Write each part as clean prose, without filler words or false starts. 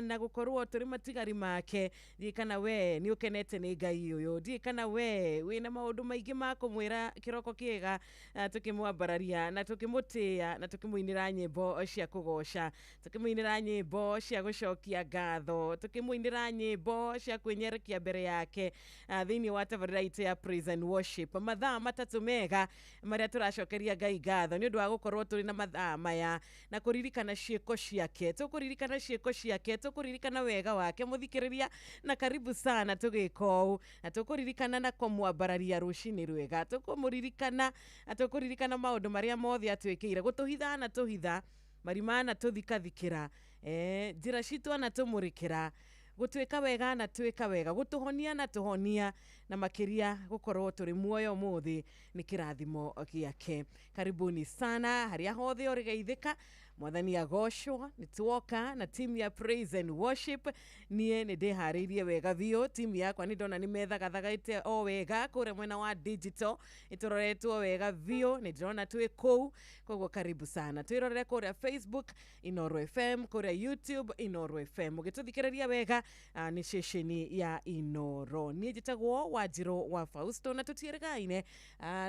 Na gũkorwo tũrĩ matigari make. Ndiĩ kana we nĩ ũkenete nĩ Ngai ũyũ, ndiĩ kana we wĩna maũndũ maingĩ ma kũmwĩra kĩroko kĩega, tũkĩmwambararia na tũkĩmũtĩĩa na tũkĩmũinĩra nyĩmbo cia kũgoca, tũkĩmũinĩra nyĩmbo cia gũcokia ngatho, tũkĩmũinĩra nyĩmbo cia kwĩnyerekia mbere yake, thĩinĩ wa tabarĩra itũ ya praise and worship. Mathaa 3 mega marĩa tũracokeria Ngai ngatho nĩ ũndũ wa gũkorwo tũrĩ na mathaa maya na kũririkana ciĩko ciake. Tũkũririkana ciĩko ciake, tũkũririkana wega wake mũthikĩrĩria, na karibu sana tũgĩka ũũ, na tũkũririkana na kũmwambararia rũcinĩ rwega, tũkũmũririkana na tũkũririkana maũndũ marĩa mothe atwĩkĩire, gũtũhitha na tũhitha, marima na tũthikathikĩra, njĩra citũ anatũmũrĩkĩra, gũtwĩka wega na twĩka wega, gũtũhonia na tũhonia, na makĩria gũkorwo tũrĩ muoyo ũmũthĩ nĩ kĩrathimo gĩake. Karibuni sana harĩa hothe ũrĩgeithĩka, Mwathani agocwo. Nĩ tuoka na team ya praise and worship. Niĩ nĩ ndĩharĩirie wega biũ, timu yakwa nĩ ndona nĩ methagathagaĩte o wega kũrĩa mwena wa digital, nĩ tũroretwo wega biũ, nĩ ndĩrona twĩ kũu. Koguo karibu sana, twĩrorere kũrĩa Facebook Inoro FM, kũrĩa YouTube Inoro FM, ũgĩtũthikĩrĩria wega, nĩ ceceni ya Inoro. Niĩ njĩtagwo Wanjirũ wa Fausto na tũtiĩrĩgaine,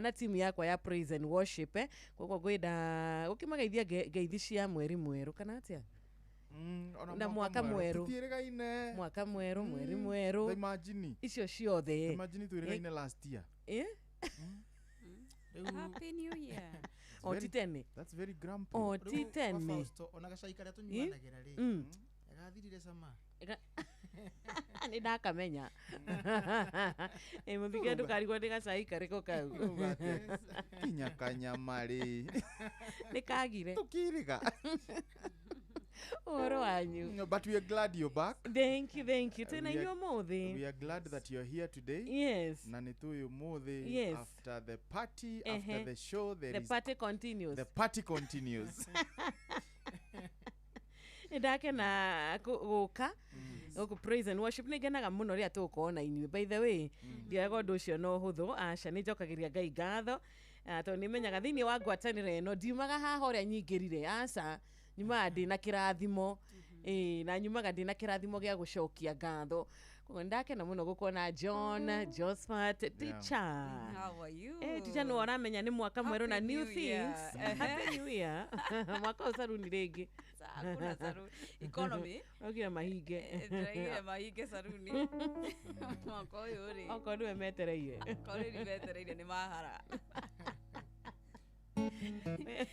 na timu yakwa ya praise and worship. Koguo ngwenda gũkĩmageithia ngeithi cia mweri mwerũ kana atĩa? Ona Na mwaka mwerũ. Tũtiĩrĩgaine. Mwaka mwerũ, mweri mwerũ. Ta imagine. Icio ciothe. Imagine twĩrĩgaine last year. Rĩu Happy New Year. O ti tene. That's very grumpy. O ti rĩu wa tene. Fausto, ona gacai karĩa tũnyuanagĩra rĩ, gathirire cama. Nĩ ndakamenya. Ĩ mũthike, ndũkarigwo nĩ gacai karĩkũ kau. Ũrauga atĩa? Kinya kanyama rĩ. Nĩ kagire. Tũkĩrĩga. Ũhoro wanyu? No, but we are glad you're back. Thank you, thank you. Twĩna We inyuĩ ũmũthĩ. We are glad that you're here today. Yes. Na nĩ tũĩ ũmũthĩ, after the party, after the show, there The is party continues. The party continues. Nĩ ndakena gũka gũkũ praise and worship. Nĩ ngenaga mũno rĩrĩa tũgũkorwo na inyuĩ. By the way, ndioyaga ũndũ ũcio na ũhũthũ, aca. Nĩ njokagĩria Ngai ngatho, tondũ nĩ menyaga thĩinĩ wa ngwatanĩro ĩno ndiumaga haha ũrĩa nyingĩrire, aca. Nyumaga ndĩna kĩrathimo. Ĩĩ, na nyumaga ndĩna kĩrathimo gĩa gũcokia ngatho. Koguo nĩ ndakena mũno gũkuona John, Josphat, teacher. How are you? Teacher, nĩ ũramenya nĩ mwaka mwerũ na Happy new New Year. things. Happy New Year. Mwaka ũyũ saruni rĩngĩ. Hakuna saruni. Economy. Augire mahinge. Ndĩraigire mahinge saruni. Mwaka ũyũ rĩ. Okorwo nĩwe metereire. Korwo nĩ metereire nĩ mahara.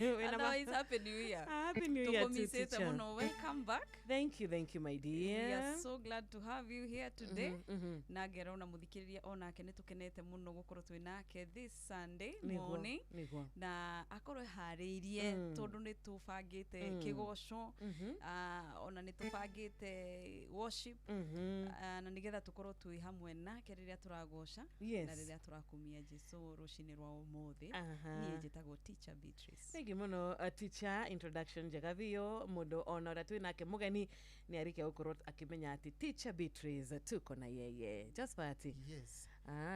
Wĩna Otherwise, Happy New Year. Happy New Year too, Tũkũmicĩte teacher. mũno. Welcome back. Thank you, thank you, my We dear. are so glad to have you here today. Na ngera ona mũthikĩrĩria onake nĩ tũkenete mũno gũkorwo twĩ nake this Sunday morning. Nĩguo. Na akorwo eharĩirie tondũ nĩ tũbangĩte kĩgoco, ona nĩ tũbangĩte worship, na nĩgetha tũkorwo twĩ hamwe nake rĩrĩa tũragoca na rĩrĩa tũrakumia Jesu rũcinĩ rwa ũmũthĩ. Niĩ njĩtagwo Teacher Beatrice. Thank you mũno, teacher. Introduction njega biũ. Mũndũ ona ũrĩa twĩ nake mũgeni nĩ arĩkia gũkorwo akĩmenya atĩ Teacher Beatrice tuko na yeye. Josphat. Yes.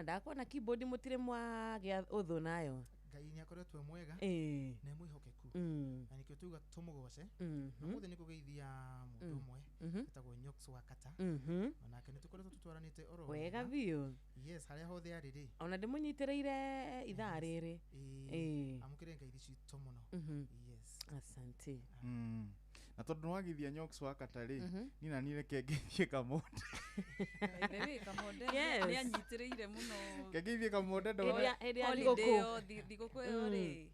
Ndakuona keyboard mũtirĩ mwagĩa ũthũ nayo. Ngai nĩ akoretwo e mwega na e mwĩhokeku, na nĩkĩo tuga tũmũgoce. Ũmũthĩ nĩ kũgeithia mũndũ ũmwe etagwo Nyox wa Kata. Onake nĩ tũkoretwo tũtwaranĩte oro Wega biũ. Yes, harĩa hothe arĩ rĩ. Ona ndĩmũnyitĩrĩire ithaa rĩrĩ. Ĩĩ, amũkĩre ngeithi citũ mũno. Yes. Asante. Na tondũ nĩwagithia Nyox wa Kata rĩ, niĩ na niĩ reke ngeithie Kamonde. By the way, Kamonde nĩ anyitĩrĩire mũno. Kengeithie Kamonde ndona. Hĩndĩ ya Holiday thigũkũ. ĩyo, thigũkũ ĩyo rĩ,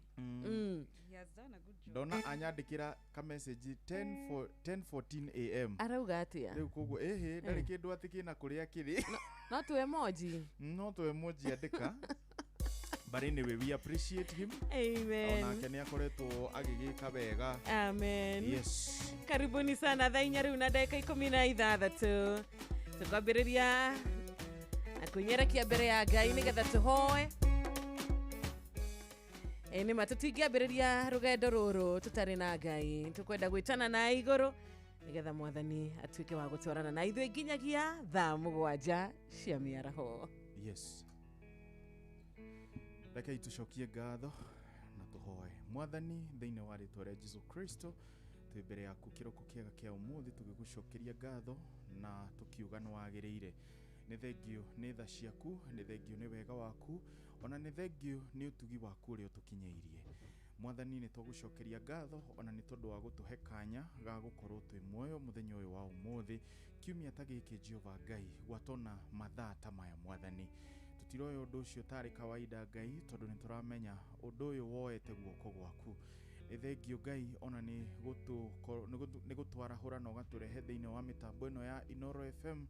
he has done a good job. Ndona anyandĩkĩra ka message 10 for 10:14 a.m. Arauga atĩa? Rĩu koguo ĩhĩ ndarĩ kĩndũ atĩ kĩna kũrĩa kĩrĩ. No tu emoji. No to emoji andĩka, but anyway, we appreciate him. Amen. Onake nĩ akoretwo agĩgĩka wega. Amen. Yes. Karibuni sana. Thaa 4 rĩu na ndagĩka 16, tũkwambĩrĩria na kwĩnyerekia mbere ya Ngai nĩgetha tũhoe. Ĩ nĩma tũtingĩambĩrĩria rũgendo rũrũ tũtarĩ na Ngai. Tũkwenda gwĩtana na igũrũ nĩgetha Mwathani atuĩke wa gũtwarana na ithuĩ nginyagia thaa 7 cia mĩaraho. Yes, rekei tũcokie ngatho na tũhoe. Mwathani, thĩinĩ wa rĩtwa rĩa Jesu Kristo, Twĩ mbere yaku kĩroko kĩega kĩa ũmũthĩ tũgĩgũcokeria ngatho na tũkiuga nĩ wagĩrĩire. Nĩ thengio nĩ tha ciaku, nĩ thengio nĩ wega waku, ona nĩ thengio nĩ ũtugi waku ũrĩa ũtũkinyĩirie. Mwathani nĩ twagũcokeria ngatho ona nĩ tondũ wa gũtũhe kanya ga gũkorwo twĩ muoyo mũthenya ũyũ wa ũmũthĩ, kiumia ta gĩkĩ Jehova Ngai, gwatona mathaa ta maya Mwathani. Tũtiroya ũndũ ũcio tarĩ kawaida Ngai, tondũ nĩ tũramenya ũndũ ũyũ woete guoko gwaku. Nĩ thengio Ngai ona nĩ gũtwarahũra na ũgatũrehe thĩinĩ wa mĩtambo ĩno ya Inooro FM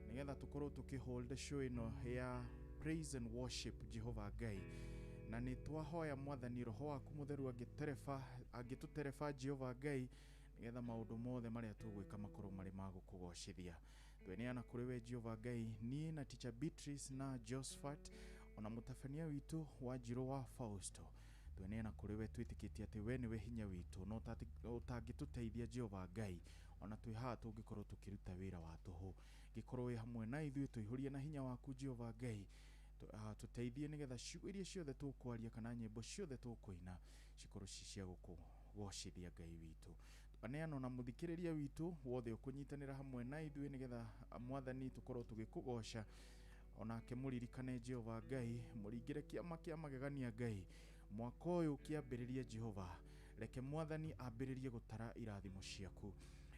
nĩgetha tũkorwo tũkĩhold show ĩno ya praise and worship Jehova Ngai. Na nĩ twahoya Mwathani roho waku mũtheru angĩtũtereba Jehova Ngai nĩgetha maũndũ mothe marĩa tũgwĩka makorwo marĩ ma gũkũgocithia. Tweneana kũrĩ we Jehova Ngai, niĩ na Teacher Beatrice na Josephat ona mũtabania witũ Wanjirũ wa Fausto, tweneana kũrĩ we twĩtĩkĩtie atĩ we nĩwe hinya witũ na ũtangĩtũteithia Jehova Ngai ona twĩ haha tũngĩkorwo tũkĩruta wĩra wa tũhũ. Ngĩkorwo wĩ hamwe na ithuĩ, tũihũrie na hinya waku Jehova Ngai, tũteithie nĩgetha ciugo iria ciothe tũkwaria kana nyĩmbo ciothe tũkũina cikorwo ci cia gũkũgocithia Ngai witũ. Aneano na mũthikĩrĩria witũ wothe ũkũnyitanĩra hamwe na ithuĩ nĩgetha Mwathani tũkorwo tũgĩkũgoca. Onake mũririkane Jehova Ngai, mũringĩre kĩama kĩa magegania Ngai, mwaka ũyũ ũkĩambĩrĩria Jehova, reke Mwathani ambĩrĩrie gũtara irathimo ciaku.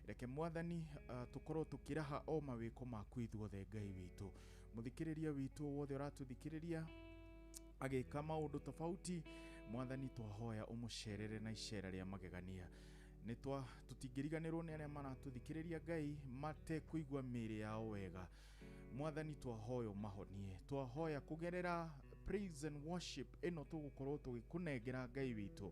Reke Mwathani tũkorwo tũkĩraha o mawĩko maku ithuothe Ngai witũ. Mũthikĩrĩria witũ wothe ũratũthikĩrĩria agĩka maũndũ tofauti, Mwathani twahoya ũmũcerere na icera rĩa magegania. Nĩ tũtingĩriganĩrwo nĩ arĩa maratũthikĩrĩria Ngai matekũigua mĩĩrĩ yao wega. Mwathani twahoya ũmahonie, twahoya kũgerera praise and worship ĩno tũgũkorwo tũgĩkũnengera Ngai witũ.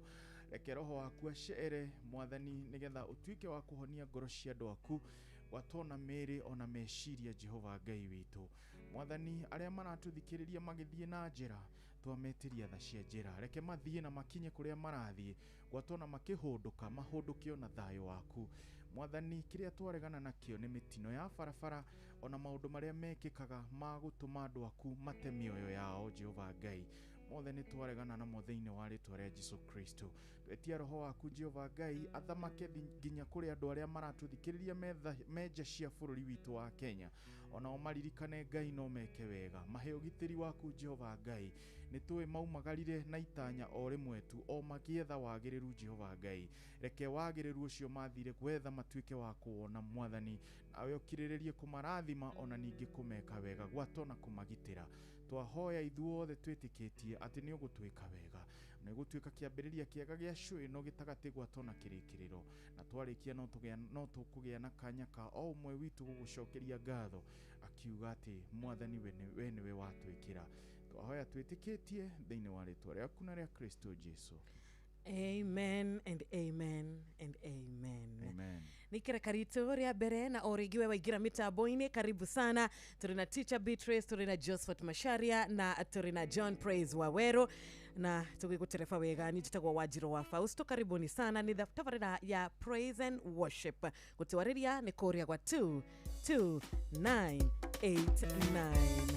Reke roho waku acere Mwathani nĩgetha ũtuĩke wa kũhonia ngoro cia andũ aku, gwatona mĩĩrĩ ona meciria Jehova Ngai witũ. Mwathani arĩa maratũthikĩrĩria magĩthiĩ na njĩra, twametĩria tha cia njĩra, reke mathiĩ na makinye kũrĩa marathiĩ, gwatona makĩhũndũka, mahũndũke ona thayũ waku. Mwathani kĩrĩa twaregana nakĩo nĩ mĩtino ya barabara ona maũndũ marĩa mekĩkaga ma gũtũma andũ aku mate mĩoyo yao Jehova Ngai, mothe nĩ twaregana namo thĩinĩ wa rĩtwa rĩa Jesu Kristo. Twetia roho waku Jehova Ngai athamake nginya kũrĩ andũ arĩa maratũthikĩrĩria menja cia bũrũri witũ wa Kenya, onao maririkane Ngai no meke wega, mahe ũgitĩri waku Jehova Ngai. Nĩ tũĩ maumagarire na itanya o rĩmwe tu, o magĩetha wagĩrĩru Jehova Ngai. Reke wagĩrĩru ũcio mathire gwetha matuĩke wa kũwona Mwathani, nawe ũkirĩrĩrie kũmarathima ona ningĩ kũmeka wega, gwatona kũmagitĩra. Twahoya ithuothe twĩtĩkĩtie atĩ nĩ ũgũtwĩka wega, nĩ ũgũtuĩka kĩambĩrĩria kĩega gĩa show ĩno gĩtagatĩ gwatona kĩrĩkĩrĩro, na twarĩkia no tũkũgĩa na kanya ka o ũmwe witũ gũgũcokeria ngatho akiuga atĩ Mwathani we nĩwe watwĩkĩra. Twahoya twĩtĩkĩtie thĩinĩ wa rĩtwa rĩaku na rĩa Kristo Jesu. Amen and amen and amen. Amen. Nĩ ikereka ritũ rĩa mbere na o rĩngĩ we waingĩra mĩtambo-inĩ, karibu sana. Tũrĩ na Teacher Beatrice, tũrĩ na Josephat Macharia na tũrĩ na John Praise Waweru na tũgĩgũtereba wega. Niĩ njĩtagwo Wanjirũ wa Fausto, karibuni sana. Nĩ tabarĩra ya Praise and Worship, gũtwarĩria nĩ kũrĩa gwa 22989.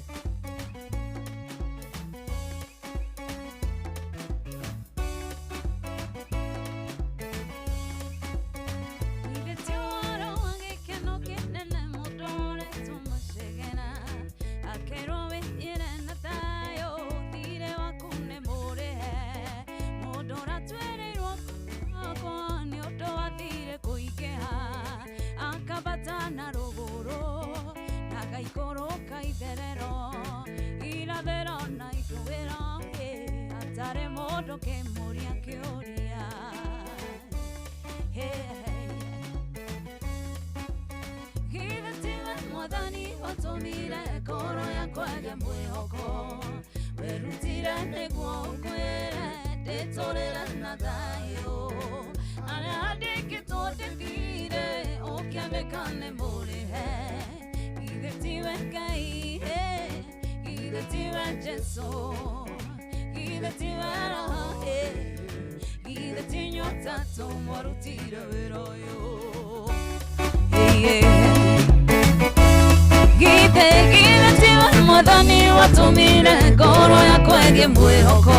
Mwathani watũmire ngoro yakwa ĩgĩe mwĩhoko,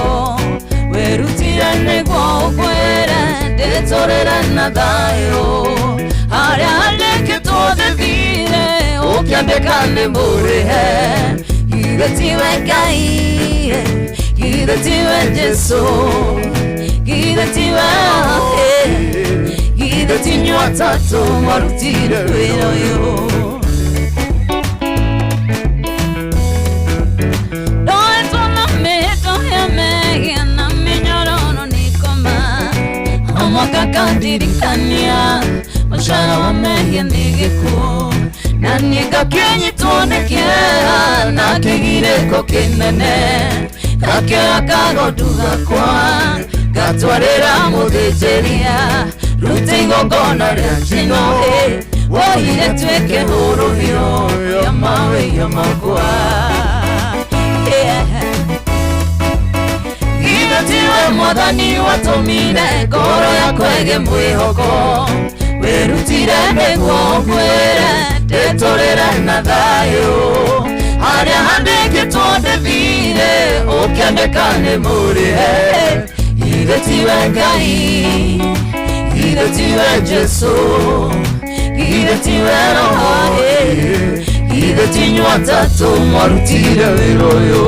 werutire Werutire nĩguo ũkwĩre ndĩtũrĩre na thayũ harĩa handĩkĩtwo ndĩthire ũkĩandĩka nĩ mũrĩhe githĩ tiwe Ngai githĩ tiwe Jesũ githĩ tiwe githĩ ti inyuĩ atatũ mwarutire wĩra ũyũ ndoetwo na mĩhĩto ya mehia na mĩnyororo nĩkoma o mwaka kandirikania mũcara wa mehia nĩ gĩkuũ na niĩ ngakĩnyitwo nĩ kĩeha na kĩgirĩko kĩnene gakĩoya kagondu gakwa gatwarĩra mũthĩnjĩria rute igongona rĩa njino woire tuĩke hũrũhio ya mawĩhia makwa githĩ tiwe Mwathani watũmire ngoro yakwa ĩgĩe mwĩhoko wĩrutire nĩguo ũkwĩre ndĩtũrĩre na thayũ harĩa handĩkĩtwo ndĩthire ũkĩandĩka nĩ mũrĩhe githĩ tiwe Ngai githĩ tiwe Jesũ githĩ tiwe Roho githĩ ti inyuĩ atatũ mwarutire wĩra ũyũ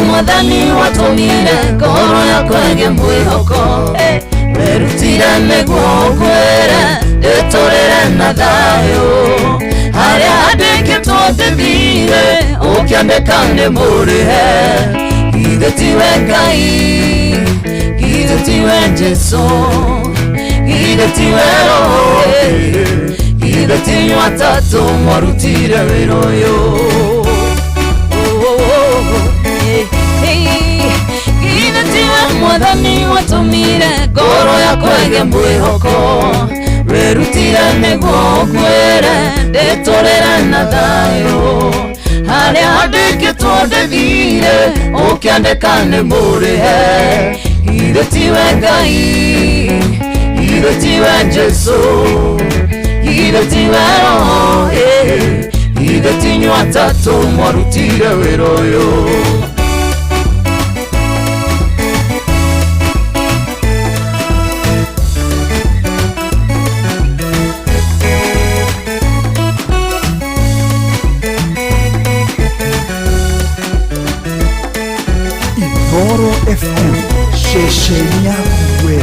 Mwathani watũmire ngoro yakwa ĩgĩe mwĩhoko werutire nĩguo ũkwĩre ndĩtũrĩre na thayũ harĩa handĩkĩtwo ndĩthire ũkĩandĩka nĩ mũrĩhe githĩ tiwe Ngai githĩ tiwe Jesũ githĩ tiwe Roho githĩ ti inyuĩ atatũ mwarutire wĩra ũyũ githĩ tiwe Mwathani watũmire ngoro yakwa ĩgĩe mwĩhoko werutire nĩguo ũkwĩre ndĩtũrĩre na thayũ harĩa handĩkĩtwo ndĩthire ũkĩandĩka nĩ mũrĩhe githĩ tiwe Ngai githĩ tiwe Jesũ githĩ tiwe Roho githĩ ti inyuĩ atatũ mwarutire wĩra ũyũ Inooro FM ceceni yaku we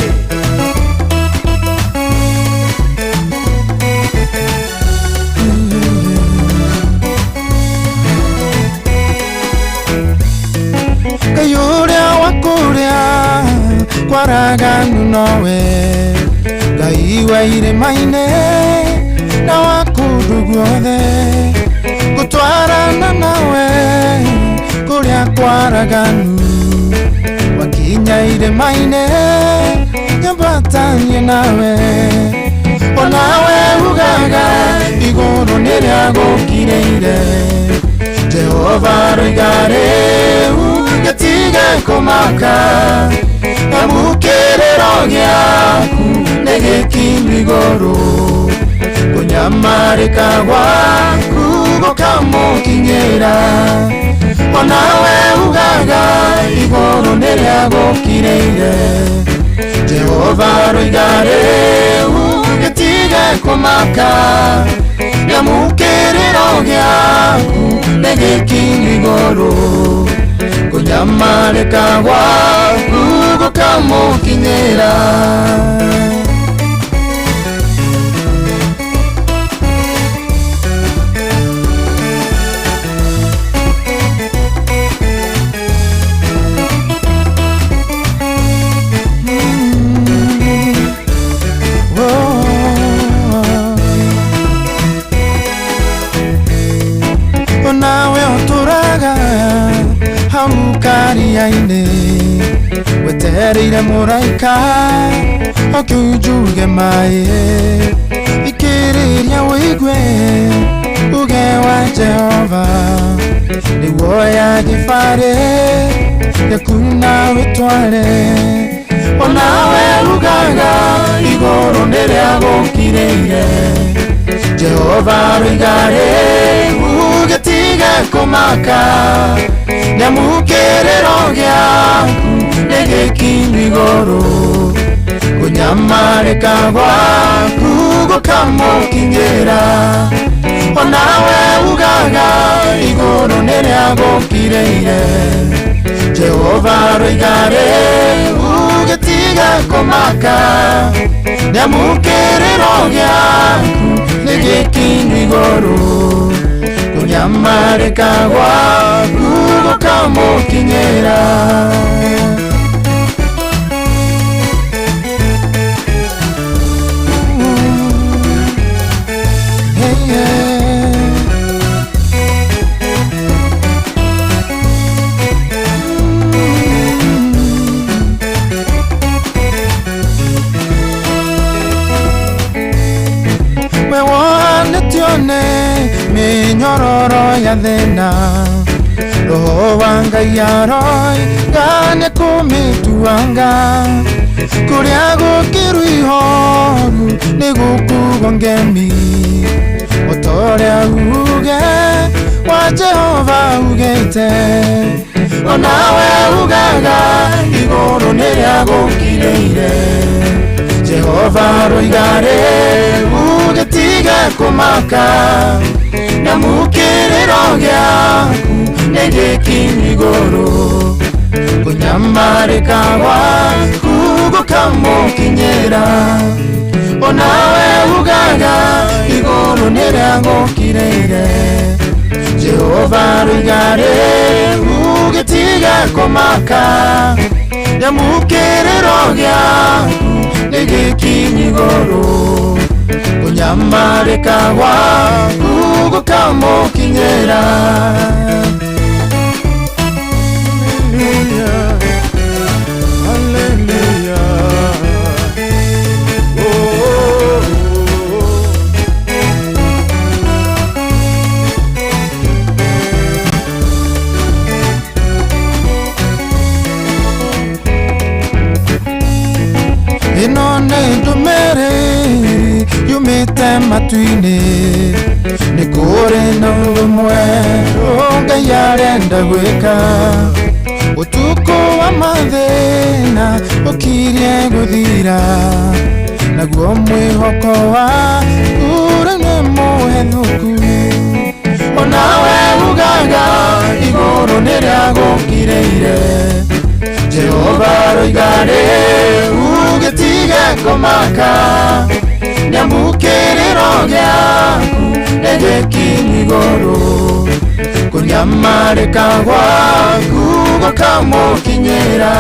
Ngai ũrĩa wa kũrĩa kwaraganu nowe Ngai wa irĩma-inĩ na wa kũndũ guothe gũtwarana nawe kũrĩa kwaraganu wakinya irĩma-inĩ nyambatanie nawe onawe ugaga igũrũ nĩrĩagũkirĩire Jehova roiga rĩu gĩtige kũmaka amu kĩrĩro gĩaku nĩ gĩkinyu igũrũ kũnyamarĩka gwaku gũkamũkinyĩra onawe ugaga Igũrũ nĩrĩagũkirĩire. Jehova aroiga rĩu gĩtige kũmaka, nĩamu kĩrĩro gĩaku nĩ gĩkinyu igũrũ. Kũnyamarĩka gwaku gũkamũkinyĩra. Onawe ũtũraga hau karia-inĩ, wetereire mũraika oke unjuge maĩ. Thikĩrĩria ũigue uge wa Jehova, nĩguoya gĩbarĩ gĩaku na wĩtware. Onawe ugaga igũrũ nĩrĩagũkirĩire. Jehova aroiga rĩu gĩtige kũmaka, nĩamu kĩrĩro gĩaku nĩ gĩkinyu igũrũ. Kũnyamarĩka gwaku gũkamũkinyĩra. Onawe ugaga igũrũ nĩrĩagũkirĩire. Jehova aroiga rĩu gĩtige kũmaka, nĩamu kĩrĩro gĩaku nĩ gĩkinyu igũrũ. Kũnyamarĩka gwaku gũkamũkinyĩra. Hey, yeah. We wonetio nĩ mĩnyororo ya thĩna, Roho wa Ngai aroiga nĩkũmĩtuanga. Kũrĩa gũkĩru ihoru nĩgũkugwo ngemi, o ta ũrĩa uge wa Jehova ugĩte. Onawe ugaga igũrũ nĩrĩagũkirĩire. Jehova aroiga rĩu gĩtige kũmaka, nĩamu kĩrĩro gĩaku nĩ gĩkinyu igũrũ. Kũnyamarĩka gwaku gũkamũkinyĩra. Onawe ugaga igũrũ nĩrĩagũkirĩire. Jehova aroiga rĩu gĩtige kũmaka, nĩamu kĩrĩro gĩaku nĩ gĩkinyu igũrũ. Kũnyamarĩka gwaku gũkamũkinyĩra. Hallelujah, hallelujah. Oh, oh, oh. Ĩno nĩ ndũmĩrĩri yumĩte matu-inĩ, nĩ kũrĩ na ũndũ mwerũ Ngai arenda gwĩka. Ũtukũ wa mathĩna ũkirie gũthira, naguo mwĩhoko waku rĩu nĩ mũhethũku. Onawe ugaga igũrũ nĩrĩagũkirĩire. Jehova aroiga rĩu gĩtige kũmaka, nĩamu kĩrĩro gĩaku nĩ gĩkinyu igũrũ. Kũnyamarĩka gwaku gũkamũkinyĩra.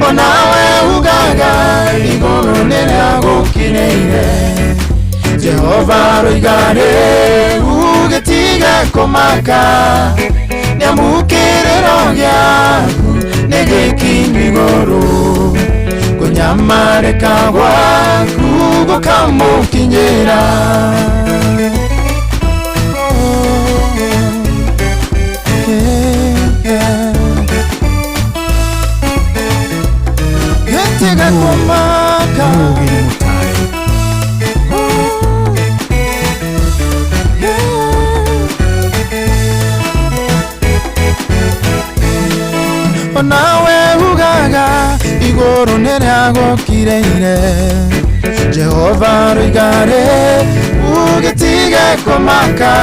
Onawe ugaga igũrũ nĩrĩagũkirĩire. Jehova aroiga rĩu gĩtige kũmaka, nĩamu kĩrĩro gĩaku nĩ gĩkinyu igũrũ. Kũnyamarĩka gwaku gũkamũkinyĩra. Gĩtige kũmaka. Mũgĩ nĩ mũtare. Onawe ugaga igũrũ nĩrĩagũkireire Jehova roigare ũgĩtige kũmaka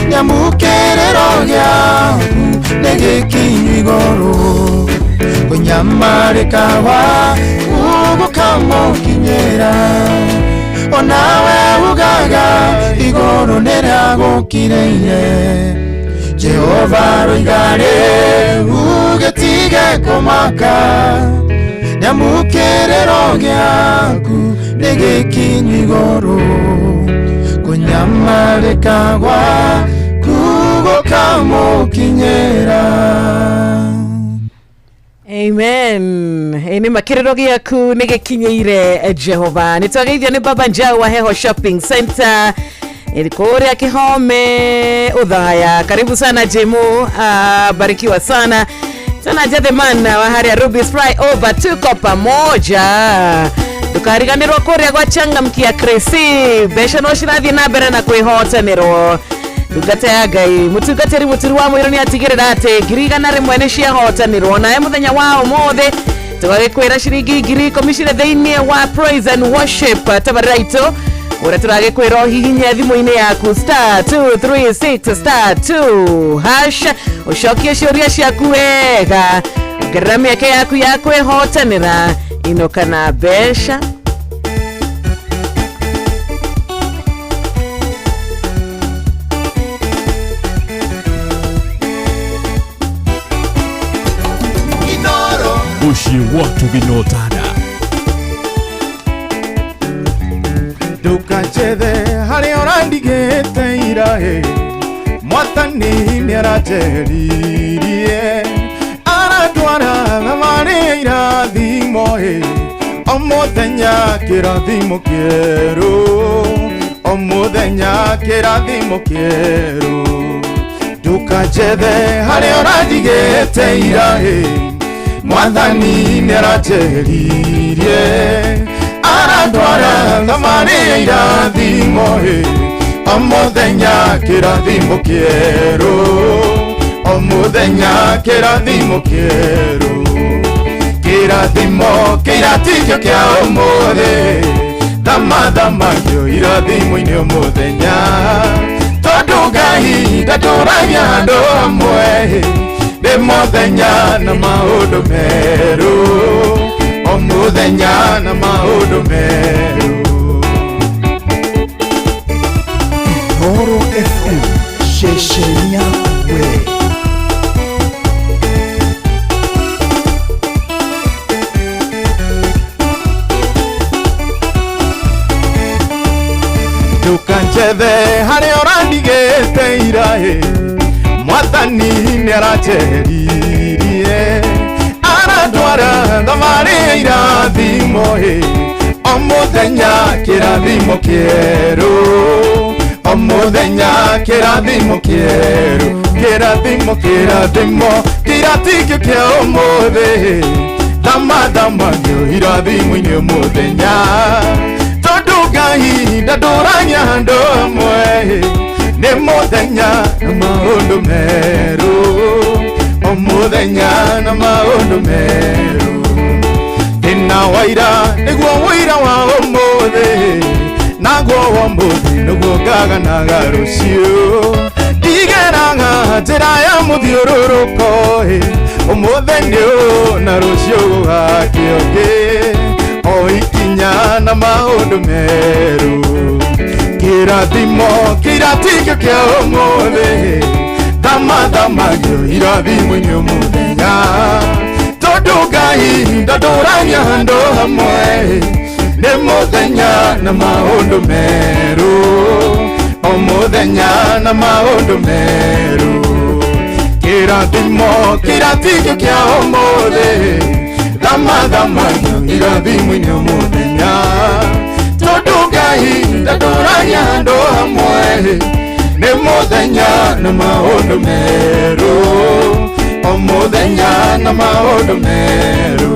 nyamũkĩrĩro gĩaku nĩgĩkinyu igũrũ kũnyamarĩka gwaku gũkamũkinyĩra Onawe ugaga igũrũ nĩrĩagũkireire Jehova roigare ũgĩtige kũmaka nyamũkĩrĩro gĩaku nĩgĩkinyu igũrũ kũnyamarĩka gwaku gũkamũkinyĩra. Amen. Ĩ makĩrĩro gĩaku nĩgĩkinyĩire Jehova. Nĩtwageithio nĩ Baba Njau wa Heho Shopping Center kũrĩa Kihome Uthaya. Karibu sana Jemu, barikiwa sana. Tena Jatheman wa harĩa Ruby Fly Over, tuko pamoja. Ndũkariganĩrwo kũrĩa gwa Changamkia Kresi, mbeca no cirathiĩ na mbere na kwĩhotanĩrwo. Ndungata ya Ngai mũtungatĩri Mũturi wa Mũirũ nĩatigĩrĩra atĩ 100,000 nĩ ciahotanĩrwo. Nawe mũthenya wa ũmũthĩ tũgagĩkwĩra ciringi 10,000 cirĩ thĩinĩ wa Praise and Worship tabarĩra itũ ũrĩa tũragĩkwĩra ũhihinye thimũ-inĩ yaku star 236 star 2 hash ũcokie ciũria ciaku wega ongerera mĩeke yaku ya kwĩhotanĩra inoka na mbeca. Muciĩ watu gĩnyotana. Ndũkanjethe harĩa ũrandigĩte iraĩ Mwathani nĩaranjeheririe arandwara thabarĩ ya irathimo ĩ o mũthenya kĩrathimo kĩerũ o mũthenya kĩrathimo kĩerũ. Ndũkanjethe harĩa ũrandigĩte iraĩ Mwathani nĩaranjeheririe arandwara thabarĩ ya irathimo ĩ o mũthenya kĩrathimo kĩerũ o mũthenya kĩrathimo kĩerũ. Kĩrathimo kĩratikio kĩa ũmũthĩ thamathamakio irathimo-inĩ o mũthenya tondũ Ngai ndatũragia handũ hamwe nĩ mũthenya na maũndũ merũ o mũthenya na maũndũ merũ. Inooro FM ceceni yaku we. Ndũkanjethe harĩa ũrandigĩte iraĩ Mwathani nĩaranjeheririe arandwara thabarĩ ya irathimo ĩ o mũthenya kĩrathimo kĩerũ o mũthenya kĩrathimo kĩerũ kĩrathimo kĩrathimo kĩratikio kĩa ũmũthĩ thamathamakio irathimo-inĩ mũthenya tondũ Ngai ndatũragia handũ hamwe nĩ mũthenya na maũndũ merũ o mũthenya na maũndũ merũ. Ndĩna waira nĩguo ũira wa ũmũthĩ naguo wa ũmũthĩ nĩguo ngaganaga rũciũ ndigeraga njĩra ya mũthiũrũrũko ĩ ũmũthĩ nĩ ũũ na rũciũ gũgakĩa ũngĩ o ikinya na maũndũ merũ. Kĩrathimo kĩratikio kĩa ũmũthĩ thamathamakio irathimo-inĩ mũthenya tondũ Ngai ndatũragia handũ hamwe nĩ mũthenya na maũndũ merũ o mũthenya na maũndũ merũ. Kĩrathimo kĩratikio kĩa ũmũthĩ thamathamakio irathimo-inĩ mũthenya tondũ Ngai ndatũragia handũ hamwe nĩ mũthenya na maũndũ merũ o mũthenya na maũndũ merũ.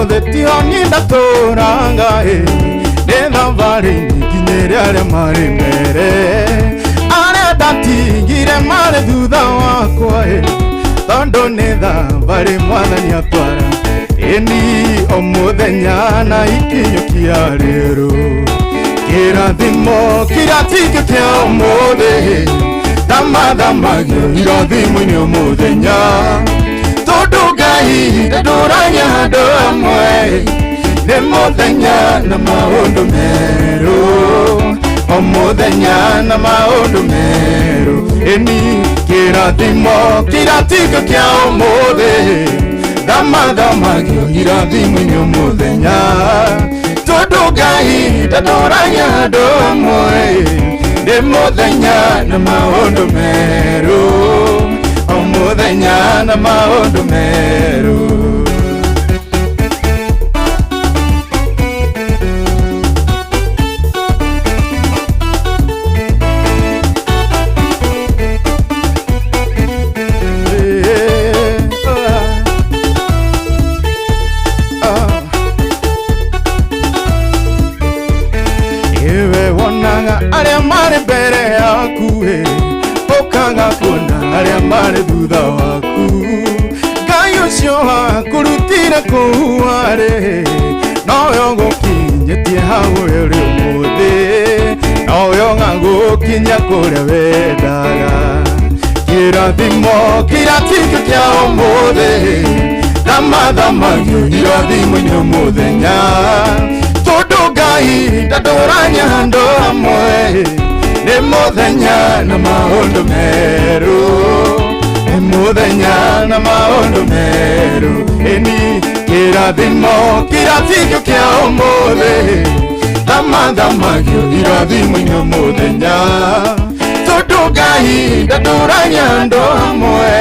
Ũmũthĩ tiho niĩ ndatũraga ĩ, nĩ thabarĩ nginyĩre arĩa marĩ mbere, arĩa ndatigire marĩ thutha wakwa ĩ, tondũ nĩ thabarĩ mwathani atwara ĩni o mũthenya na ikinyũkia rĩrũ. Kĩrathimo kĩratikio kĩa ũmũthĩ, thamathamagio irathimo-inĩ o mũthenya, tondũ Ngai ndatũragia handũ hamwe, nĩ mũthenya na maũndũ merũ, o mũthenya na maũndũ merũ. Ĩni kĩrathimo kĩratikio kĩa ũmũthĩ, thamathamagio irathimo-inĩ o mũthenya, tondũ Ngai ndatũragia handũ hamwe, nĩ mũthenya na maũndũ merũ, o mũthenya na maũndũ merũ. Iwe wonaga arĩa marĩ mbere yaku ĩ, ũkaga kuona arĩa marĩ thutha waku. Ngai ũcio wakũrutire kũu warĩ, nowe ũgũkinyĩtie hau ũrĩ ũmũthĩ, nowe ũgagũkinyia kũrĩa wendaga. Kĩrathimo kĩratikio kĩa ũmũthĩ, thamathamagio irathimo-inĩ o mũthenya, tondũ Ngai ndatũragia handũ hamwe, nĩ mũthenya na maũndũ merũ, nĩ mũthenya na maũndũ merũ. Ĩni kĩrathimo kĩratikio kĩa ũmũthĩ, thamathamagio irathimo-inĩ o mũthenya, tondũ Ngai ndatũragia handũ hamwe,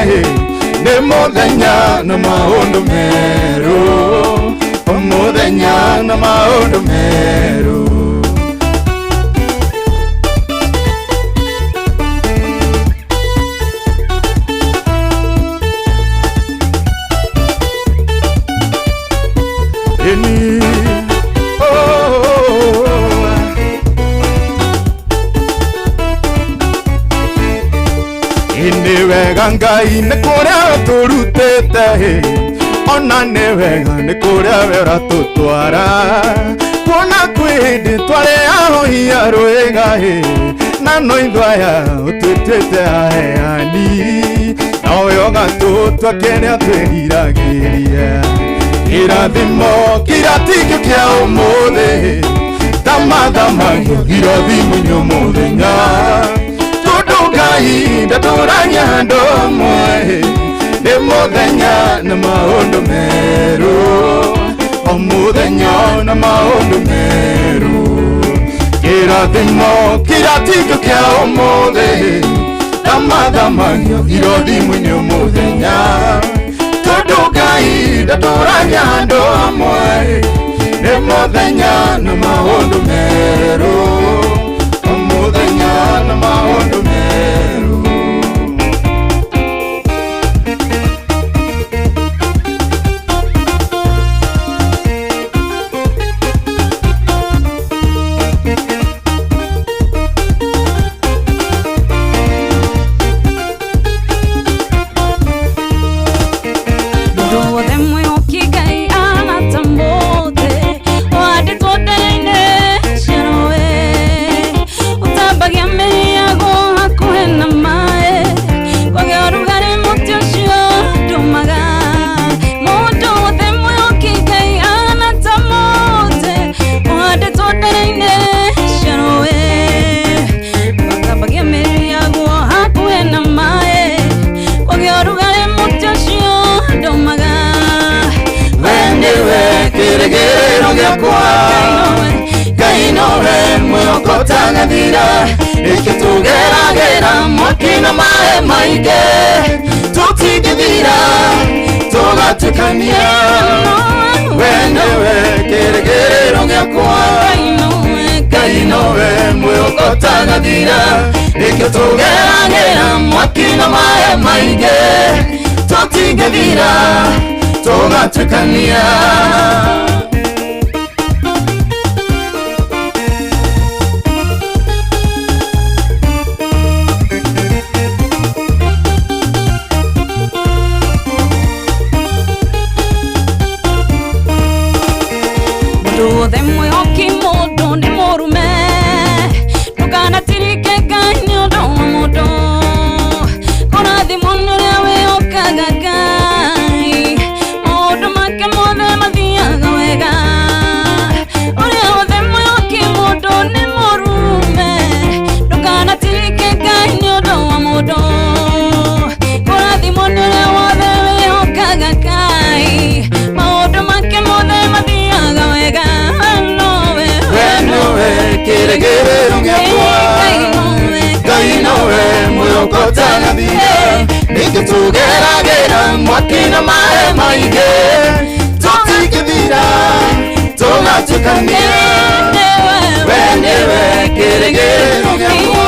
nĩ mũthenya na maũndũ merũ, o mũthenya na maũndũ merũ. Ĩni, oh, Nĩ wega Ngai nĩ kũrĩa ũtũrutĩte, ona nĩ wega nĩ kũrĩa we ũratũtwara. Kuona kwĩ hĩndĩ twarĩ ahoi a rwĩga, na no ithuĩ aya ũtwĩtĩte aheani, nowe ũgatũtua kĩrĩa twĩriragĩria. Kĩrathimo kĩratikio kĩa ũmũthĩ, thamathamagio irathimo-inĩ o mũthenya, tondũ Ngai ndatũragia handũ hamwe, nĩ mũthenya na maũndũ merũ, o mũthenya na maũndũ merũ. Kĩrathimo kĩratikio kĩa ũmũthĩ, thamathamagio irathimo-inĩ o mũthenya, tondũ Ngai ndatũragia handũ hamwe, nĩ mũthenya na maũndũ merũ, o mũthenya na maũndũ merũ. Mũndũ wothe mwĩhoki Ngai anatambũte, wandĩtwo ndere-inĩ cia rũĩ, ũtambagia mĩri yaguo hakuhĩ na maĩ, kwagĩa ũrugarĩ mũtĩ ũcio ndũmaga. Mũndũ wothe mwĩhoki Ngai anatambũte, wandĩtwo ndere-inĩ cia rũĩ, ũtambagia mĩri yaguo hakuhĩ na maĩ, kwagĩa ũrugarĩ mũtĩ ũcio ndũmaga. We nĩwe kĩĩrĩgĩrĩro gĩakwa, Ngai nowe mwĩhoko ũtagathira, nĩkĩo tũgeragĩra mwaki na maĩ maingĩ, tũtingĩthira tũgatuĩkania. We nĩwe kĩĩrĩgĩrĩro gĩakwa, Ngai nowe mwĩhoko ũtagathira, nĩkĩo tũgeragĩra mwaki na maĩ maingĩ, tũtingĩthira Tũgatuĩkania. Mũndũ wothe mwĩhoki mũndũ nĩ mũrume, ndũkanatirike Ngai nĩ ũndũ wa mũndũ. Kũrathimwo nĩ ũrĩa wĩhokaga Ngai, maũndũ make mothe mathiaga wega. Ũrĩa wothe mwĩhoki mũndũ nĩ mũrume, ndũkanatirike Ngai nĩ ũndũ wa mũndũ. Kũrathimwo nĩ ũrĩa wothe wĩhokaga Ngai, maũndũ make mothe mathiaga wega. Nowe, We nĩwe kĩĩrĩgĩrĩro gĩakwa. Ngai nowe, Ngai nowe mwĩhoko ũtagathira. Ningĩ tũgeragĩra mwaki na maĩ maingĩ, tũtingĩthira, tũgatuĩkania. We nĩwe kĩĩrĩgĩrĩro gĩakwa.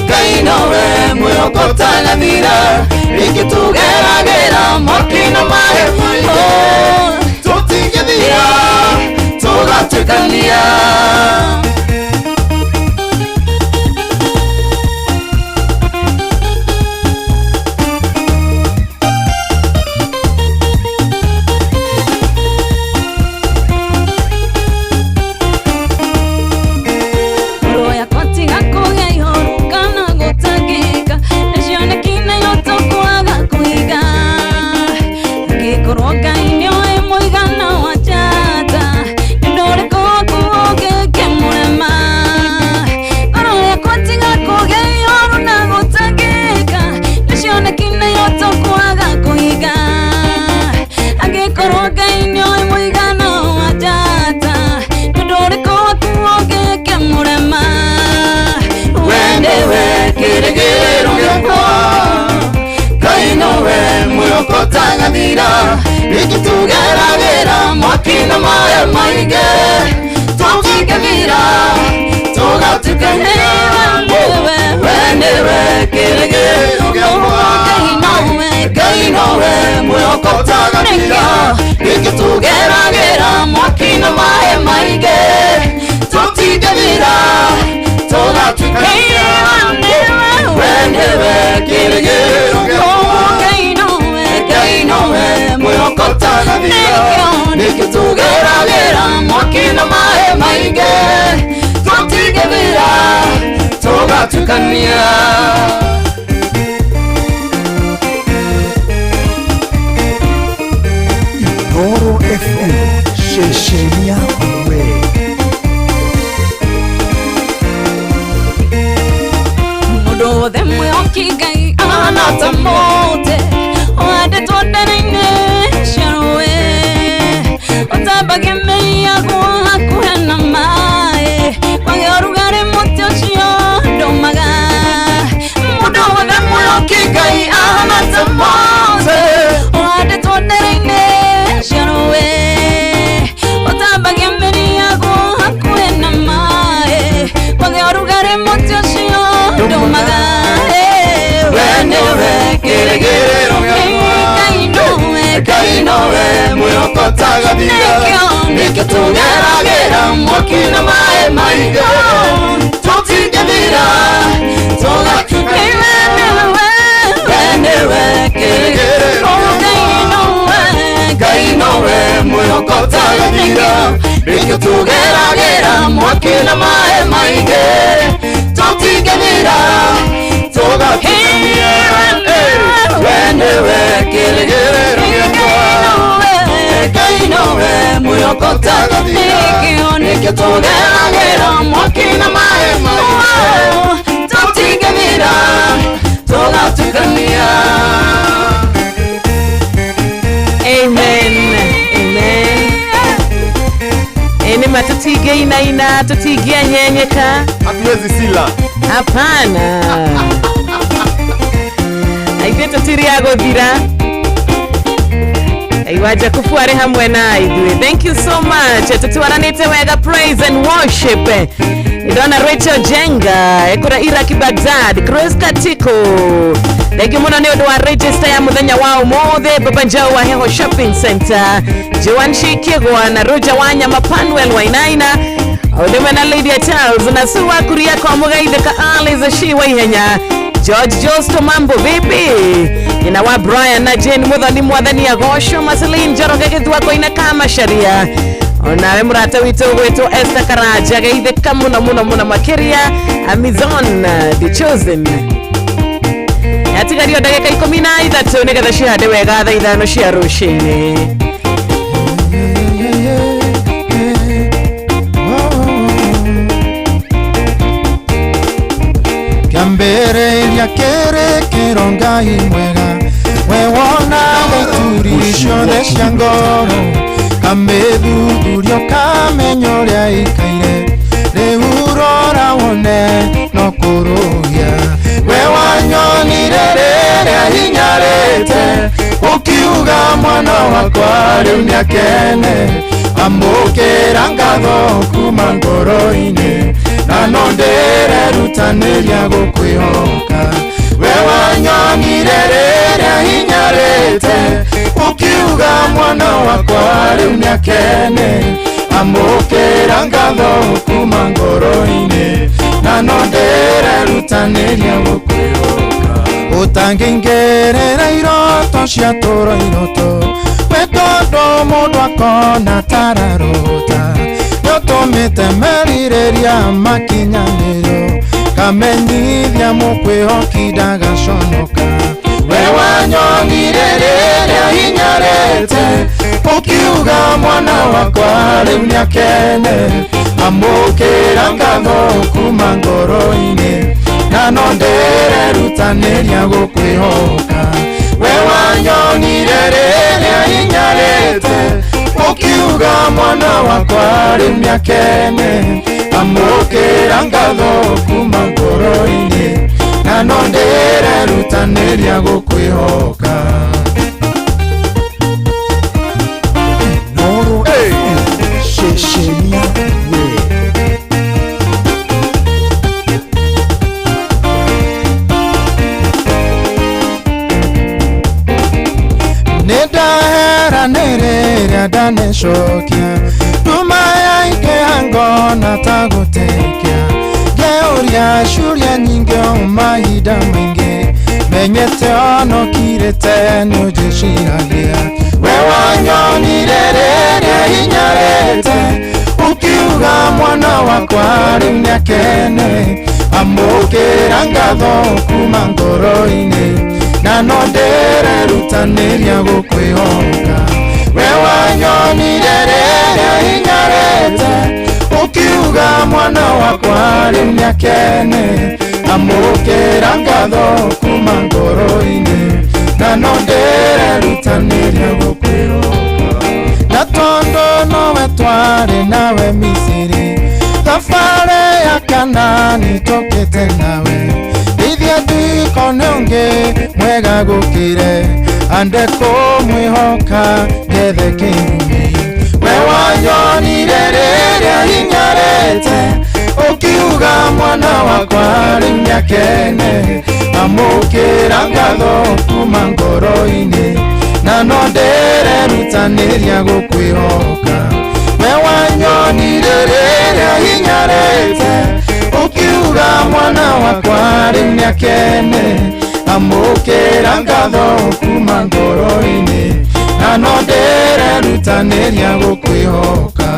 Ngai nowe mwĩhoko ũtagathira. Ningĩ tũgeragĩra mwaki na maĩ maingĩ, tũtingĩthira, tũgatuĩkania. Ngoro yakwa tiga kũgĩa ihoru kana gũtangĩka, nĩ cioneki nayo tũkwaga kũiga. Angĩkorwo Ngai nĩoĩ mũigana wa njata, nĩ ũndũ ũrĩkũ waku ũngĩkĩmũrema? Ngoro yakwa tiga kũgĩa ihoru na gũtangĩka, nĩ cioneki nayo tũkwaga kũiga. Angĩkorwo Ngai nĩoĩ mũigana wa njata, nĩ ũndũ ũrĩkũ waku ũngĩkĩmũrema? We nĩwe kĩĩrĩgĩrĩro gĩakwa. Ngai nowe mwĩhoko ũtagathira. Ningĩ tũgeragĩra mwaki na maĩ maingĩ, tũtingĩthira, tũgatuĩkania. We nĩwe kĩĩrĩgĩrĩro gĩakwa. Ngai nowe mwĩhoko ũtagathira. Ningĩ tũgeragĩra mwaki na maĩ maingĩ, tũtingĩthira, tũgatuĩkania. We nĩwe kĩĩrĩgĩrĩro gĩakwa. Ngai nowe mwĩhoko ũtagathira. Ningĩ tũgeragĩra mwaki na maĩ maingĩ, tũtingĩthira, tũgatuĩkania. Inooro FM, ceceni yaku we. Mũndũ wothe mwĩhoki Ngai ahana ta mũtĩ ũhandĩtwo ndere-inĩ cia rũĩ, ũtambagia mĩri yaguo hakuhĩ na maĩ, kwagĩa ũrugarĩ mũtĩ ũcio ndũmaga. Mũndũ wothe mwĩhoki Ngai ahana ta mũtĩ ũhandĩtwo ndere-inĩ cia rũĩ, ũtambagia mĩri yaguo hakuhĩ na maĩ, kwagĩa ũrugarĩ mũtĩ ũcio ndũmaga. We nĩwe kĩĩrĩgĩrĩro gĩakwa. Ngai nowe, Ngai nowe mwĩhoko ũtagathira. Ningĩ tũgeragĩra mwaki na maĩ maingĩ, tũtingĩthira, tũgatuĩkania. We nĩwe kĩĩrĩgĩrĩro gĩakwa. Ngai nowe mwĩhoko ũtagathira. Ningĩ tũgeragĩra mwaki na maĩ maingĩ, tũtingĩthira, tũgatuĩkania. We nĩwe kĩĩrĩgĩrĩro gĩakwa. Ngai nowe mwĩhoko ũtagathira. Ningĩ tũgeragĩra mwaki na maĩ maingĩ, tũtingĩthira, tũgatuĩkania. Amen, amen. Ĩ nĩma tũtingĩinaina, tũtingĩanyenyeka. Hatuwezi sila. Hapana, ithuĩ tũtiri a gũthira. Ngai wa Jakubu arĩ hamwe na ithuĩ. Thank you so much, tũtwaranĩte wega praise and worship. Ndona Rachel Jenga ekũra Iraki, Baghdad, Grace Katiko. Thengiũ mũno nĩ ũndũ wa register ya mũthenya wa ũmũthĩ. Baba Njau wa Heho Shopping Center, Joan Shikigwa na Roger Wanyama, Panuel Wainaina, Odema na Lydia Charles na Sue wa Kuria kwa Mugaithika, Alice Shi wa Ihenya, George Josto, mambo vipi? Nyina wa Brian na Jane Muthoni, mwathani agocwo. Marceline Njoroge Gĩthua Koine kama sharia, onawe mũrata witũ gwĩtwo Esther Karanja, geithĩka mũno mũno mũno makĩria. Amazon The Chosen, yatigario ndagĩka 13 nĩgetha cihande wega thaa 5 cia rũcinĩ. Kĩambĩrĩria kĩrĩkĩro Ngai mwega, we wonaga ituri ciothe cia ngoro, kamĩthuthuria ũkamenya ũrĩa ikaire, rĩu rora wone no kũrũgia. We wanyonire rĩrĩa hinyarĩte, ũkiuga mwana wakwa rĩu nĩakene, amũkĩra ngatho kuma ngoro-inĩ, na no ndĩrerutanĩria gũkwĩhoka. We wanyonire rĩrĩa hinyarĩte, ũkiuga mwana wakwa rĩu nĩakene, amũkĩra ngatho kuma ngoro-inĩ, na no ndĩrerutanĩria gũkwĩhoka. Ũtangĩingĩrĩra iroto cia tũro iroto, we tondũ mũndũ akona tararota, nĩũtũmĩte merirĩria makinyanĩrio, kamenyithia mũkwĩhoki ndagaconoka. We wanyonire rĩrĩa hinyarĩte, ũkiuga mwana wakwa rĩu nĩakene, amũkĩra ngatho kuma ngoro-inĩ, na no ndĩrerutanĩria gũkwĩhoka. We wanyonire rĩrĩa hinyarĩte, ũkiuga mwana wakwa rĩu nĩakene, amũkĩra ngatho kuma ngoro-inĩ, na no ndĩrerutanĩria gũkwĩhoka. Noro FM, ceceni yaku we. Nĩndahera nĩ rĩrĩa ndanecokia, nduma yaingĩha ngona ta gũtekia, ngĩũria ciũria nyingĩ o mahinda maingĩ, menyete onokirĩte nĩũnjĩciragia. We wanyonire rĩrĩa hinyarĩte, ũkiuga mwana wakwa rĩu nĩakene, amũkĩra ngatho kuma ngoro-inĩ, na no ndĩrerutanĩria gũkwĩhoka. We wanyonire rĩrĩa hinyarĩte, ũkiuga mwana wakwa rĩu nĩakene, amũkĩra ngatho kuma ngoro-inĩ, na no ndĩrerutanĩria gũkwĩhoka. Na tondũ nowe twarĩ nawe Misiri, thabarĩ ya Kanani tũkĩte nawe, ithuĩ ndikone ũngĩ mwega gũkĩre, ande kũmwĩhoka ngethe kĩrumi. We wanyonire rĩrĩa hinyarĩte, ũkiuga mwana wakwa rĩu nĩakene, amũkĩra ngatho kuma ngoro-inĩ, na no ndĩrerutanĩria gũkwĩhoka. We wanyonire rĩrĩa hinyarĩte, ũkiuga mwana wakwa rĩu nĩakene, amũkĩra ngatho kuma ngoro-inĩ, na no ndĩrerutanĩria gũkwĩhoka.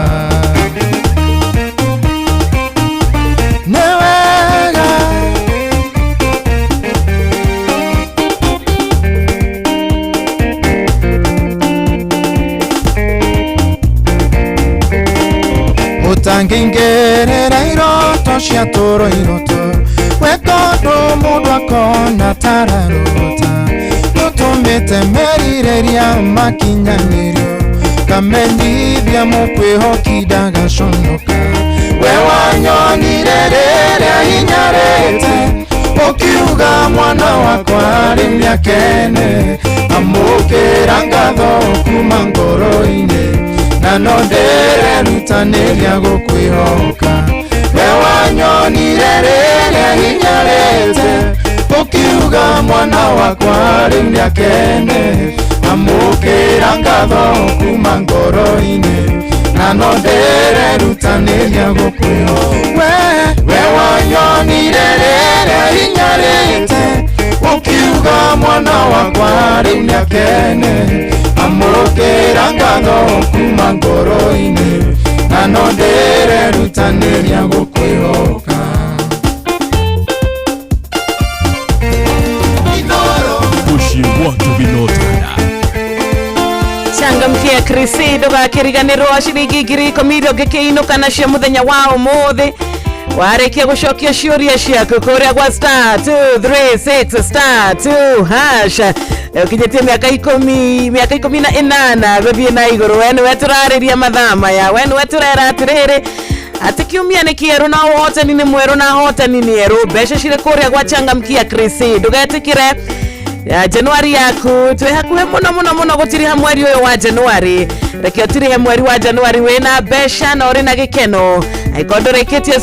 Nĩ wega ũtangĩingĩrĩra iroto cia tũro iroto, we tondũ mũndũ akona tararota, nĩũtũmĩte merirĩria makinyanĩrio, kamenyithia mũkwĩhoki ndagaconoka. We wanyonire rĩrĩa hinyarĩte, ũkiuga mwana wakwa rĩu nĩakene, amũkĩra ngatho kuma ngoro-inĩ, na no ndĩrerutanĩria gũkwĩhoka. We wanyonire rĩrĩa hinyarĩte, Ukiuga mwana wakwa rĩu nĩakene amũkĩra ngatho kuma ngoro-inĩ na no ndĩrerutanĩria gũkwĩhoka we wanyonire rĩrĩa hinyarĩte ukiuga mwana wakwa rĩu nĩakene amũkĩra ngatho kuma ngoro-inĩ na no ndĩrerutanĩria gũkwĩhoka. Changamkia Krisi ndũgakĩriganĩrwo ciringi 10,000 iria ũngĩkĩinũka nacio mũthenya wa ũmũthĩ warĩkia gũcokia ciũria ciaku kũrĩa gwa star 236 star 2 hash ũkinyĩtie mĩaka 10 mĩaka 18 gũthiĩ na igũrũ we nĩwe tũrarĩria mathaa maya we nĩwe tũrera atĩrĩrĩ atĩ kiumia nĩ kĩerũ na ũhotani nĩ mwerũ na ahotani nĩ erũ mbeca cirĩ kũrĩa gwa Changamkia Krisi ndũgetĩkĩre ya Januari yaku twĩ hakuhĩ mũno mũno mũno gũtiriha mweri ũyũ wa Januari reke ũtirihe mweri wa Januari wĩna mbeca na ũrĩ na gĩkeno angĩkorwo ndũrĩkĩtie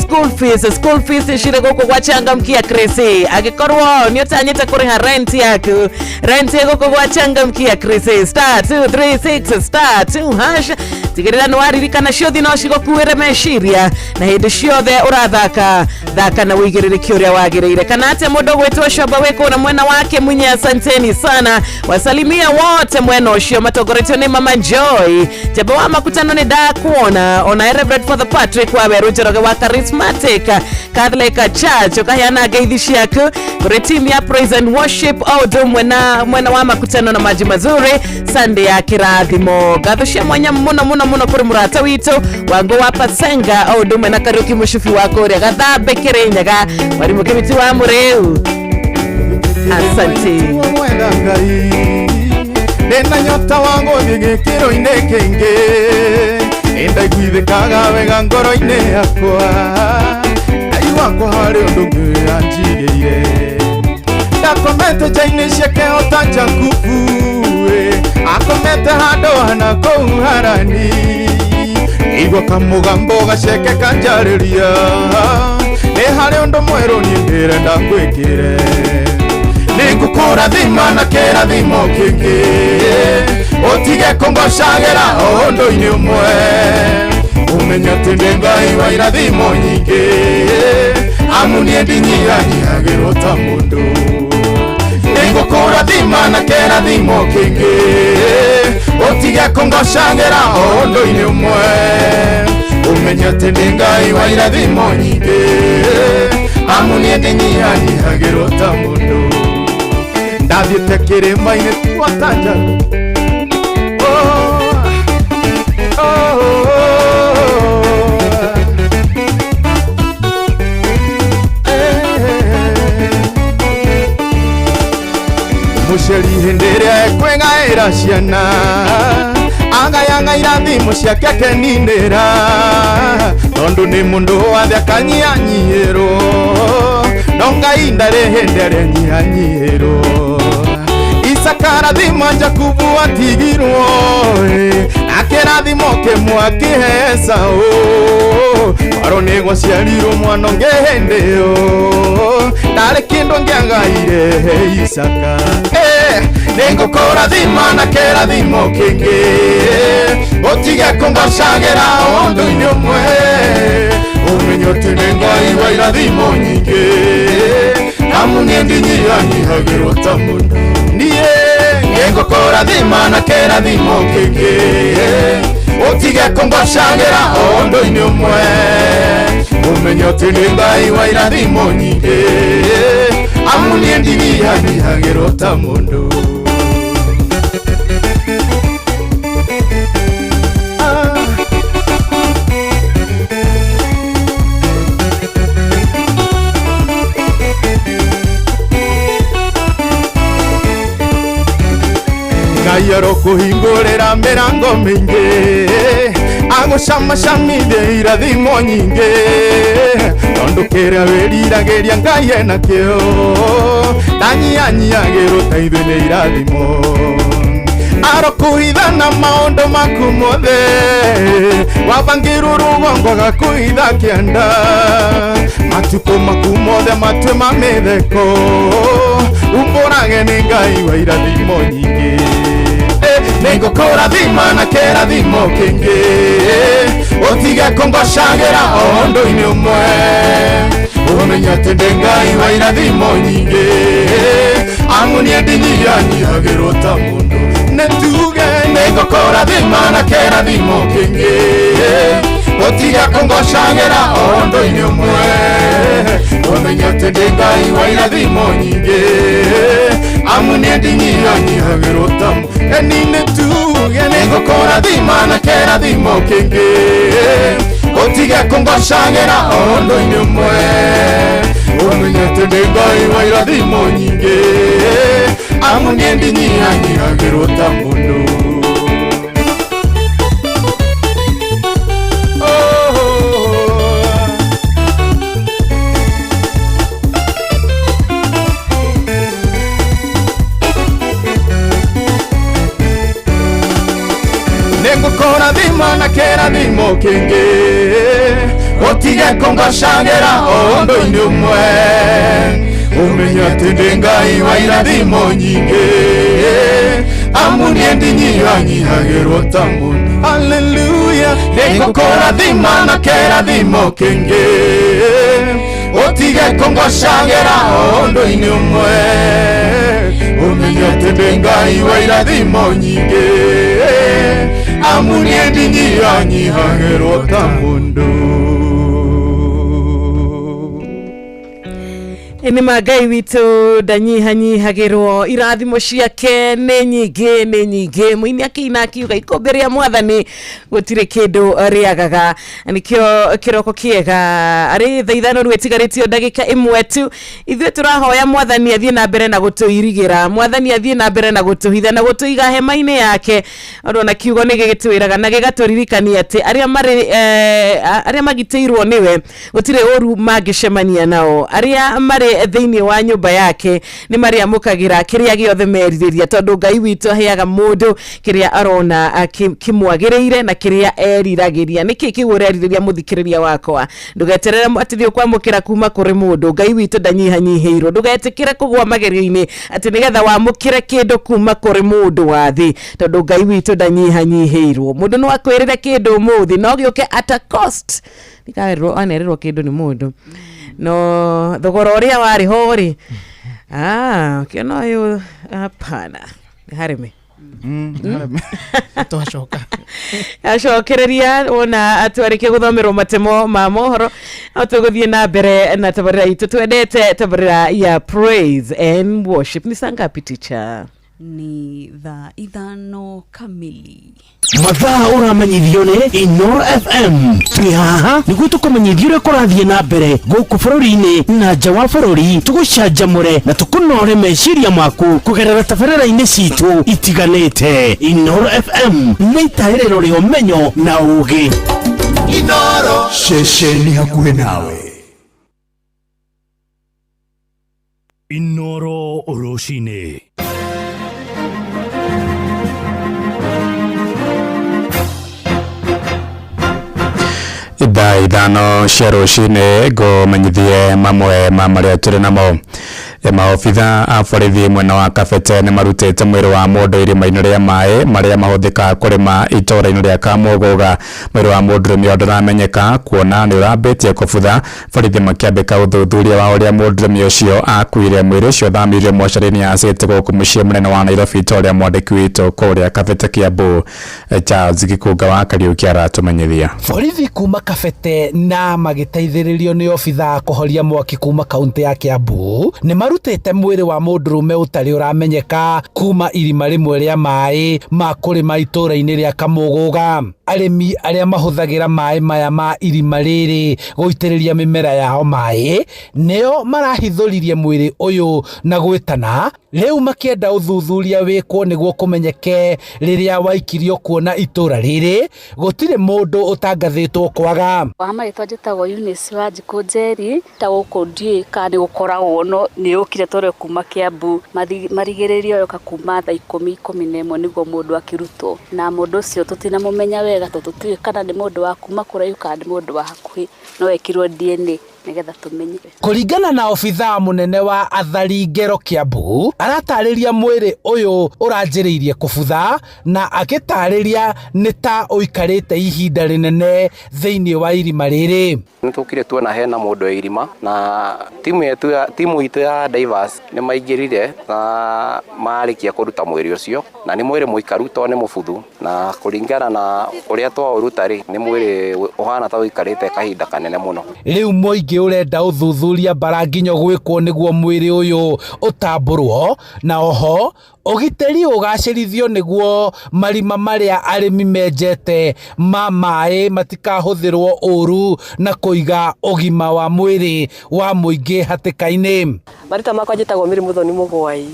school fees cirĩ gũkũ gwa Changamkia Krisi angĩkorwo nĩ ũtanyĩte kũrĩha rent yaku rent ĩ gũkũ gwa Changamkia Krisi star 236 star 2 hash tigĩrĩra nĩ waririkana ciothe no cigũkuĩre meciria na hĩndĩ ciothe ũrathaka thaka na ũigĩrĩrĩki ũrĩa wagĩrĩire kana atĩa mũndũ ũgwĩtwo Coba wĩ kũrĩa mwena wake Munye asanteni sana wasalimia wote mwena ũcio matongoretio nĩ Mama Joy Jeba wa makutano nĩ ndakuona ona Reverend Father Patrick wa Weru Njoroge wa Charismatic Catholic Church ũkaheana ngeithi ciaku kũrĩ team ya Praise and Worship o ũndũ ũmwe na mwena wa makutano na maji mazuri Sunday ya kĩrathimo ngatho cia mwanya mũno mũno mũno kũrĩ mũrata witũ Wango wa Pasenga o ũndũ ũmwe na Kariũki Mũcubi wa kũrĩa Gathambe Kĩrĩnyaga Mwarimũ Kĩmiti wa Mũrĩu asante. Mwenda Ngai ndĩna nyota wa gũthiĩ gĩkĩro-inĩ kĩingĩ nĩndaiguithĩkaga wega ngoro-inĩ yakwa Ngai wakwa harĩ ũndũ ũngĩ anjigĩire ndakomete nja-inĩ ciake o ta Jakubu akomete handũ hana kũu Harani igua kamũgambo gaceke kanjarĩria nĩ harĩ ũndũ mwerũ niĩ ndĩrenda ngwĩkĩre nĩngũkũrathima na kĩrathimo kĩngĩ ũtige kũngocagĩra o ũndũ-inĩ ũmwe ũmenye atĩ ndĩ Ngai wa irathimo nyingĩ amu niĩ ndinyihanyihagĩrwo ta mũndũ nĩngũkũrathima na kĩrathimo kĩngĩ ũtige kũngocagĩra o ũndũ-inĩ ũmwe ũmenye atĩ ndĩ Ngai wa irathimo nyingĩ amu niĩ ndinyihanyihagĩrwo ta mũndũ ndathiĩte kĩrĩma-inĩ twatanja mũciari hĩndĩ ĩrĩa ekwĩgaĩra ciana agayaga irathimo ciake akeninĩra tondũ nĩ mũndũ wathe akanyihanyiihĩrwo no Ngai ndarĩ hĩndĩ arĩa nyihanyihĩrwo Isaka arathima Jakubu atigirwo na kĩrathimo kĩmwe akĩhe Esaũ Faro nĩ gwaciarirwo mwana ũngĩ hĩndĩ ĩyo ndarĩ kĩndũ angĩagaire he Isaka nĩngũkũrathima na kĩrathimo kĩngĩ ũtige kũngocagĩra ũndũ-inĩ ũmwe ũmenye atĩ nĩ Ngai wa irathimo nyingĩ amu niĩ ndinyihanyihagĩrwo ta mũndũ niĩ nĩngũkũrathima na kĩrathimo kĩngĩ ũtige kũngocagĩra o ũndũ-inĩ ũmwe ũmenye atĩ nĩ Ngai wa irathimo nyingĩ amu niĩ ndinyihanyihagĩrwo ta mũndũ. Ngai arokũhingũrĩra mĩrango mĩingĩ agũcamacamithie irathimo nyingĩ tondũ kĩrĩa wĩriragĩria Ngai enakĩo ndanyihanyiagĩrwo ta ithuĩ nĩ irathimo Arokuhitha na maũndũ maku mothe wabangirwo rũgongo agakuhitha kĩanda matukũ maku mothe matue ma mĩtheko umbũrage nĩ Ngai wa irathimo nyingĩ. Nĩngũkũrathima na kĩrathimo kĩngĩ ũtige kũngocagĩra o ũndũ-inĩ ũmwe ũmenye atĩ ndĩ Ngai wa irathimo nyingĩ amu niĩ ndinyihanyihagĩrwo ta mũndũ nĩtuge nĩngũkũrathima na kĩrathimo kĩngĩ ũtige kũngocagĩra o ũndũ-inĩ ũmwe ũmenye atĩ ndĩ Ngai wa irathimo nyingĩ amu niĩ ndinyihanyihagĩrwo ta mũndũ eni nĩtuge nĩngũkũrathima na kĩrathimo kĩngĩ ũtige kũngocagĩra o ũndũ-inĩ ũmwe ũmenye atĩ ndĩ Ngai wa irathimo nyingĩ amu niĩ ndinyihanyihagĩrwo ta mũndũ. Nĩngũkũrathima na kĩrathimo kĩngĩ ũtige kũngocagĩra o ũndũ-inĩ ũmwe ũmenye atĩ ndĩ Ngai wa irathimo nyingĩ amu niĩ ndinyihanyihagĩrwo ta mũndũ. Haleluya nĩngũkũrathima na kĩrathimo kĩngĩ ũtige kũngocagĩra o ũndũ-inĩ ũmwe ũmenye atĩ ndĩ Ngai wa irathimo nyingĩ amu niĩ ndinyihanyihagĩrwo ta mũndũ. Nĩ ma Ngai witũ ndanyihanyihagĩrwo irathimo ciake nĩ nyingĩ nĩ nyingĩ mũini akĩina akiuga ikũmbĩ rĩa mwathani gũtirĩ kĩndũ rĩagaga nĩkĩo kĩroko kĩega arĩ thaa ithano rĩu ĩtigarĩtio ndagĩka ĩmwe tu ithuĩ tũrahoya mwathani athiĩ na mbere na gũtũirigĩra mwathani athiĩ na mbere na gũtũhitha na gũtũiga hema-inĩ yake ũndũ ona kiugo nĩ gĩgĩtwĩraga na gĩgatũririkania atĩ arĩa marĩ arĩa magitĩirwo nĩwe gũtirĩ ũru mangĩcemania nao arĩa marĩ thĩinĩ wa nyũmba yake nĩ marĩamũkagĩra kĩrĩa gĩothe merirĩria tondũ Ngai witũ aheaga mũndũ kĩrĩa arona kĩmwagĩrĩire na kĩrĩa eriragĩria. Nĩkĩ kĩu ũrerirĩria mũthikĩrĩria wakwa? Ndũgeterere atĩ nĩ ũkwamũkĩra kuma kũrĩ mũndũ. Ngai witũ ndanyihanyihĩirwo. Ndũgetĩkĩre kũgũa magerio-inĩ atĩ nĩgetha wamũkĩre kĩndũ kuma kũrĩ mũndũ wa thĩ tondũ Ngai witũ ndanyihanyihĩirwo. Mũndũ no akwĩrĩre kĩndũ ũmũthĩ no gĩũke at a cost. Nĩkaerwo anerĩrwo kĩndũ nĩ mũndũ no thogora ũrĩa warĩ ho rĩ ũkĩona ũyũ hapana harĩme twacoka acokereria wona twarĩkia gũthomerwo matemo ma mohoro no tũgũthiĩ na mbere na tabarĩra itũ twendete tabarĩra ya praise and worship. Ni saa ngapi teacher? Ni thaa 5 kamili. Mathaa ũramenyithio nĩ Inoro FM. Twĩ haha nĩguo tũkũmenyithie ũrĩa kũrathiĩ na mbere gũkũ bũrũri-inĩ na nja wa bũrũri, tũgũcanjamũre na tũkũnore meciria maku kũgerera tabarĩra-inĩ citũ itiganĩte. Inoro FM nĩ itaĩrĩro rĩa ũmenyo na ũũgĩ. Inoro ceceni hakuhĩ nawe. Inoro rũcinĩ. Thaa 5 cia rũcinĩ ngũmenyithie mamwe ma marĩa tũrĩ namo. Maobitha a borithi mwena wa Kabete nĩ marutĩte mwĩrĩ wa mũndũ irima-inĩ rĩa maĩ marĩa mahũthĩkaga kũrĩma itũũra-inĩ rĩa Kamũgũga. Mwĩrĩ wa mũndũrũme ũyũ ndũramenyeka kuona nĩ ũrambĩtie kũbutha, borithi makĩambĩka ũthuthuria wa ũrĩa mũndũrũme ũcio akuire. Mwĩrĩ ũcio ũthamirio mocarĩ-inĩ ya City gũkũ mũciĩ mũnene wa Nairobi ta ũrĩa mwandĩki witũ kũrĩa Kabete Kiambu Charles Gĩkũnga wa Kariũki aratũmenyithia. Borithi kuma Kabete na magĩteithĩrĩrio nĩ obitha kũhoria mwaki kuma kaunti ya Kiambu nĩ marutĩte mwĩrĩ wa mũndũrũme ũtarĩ ũramenyeka kuma irima rĩmwe rĩa maĩ ma kũrĩma itũũra-inĩ rĩa Kamũgũga. Arĩmi arĩa mahũthagĩra maĩ maya ma irima rĩrĩ gũitĩrĩria mĩmera yao maĩ nĩo marahithũririe mwĩrĩ ũyũ na gwĩtana rĩu makĩenda ũthuthuria wĩkwo nĩguo kũmenyeke rĩrĩa waikirio kuona itũra rĩrĩ gũtirĩ mũndũ ũtangathĩtwo kwaga. Wa marĩtwa njĩtagwo Eunice Wanjikũ Njeri, ta gũkũ ndiũĩ kana nĩ gũkoragwo no nĩ yũkire tondũ kuma Kiambu marigĩrĩrio yoka kuma thaa 10, 11 nĩguo mũndũ akĩrutwo, na mũndũ ũcio tũtinamũmenya wega tondũ tũtiũĩ kana nĩ mũndũ wa kuma kũraihu kana nĩ mũndũ wa hakuhĩ, no ekirwo DNA nĩgetha tũmenye. Kũringana na obithaa mũnene wa athari ngero Kiambu, aratarĩria mwĩrĩ ũyũ ũranjĩrĩirie kũbutha na akĩtarĩria nĩ ta ũikarĩte ihinda rĩnene thĩinĩ wa irima rĩrĩ. Nĩtũkire tuona hena mũndũ wa irima na timu itũ ya divers nĩ maingĩrire na marĩkia kũruta mwĩrĩ ũcio, na nĩ mwĩrĩ mũikaru tondũ nĩ mũbuthu, na kũringana na ũrĩa twaũruta rĩ, nĩ mwĩrĩ ũhana ta ũikarĩte kahinda kanene mũno. Rĩu mũingĩ ũrenda ũthuthuria bara nginya gwĩkwo nĩguo mwĩrĩ ũyũ ũtambũrwo, na oho ũgitĩri ũgacĩrithio nĩguo marima marĩa arĩmi menjete ma maĩ matikahũthĩrwo ũru na kũiga ũgima wa mwĩrĩ wa mũingĩ hatĩka-inĩ. Marĩtwa makwa njĩtagwo Mary Muthoni Mũgwai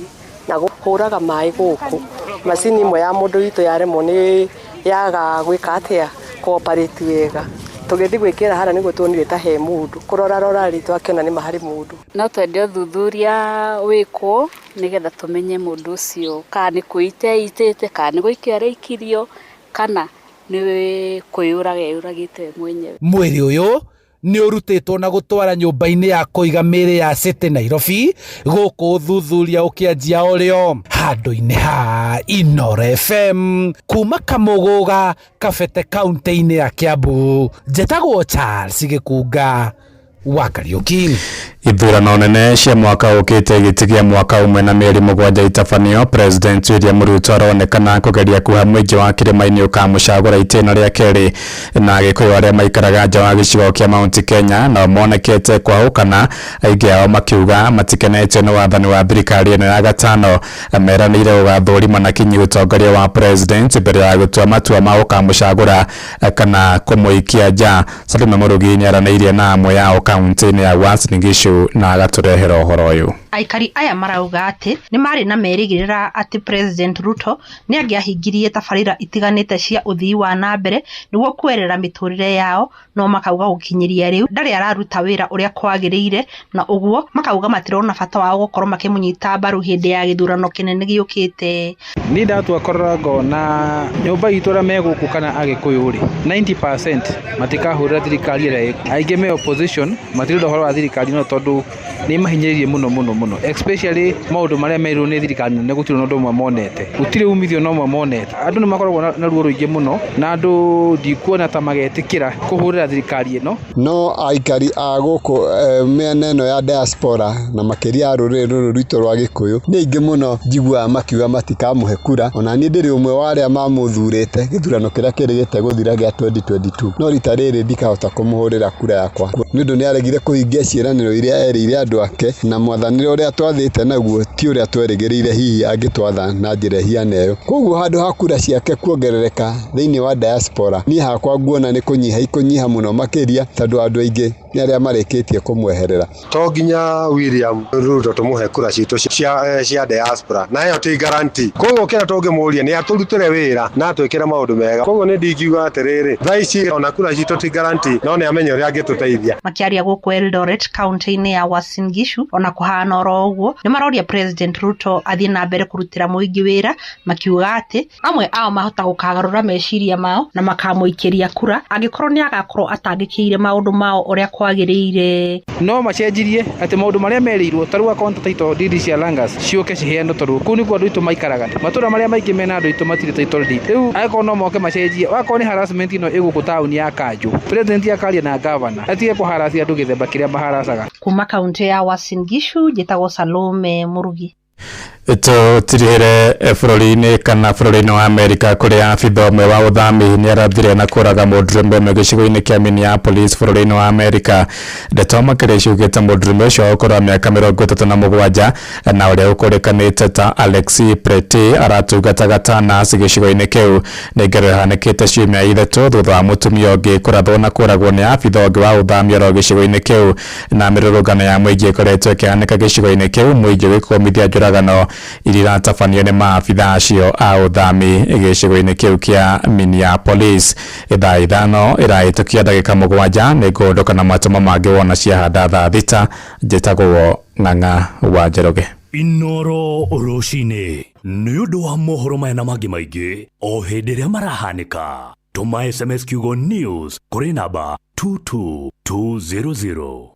na hũraga maĩ gũkũ. Macini ĩmwe ya mũndũ witũ yaremwo nĩ yaga gwĩka atĩa cooperate wega, tũgĩthiĩ gwĩkĩra harĩa nĩguo tuonire ta he mũndũ kũrora rora rĩ twakĩona nĩ ma harĩ mũndũ. No twende ũthuthuria wĩkwo nĩgetha tũmenye mũndũ ũcio kana nĩ kwĩita eitĩte, kana nĩ gũikio areikirio, kana nĩ kwĩyũraga eyũragĩte mwenyewe. Mwĩrĩ ũyũ nĩ ũrutĩtwo na gũtwara nyũmba-inĩ ya kũiga mĩĩrĩ ya City Nairobi gũkũ ũthuthuria ũkĩanjia ũrĩo handũ-inĩ ha Inooro FM kuma Kamũgũga Kabete kaunti-inĩ ya Kiambu. Njĩtagwo Charles Gĩkunga wa Kariuki. Ithurano nene cia mwaka ũkĩte igĩtigia mwaka ũmwe na mĩeri 7 itabanio, President William Ruto aronekana kũgeria kuha mũingĩ wa kĩrĩma-inĩ ũkamũcagũra itĩna rĩa kerĩ, na Agĩkũyũ arĩa maikaraga nja wa gĩcigo kĩa Mount Kenya nao monekete kwahũkana, aingĩ ao makiuga matikenetio nĩ wathani wa thirikari ĩno ya gatano. Meranĩire gũgathũrima na kinyi ũtongoria wa President mbere ya gũtua matua ma gũkamũcagũra kana kũmũikia nja. Salome Mũrugi nĩaranĩirie na amwe ao kaunti-inĩ ya Uasin Gishu na agatũrehera ũhoro ũyũ. Aikari aya marauga atĩ nĩ marĩ na merĩgĩrĩra atĩ President Ruto nĩ angĩahingirie tabarĩra itiganĩte cia ũthii wa na mbere nĩguo kwerera mĩtũrĩre yao, no makauga gũkinyĩria rĩu ndarĩ araruta wĩra ũrĩa kwagĩrĩire, na ũguo makauga matirona bata wao gũkorwo makĩmũnyita mbaru hĩndĩ ya gĩthurano kĩnene gĩũkĩte. Niĩ ndatua kũrora ngona nyũmba itũ arĩa me gũkũ kana Agĩkũyũ rĩ, 90% matikahũrĩra thirikari ĩrĩa ĩkuo. Aingĩ me opposition matirenda ũhoro wa thirikari no tondũ nĩ mahinyĩrĩirie mũno mũno mũno, especially maũndũ marĩa merirwo nĩ thirikari nene gũtirĩ na ũndũ ũmwe monete, gũtirĩ umithio na ũmwe monete. Andũ nĩ makoragwo na ruo rũingĩ mũno, na andũ ndikuona ta magetĩkĩra kũhũrĩra thirikari ĩno. No aikari a gũkũ mĩena ĩno ya diaspora na makĩria a rũrĩrĩ rũrũ rwitũ rwa Gĩkũyũ nĩ aingĩ mũno njiguaga makiuga matikamũhe kura. Ona niĩ ndĩrĩ ũmwe wa arĩa mamũthurĩte gĩthurano kĩrĩa kĩrĩgĩte gũthira gĩa 2022, no rita rĩrĩ ndikahota kũmũhũrĩra kura yakwa nĩ ũndũ nĩ aregire kũhingia ciĩranĩro iria erĩire andũ ake, na mwathanĩre ũrĩa twathĩte naguo ti ũrĩa twerĩgĩrĩire hihi angĩtwatha na njĩra ĩhiana ĩyo. Koguo handũ ha kura ciake kuongerereka thĩinĩ wa diaspora, niĩ hakwa nguona nĩ kũnyiha ikũnyiha mũno makĩria, tondũ andũ aingĩ nĩ arĩa marĩkĩtie kũmweherera. To nginya William Ruto tũmũhe kura citũ cia diaspora, na ĩyo ti guarantee. Koguo kĩrĩa tũngĩmũria nĩ atũrutĩre wĩra na atwĩkĩre maũndũ mega. Koguo nĩ ndingiuga atĩrĩrĩ, thaa ici ona kura citũ ti guarantee, no nĩ amenye ũrĩa angĩtũteithia. Makĩaria gũkũ Eldoret kaunti-inĩ ya Uasin Gishu, ona kũhana oro ũguo nĩ maroria President Ruto athiĩ na mbere kũrutĩra mũingĩ wĩra, makiuga atĩ amwe ao mahota gũkagarũra meciria mao na makamũikĩria kura angĩkorwo nĩ agakorwo atangĩkĩire maũndũ mao ũrĩa kwagĩrĩire. No macenjirie atĩ maũndũ marĩa merĩirwo ta rĩu akorwo title deed cia Langas ciũke ciheanwo, tondũ kũu nĩkuo andũ aitũ maikaraga. Matũũra marĩa maingĩ mena andũ aitũ matirĩ title deed. Rĩu angĩkorwo no moke macenjie, wakorwo nĩ harassment ĩno ĩgũkũ taũni ya Kanjũ, President akaria na governor atige kũharacia andũ gĩthemba kĩrĩa maharacaga. Kuma kaunti ya Uasin Gishu, njĩtagwo Salome Mũrugi. Tũtirihĩre bũrũri-inĩ kana bũrũri-inĩ wa Amerika kũrĩa abitha ũmwe wa ũthami nĩarathire na kũraga mũndũrũme ũmwe gĩcigo-inĩ kĩa Minneapolis bũrũri-inĩ wa Amerika. Ndeto makĩria ciugĩte mũndũrũme ũcio wa ũkũrũ wa mĩaka 37 na ũrĩa ũkũrĩkanĩte ta Alexi Preti aratungataga ta nurse gĩcigo-inĩ kĩu. Nĩ ngero ĩhanĩkĩte ciumia 3 thutha wa mũtumia ũngĩ kũrathwo na kũragwo nĩ abitha ũngĩ wa ũthami oro gĩcigo-inĩ kĩu, na mĩrũrũngano ya mũingĩ ĩkoretwo ĩkĩhanĩka gĩcigo-inĩ kĩu, mũingĩ ũgĩkũmithia njũragano iria iratabanio nĩ maabitha acio a ũthami gĩcigo-inĩ kĩu kĩa Minneapolis. Thaa 5 ĩrahĩtũkia ndagĩka 7 nĩ ngũndũka na matũma mangĩ wona ciahanda thaa 6. Njĩtagwo Ng'ang'a wa Njoroge. Inoro rũcinĩ nĩ ũndũ wa mohoro maya na mangĩ maingĩ o hĩndĩ ĩrĩa marahanĩka. Tũma SMS kiugo news kũrĩ namba 22200.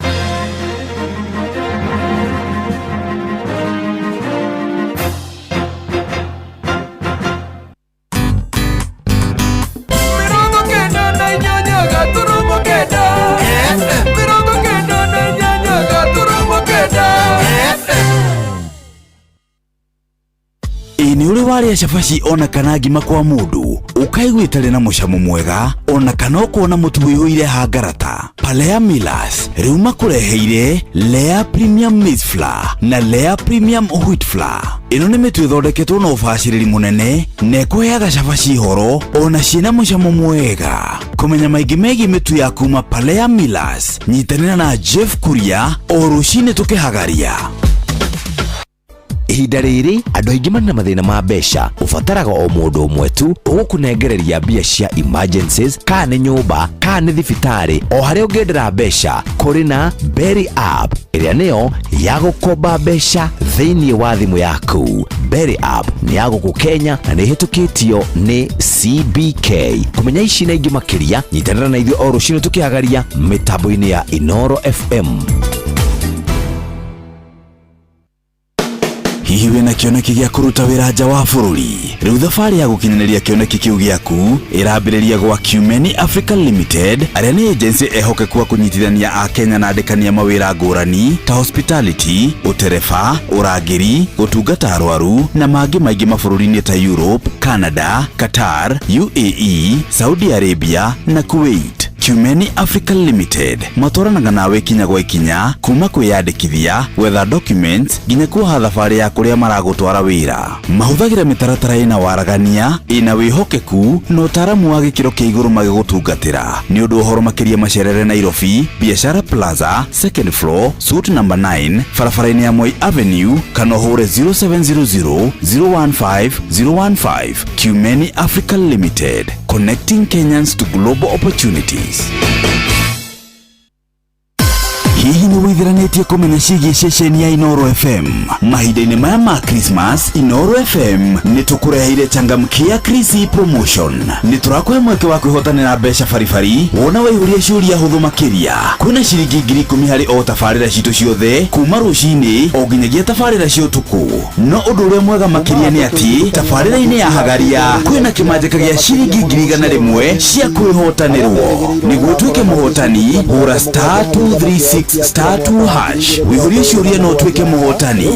Ĩ nĩ ũrĩ warĩa cabaci ona kana ngima kwa mũndũ ũkaigua ĩtarĩ na mũcamo mwega ona kana ũkona mũtu wĩihũire hangarata? Palea Millers rĩu makũreheire Lea Premium Maize Flour na Lea Premium Wheat Flour. Ĩno nĩ mĩtu ĩthondeketwo na ũbacĩrĩri mũnene na ĩkũheaga cabaci horo ona ciĩna mũcamo mwega. Kũmenya maingĩ megiĩ mĩtu ya kuma Palea Millers, nyitanĩra na Jeff Kuria o rũcinĩ tũkĩhagaria. Ihinda rĩrĩ andũ aingĩ marĩ na mathĩna ma mbeca, ũbataraga o mũndũ ũmwe tu ũgũkũnengereria mbia cia emergencies, kana nĩ nyũmba kana nĩ thibitarĩ, o harĩa ũngĩendera mbeca. Kũrĩ na Berry App ĩrĩa nĩyo ya gũkomba mbeca thĩinĩ wa thimũ yaku. Berry App nĩ ya gũkũ Kenya na nĩ ĩhĩtũkĩtio nĩ CBK. Kũmenya ici na ingĩ makĩria, nyitanĩra na ithuĩ o rũcinĩ tũkĩhagaria mĩtambo-inĩ ya Inoro FM. Hihi wĩna kĩoneki gĩa kũruta wĩra nja wa bũrũri? Rĩu thabarĩ ya gũkinyanĩria kĩoneki kĩu gĩaku ĩrambĩrĩria gwa Cumeni Africa Limited, arĩa nĩ agency ehokeku a kũnyitithania a Kenya na andĩkania mawĩra ngũrani ta hospitality, ũtereba, ũrangĩri, gũtungata arwaru na mangĩ maingĩ mabũrũri-inĩ ta Europe, Canada, Qatar, UAE, Saudi Arabia na Kuwait. Cumeni Africa Limited matwaranaga nawe ikinya gwa ikinya kuma kwĩyandĩkithia, gwetha documents nginya kuoha thabarĩ ya kũrĩa maragũtwara wĩra. Mahũthagĩra mĩtaratara ĩna waragania, ĩna wĩhokeku na ũtaaramu wa gĩkĩro kĩa igũrũ magĩgũtungatĩra. Nĩ ũndũ ũhoro makĩria macerere Nairobi, Biashara Plaza, second floor, suite number 9, barabara-inĩ ya Moi Avenue, kana ũhũre 0700 015 015. Cumeni Africa Limited, connecting Kenyans to global opportunities. Hihi nĩ wĩithiranĩtie kũmenya ciĩgiĩ ceceni ya Inoro FM? Mahinda-inĩ maya ma Christmas, Inoro FM nĩ tũkũreheire changamkia Chrissy promotion. Nĩ tũrakũhe mweke wa kwĩhotanĩra mbeca baribari wona waihũria ciũria hũthũ makĩria. Kwĩna ciringi 10,000 harĩ o tabarĩra citũ ciothe kuma rũcinĩ o nginyagia tabarĩra cia ũtukũ. No ũndũ ũrĩa mwega makĩria nĩ atĩ tabarĩra-inĩ ya Hagaria kwĩna kĩmanjĩka gĩa ciringi 100,000 cia kwĩhotanĩrwo. Nĩguo ũtuĩke mũhotani, hũra star 236 star 2 hash wĩihũrie ciũria na ũtuĩke mũhotani.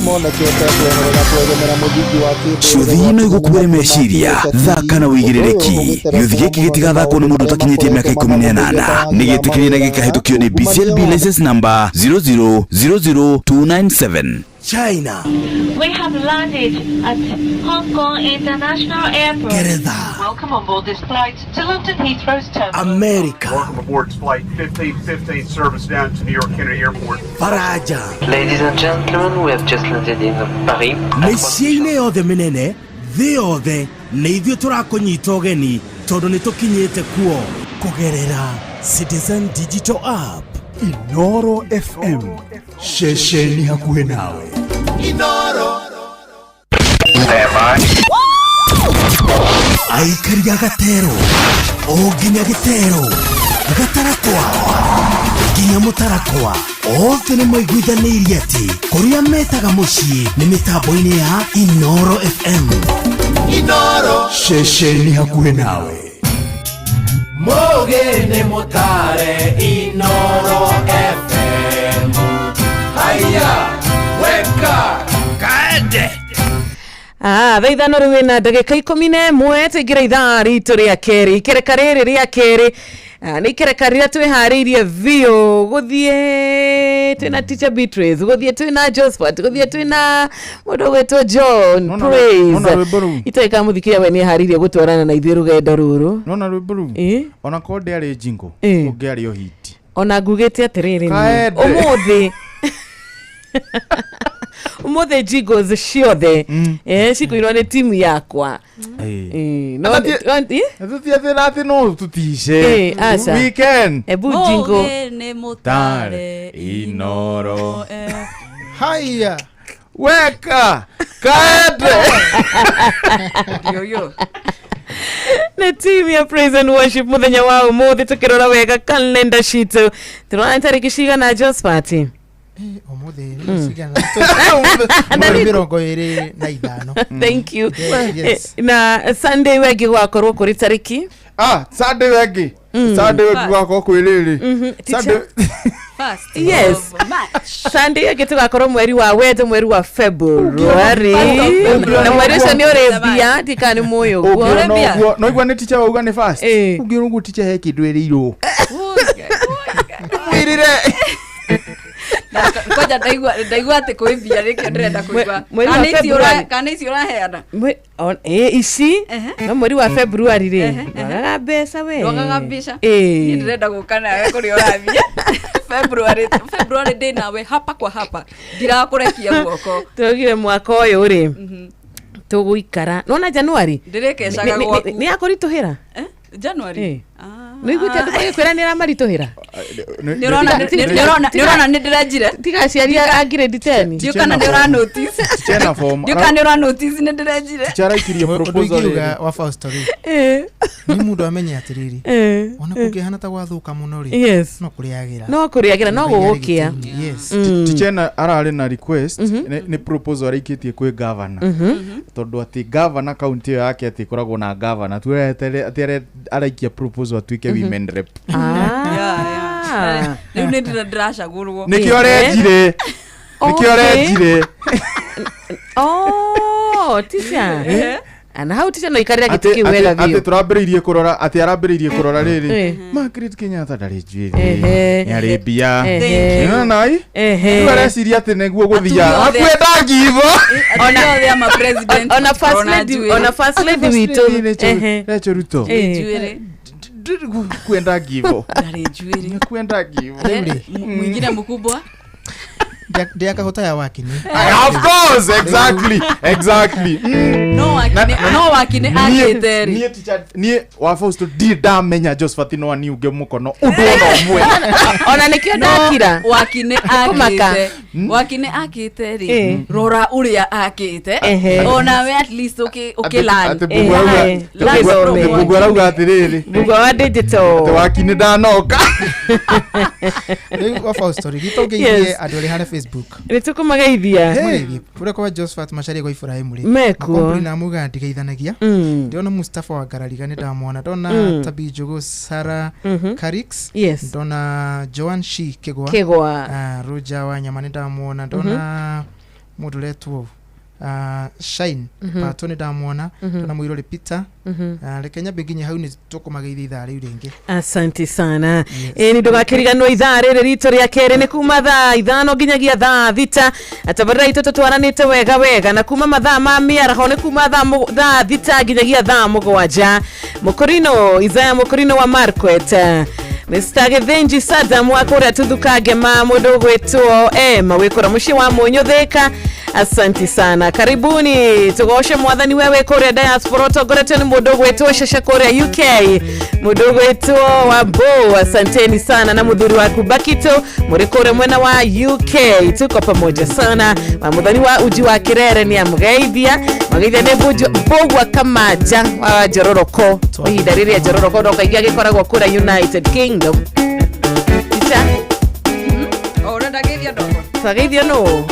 Ciũthi no igũkuĩre meciria, thaka na wĩigĩrĩrĩki. Gĩũthi gĩkĩ gĩtigathakwo nĩ mũndũ ũtakinyĩtie mĩaka 18. Nĩ gĩtĩkĩrie na gĩkahĩtũkio nĩ BCLB license number 0000297. China. We have landed at Hong Kong International Airport. Geretha. Welcome on board this flight to London Heathrow's terminal. America. Welcome aboard flight 1515 service down to New York Kennedy Airport. Faraja. Ladies and gentlemen, we have just landed in Paris. Mĩciĩ-inĩ yothe mĩnene thĩ yothe nĩ ithuĩ tũrakũnyita ũgeni tondũ nĩ tũkinyĩte kuo kũgerera Citizen Digital App. Inoro FM, ceceni hakuhĩ nawe. Inoro. Aikari a Gatero o nginya Gĩtero, Gatarakwa nginya Mũtarakwa, othe nĩ maiguithanĩirie atĩ kũrĩa metaga mũciĩ nĩ mĩtambo-inĩ ya Inoro FM. Inoro, ceceni hakuhĩ nawe. Mũgĩ nĩ mũtare Inoro FM. Haya, weka kaende. Thaa 5 rĩu ĩna ndagĩka 11 tũingĩra ithaa ritũ rĩa kerĩ. Ikereka rĩrĩ rĩa kerĩ nĩ ikereka rĩrĩa twĩharĩirie biũ gũthiĩ twĩna teacher Beatrice, gũthiĩ twĩna Josephat, gũthiĩ twĩna mũndũ ũgwĩtwo John. Nona Praise rwĩmbo rũu. Itoĩ kana mũthikĩria we nĩeharĩirie gũtwarana na ithuĩ rũgendo rũrũ. Nona rwĩmbo rũu. Ona korwo ndĩarĩ jingle, ũngĩarĩ o hiti. Ona ngugĩte atĩrĩrĩ niĩ, Kaende. ũmũthĩ ũmũthĩ jingles ciothe cikũinwo nĩ timu yakwa. No Tũtiathĩna atĩ no tũtice. Aca. We can. Ebu jingle. Mũgĩ nĩ mũtare Tare Inoro. Haya. Weka kaende. Yoyo. Nĩ timu ya praise and worship mũthenya wa ũmũthĩ. Tũkĩrora wega kalenda citũ tũrona nĩ tarĩki cigana, Josphat? Ũmũthĩ nĩ cigana? Mweri 25. Thank you. Yes. Na Sunday wengĩ gwakorwo kũrĩ tarĩki Sunday wengĩ. Sunday wengĩ gwakorwo kwĩ rĩrĩ. Sunday. First Yes. of March. Sunday ĩngĩ tũgakorwo mweri wa wendo, mweri wa February, na mweri ũcio nĩ ũrĩ mbia ndikana nĩ mũĩ ũguo. Ũngĩona ũguo no igua nĩ ticha wauga nĩ fast. Ũngĩona ũguo ticha he kĩndũ ĩrĩirwo. Mwĩrĩre. Ngoja ndaigua atĩ kwĩ mbia nĩkĩo ndĩrenda kũigua. Mweri wa Kana ici February. Kana ici ũraheana. Ici no mweri wa February rĩ ndwagaga mbeca we. Ndwagaga mbeca. Niĩ ndĩrenda gũka nawe kũrĩa ũrathiĩ February ndĩ nawe hapa kwa hapa, ndirakũrekia guoko. Tũraugire mwaka ũyũ rĩ tũgũikara nona January Ndĩrĩkecaga gwaku. Nĩ yakũritũhĩra. January. Nĩ iguĩte andũ magĩkwĩra nĩ aramaritũhĩra. Nĩũrona nĩ ndĩrenjire. Tiga aciari a grade 10. Ndiũ kana nĩ ũra notice. Ticha ena form. Ndiũ kana nĩ ũra notice nĩ ndĩrenjire. Ticha araikirie Ũndũ proposal ingiuga rĩrĩ. wa Fausto rĩ, nĩ mũndũ amenye atĩrĩrĩ, ona kũngĩhana ta gwathũka mũno rĩ, Yes. no kũrĩagĩra. No kũrĩagĩra, no Ngai arĩ gũgũkĩa. gĩtũmi. Yes. Ticha ena ararĩ na request, nĩ proposal araikĩtie kwĩ governor, tondũ atĩ governor kaunti ĩyo yake atĩ ĩkoragwo na governor tu atĩ araikia proposal atuĩke women rep. Rĩu nĩ ndĩracagũrwo. Nĩkĩo arenjire. Nĩkĩo arenjire. Oh, teacher. Na hau teacher no ikarĩra gĩtĩ kĩu wega Atĩ biũ. tũrambĩrĩirie kũrora atĩ arambĩrĩirie kũrora rĩrĩ Margaret Kenyatta ndarĩ njuĩrĩ, nĩ arĩ mbia. Nĩwona nai rĩu areciria atĩ nĩguo gũthiaga Atumia othe- hakuenda ngivo. Atumia othe ama president Ona first makorwo na lady, njuĩrĩ. ona first lady witũ. Rachel Ruto. Njuĩrĩ. Kwenda ngivo. Ndarĩ njuĩrĩ. Kwenda ngivo. Mwingine mkubwa. Ndĩakahota ya wakinyi. Of course, exactly, exactly. No wakine, no wakine akĩte rĩ. Niĩ teacher, niĩ wa Fausto ndirĩ ndamenya Josphat no aniunge mũkono ũndũ ona ũmwe. Ona nĩkĩo No, ndakira. Wakine Kũmaka. akĩte. Wakine akĩte rĩ. Rora ũrĩa akĩte. Onawe at least ũkĩ learn. Atĩ Mbugua auga- Learn from atĩ Mbugua arauga atĩrĩrĩ, Mbugua wa digital. Atĩ wakini ndanoka. Rĩu wa Fausto rĩ, gitũ ũngĩirie Yes. andũ arĩa harĩa Facebook. Nĩ tũkũmageithia. Kũrĩa kwa Josephat Macharia gwa Ibrahim rĩ, Mekuo. makompuni na muga ndigeithanagia. Ndĩrona Mustafa wa Ngarariga nĩ ndamwona, ndona Tabi Njugu Sara Karix, Yes. ndona Joan Shi Kĩgwa. Kĩgwa. Roger wa Nyama nĩ ndamwona, ndona mũndũ ũretwo Shine Pato nĩ ndamwona, ndona Mũirũrĩ Peter. Reke nyambe nginye hau, nĩ tũkũmageithia ithaa rĩu rĩngĩ. Asante sana. Ĩ nĩ ndũgakĩriganwo ithaa rĩrĩ ritũ rĩa kerĩ nĩ kuma thaa 5 nginyagia thaa 6. Atabarĩra itũ tũtwaranĩte wega wega na kuma mathaa ma mĩaraho nĩ kuma thaa 6 nginyagia thaa 7. Mũkũrino Isaya Mũkũrino wa Marquet, Mr. Githinji Sadam wa kũrĩa Tuthuka Ngema, mũndũ ũgwĩtwo Emma wĩ kũrĩa mũciĩ wa Mũnyũ Thĩka. Asanti sana, karibuni tugoce mwathani wewe kũrĩa diaspora ũtongoretio nĩ mũndũ ũgwĩtwo Sheshe kũrĩa UK, mũndũ ũgwĩtwo Wambo, asanteni sana na mũthuri waku Bakito mũrĩ kũrĩa mwena wa UK, tuko pamoja sana. Wa mũthoni wa uji wa Kirere nĩ amũgeithia mageithia nĩ Mbũgua Kamaja wa Njororoko, ihinda rĩrĩa Njororoko no kaingĩ agĩkoragwo kũrĩa United Kingdom. Ticha. O ũrenda ngeithia ndoko. Twageithio nũ?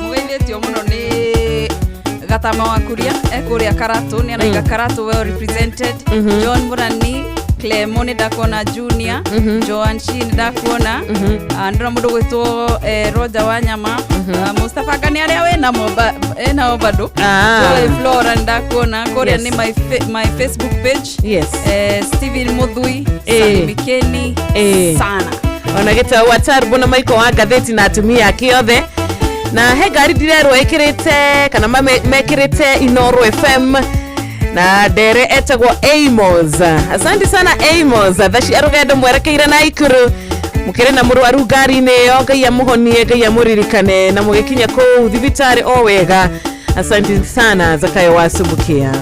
Mũgeithĩtio mũno nĩ Gatama wa Kuria ekũrĩa Karatu, nĩ araiga Karatu well represented. John Murani. Clemo nĩ ndakuona, Junior Joan Shi nĩ ndakuona. Ah, ndĩrona mũndũ gwĩtwo Roger Wanyama. Ah, Mustafa Ngani arĩa wĩnamo enao bado. Ah. Joy Flora nĩ ndakuona kũrĩa. Yes. Nĩ my Facebook page. Yes. Steven Muthui, Eh. Sami Mikeni Eh. sana. Ona gĩtau atarbo na maiko wa ngathĩti na atumia ake othe, na he ngari ndirerwo ĩkĩrĩte kana mekĩrĩte Inoro FM na ndere etagwo Amos. Asante sana Amos, tha cia rũgendo mwerekeire na Ikuru, mũkĩrĩ na mũrwaru ngari-inĩ ĩyo, Ngai amũhonie, Ngai amũririkane na mũgĩkinya kũu thibitarĩ o wega. Asante sana Zakayo wa Subukia.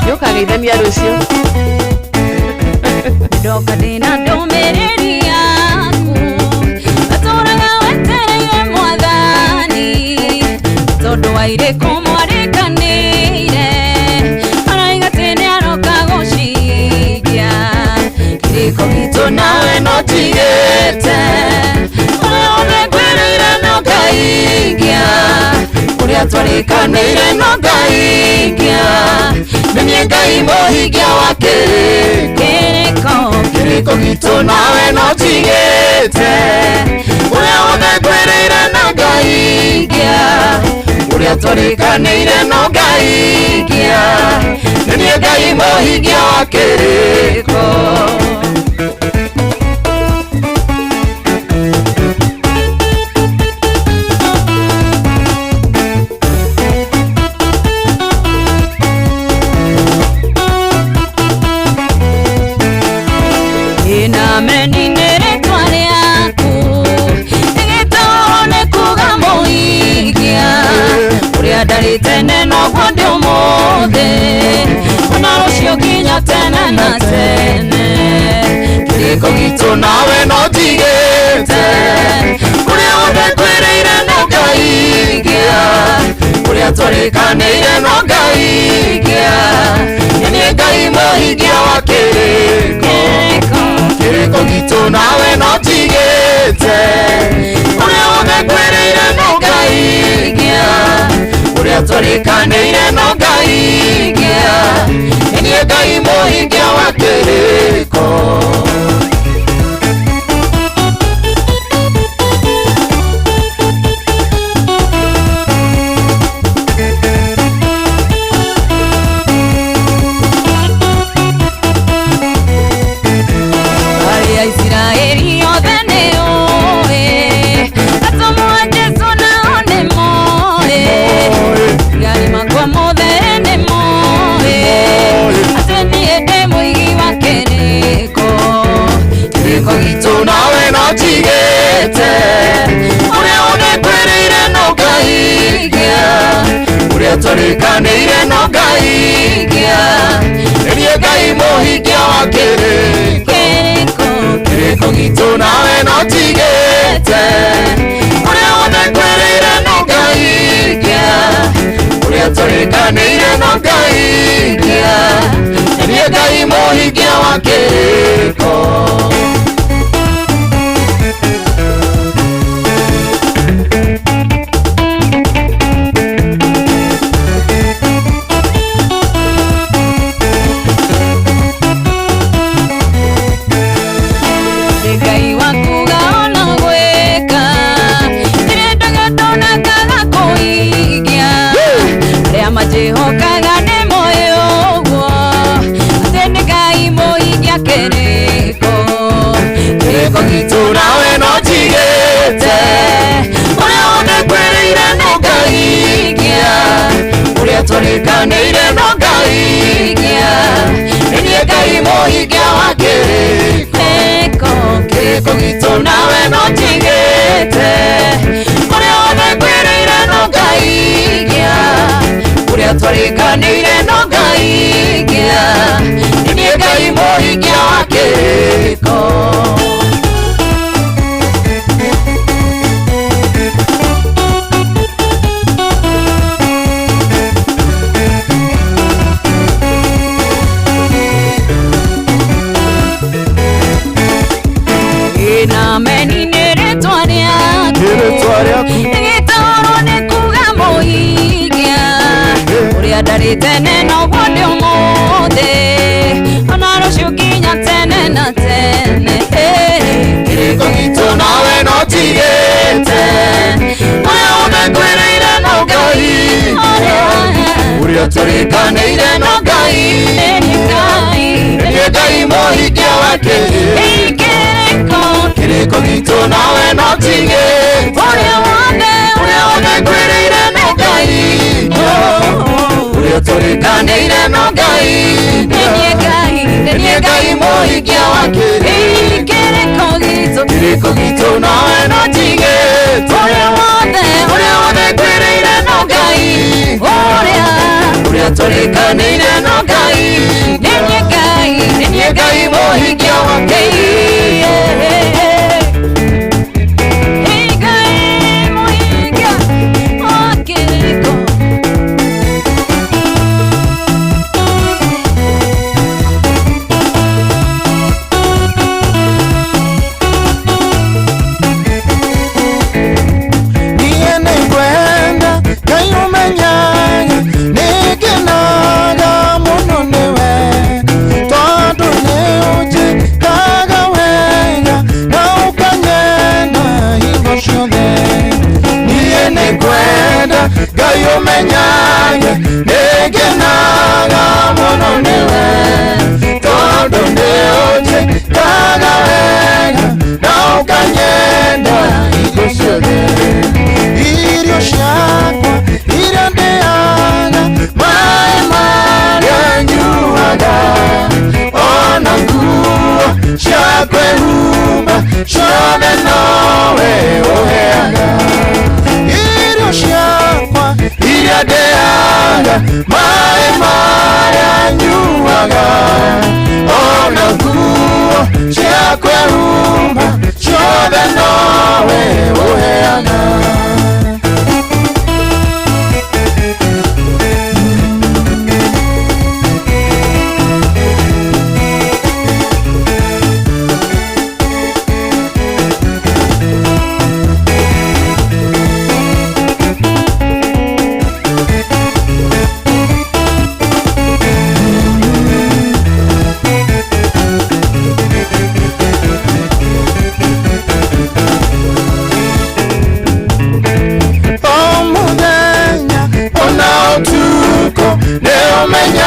Nĩũkageithania rũciũ. Ndoka ndĩna ndũmĩrĩri yaku, gatũraga wetereire mwathani, tondũ wa irĩkũ mwarĩkanĩire, araiga atĩ nĩaroka gũcingia kĩrĩko gitũ nawe no tigĩte ũrĩa wothe ngwĩrĩire no ngahingia, ũrĩa twarĩkanĩire no ngahingia, nĩ niĩ Ngai mũhingia wa kĩrĩko. Kĩrĩko gitũ nawe no tigĩte ũrĩa wothe ngwĩrĩire no ngahingia, ũrĩa twarĩkanĩire no ngahingia, nĩ niĩ Ngai mũhingia wa kĩrĩko. Ĩnameni nĩ rĩtwa rĩaku, ĩgĩtaũrwo nĩ kuga mũhingia, ũrĩa ndarĩ tene noguo ndĩ ũmũthĩ, ona rũciũ nginya tene na tene. Kĩrĩko gitũ nawe no tigĩte ũrĩa wothe ngwĩrĩire no ngahingia, ũrĩa twarĩkanĩire no ngahingia, nĩ niĩ Ngai mũhingia wa kĩrĩko. Kĩrĩko gitũ nawe no tigĩte ũrĩa wothe ngwĩrĩire no ngahingia, ũrĩa twarĩkanĩire no ngahingia, nĩ niĩ Ngai mũhingia wa kĩrĩko. Arĩa Isiraeli othe nĩ ũĩ, atũmwo a Jesũ nao nĩ moĩ, thigari makwa mothe nĩ moĩ, atĩ niĩ ndĩ mũigi wa kĩrĩko. Kĩrĩko gitũ nawe no tigĩte ũrĩa wothe ngwĩrĩire no ngahingia, ũrĩa twarĩkanĩire no ngahingia, nĩ niĩ Ngai mũhingia wa kĩrĩko. Kĩrĩko gitũ nawe no tigĩte ũrĩa wothe ngwĩrĩire no ngahingia, ũrĩa twarĩkanĩire no ngahingia, nĩ niĩ Ngai mũhingia wa kĩrĩko. Nĩ Ngai wakuga ona gwĩka, ndirĩ ndagendo na ngaga kũhingia, arĩa manjĩhokaga nĩ moĩ ũguo, atĩ nĩ Ngai mũhingia kĩrĩko. Ndarĩ tene noguo ndĩ ũmũthĩ, ona rũciũ nginya tene na tene. Kĩrĩko gitũ nawe no tigĩte, ũrĩa wothe ngwĩrĩire no Ngai, ũrĩa tũrĩkanĩire no Ngai, nĩ Ngai mũhingia wa kĩrĩko. Kĩrĩko gitũ nawe no tigĩte, ũrĩa wothe ngwĩrĩire no Ngai, ũrĩa tũrĩkanĩire no Ngai, nĩ Ngai mũhingia wa kĩrĩko. Kĩrĩko gitũ nawe no tigĩte, ũrĩa wothe ngwĩrĩire no Ngai, ũrĩa tũrĩkanĩire no Ngai, nĩ Ngai mũhingia wa kĩrĩko. Ngai ũmenyage nĩngenaga mũno nĩwe, tondũ nĩũnjĩkaga wega na ũkanyenda hingo ciothe. Irio ciakwa iria ndĩaga, maĩ marĩa nyuaga, ona nguo cia kwĩhumba ciothe nowe ũheaga. Irio ciakwa iria ndĩaga, maĩ marĩa nyuaga, ona nguo cia kwĩhumba ciothe nowe ũheaga.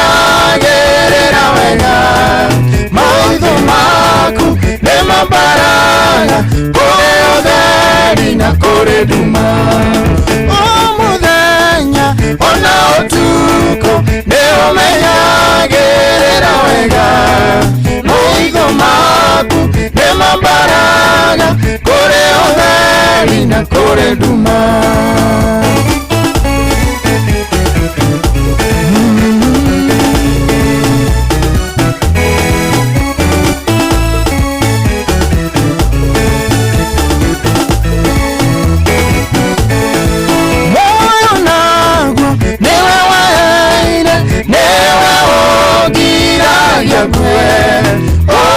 Nĩũmenyagĩrĩra wega, maitho maku nĩmambaraga kũrĩ ũtheri na kũrĩ nduma. O mũthenya ona ũtukũ nĩũmenyagĩrĩra wega, maitho maku nĩmambaraga kũrĩ ũtheri na kũrĩ nduma.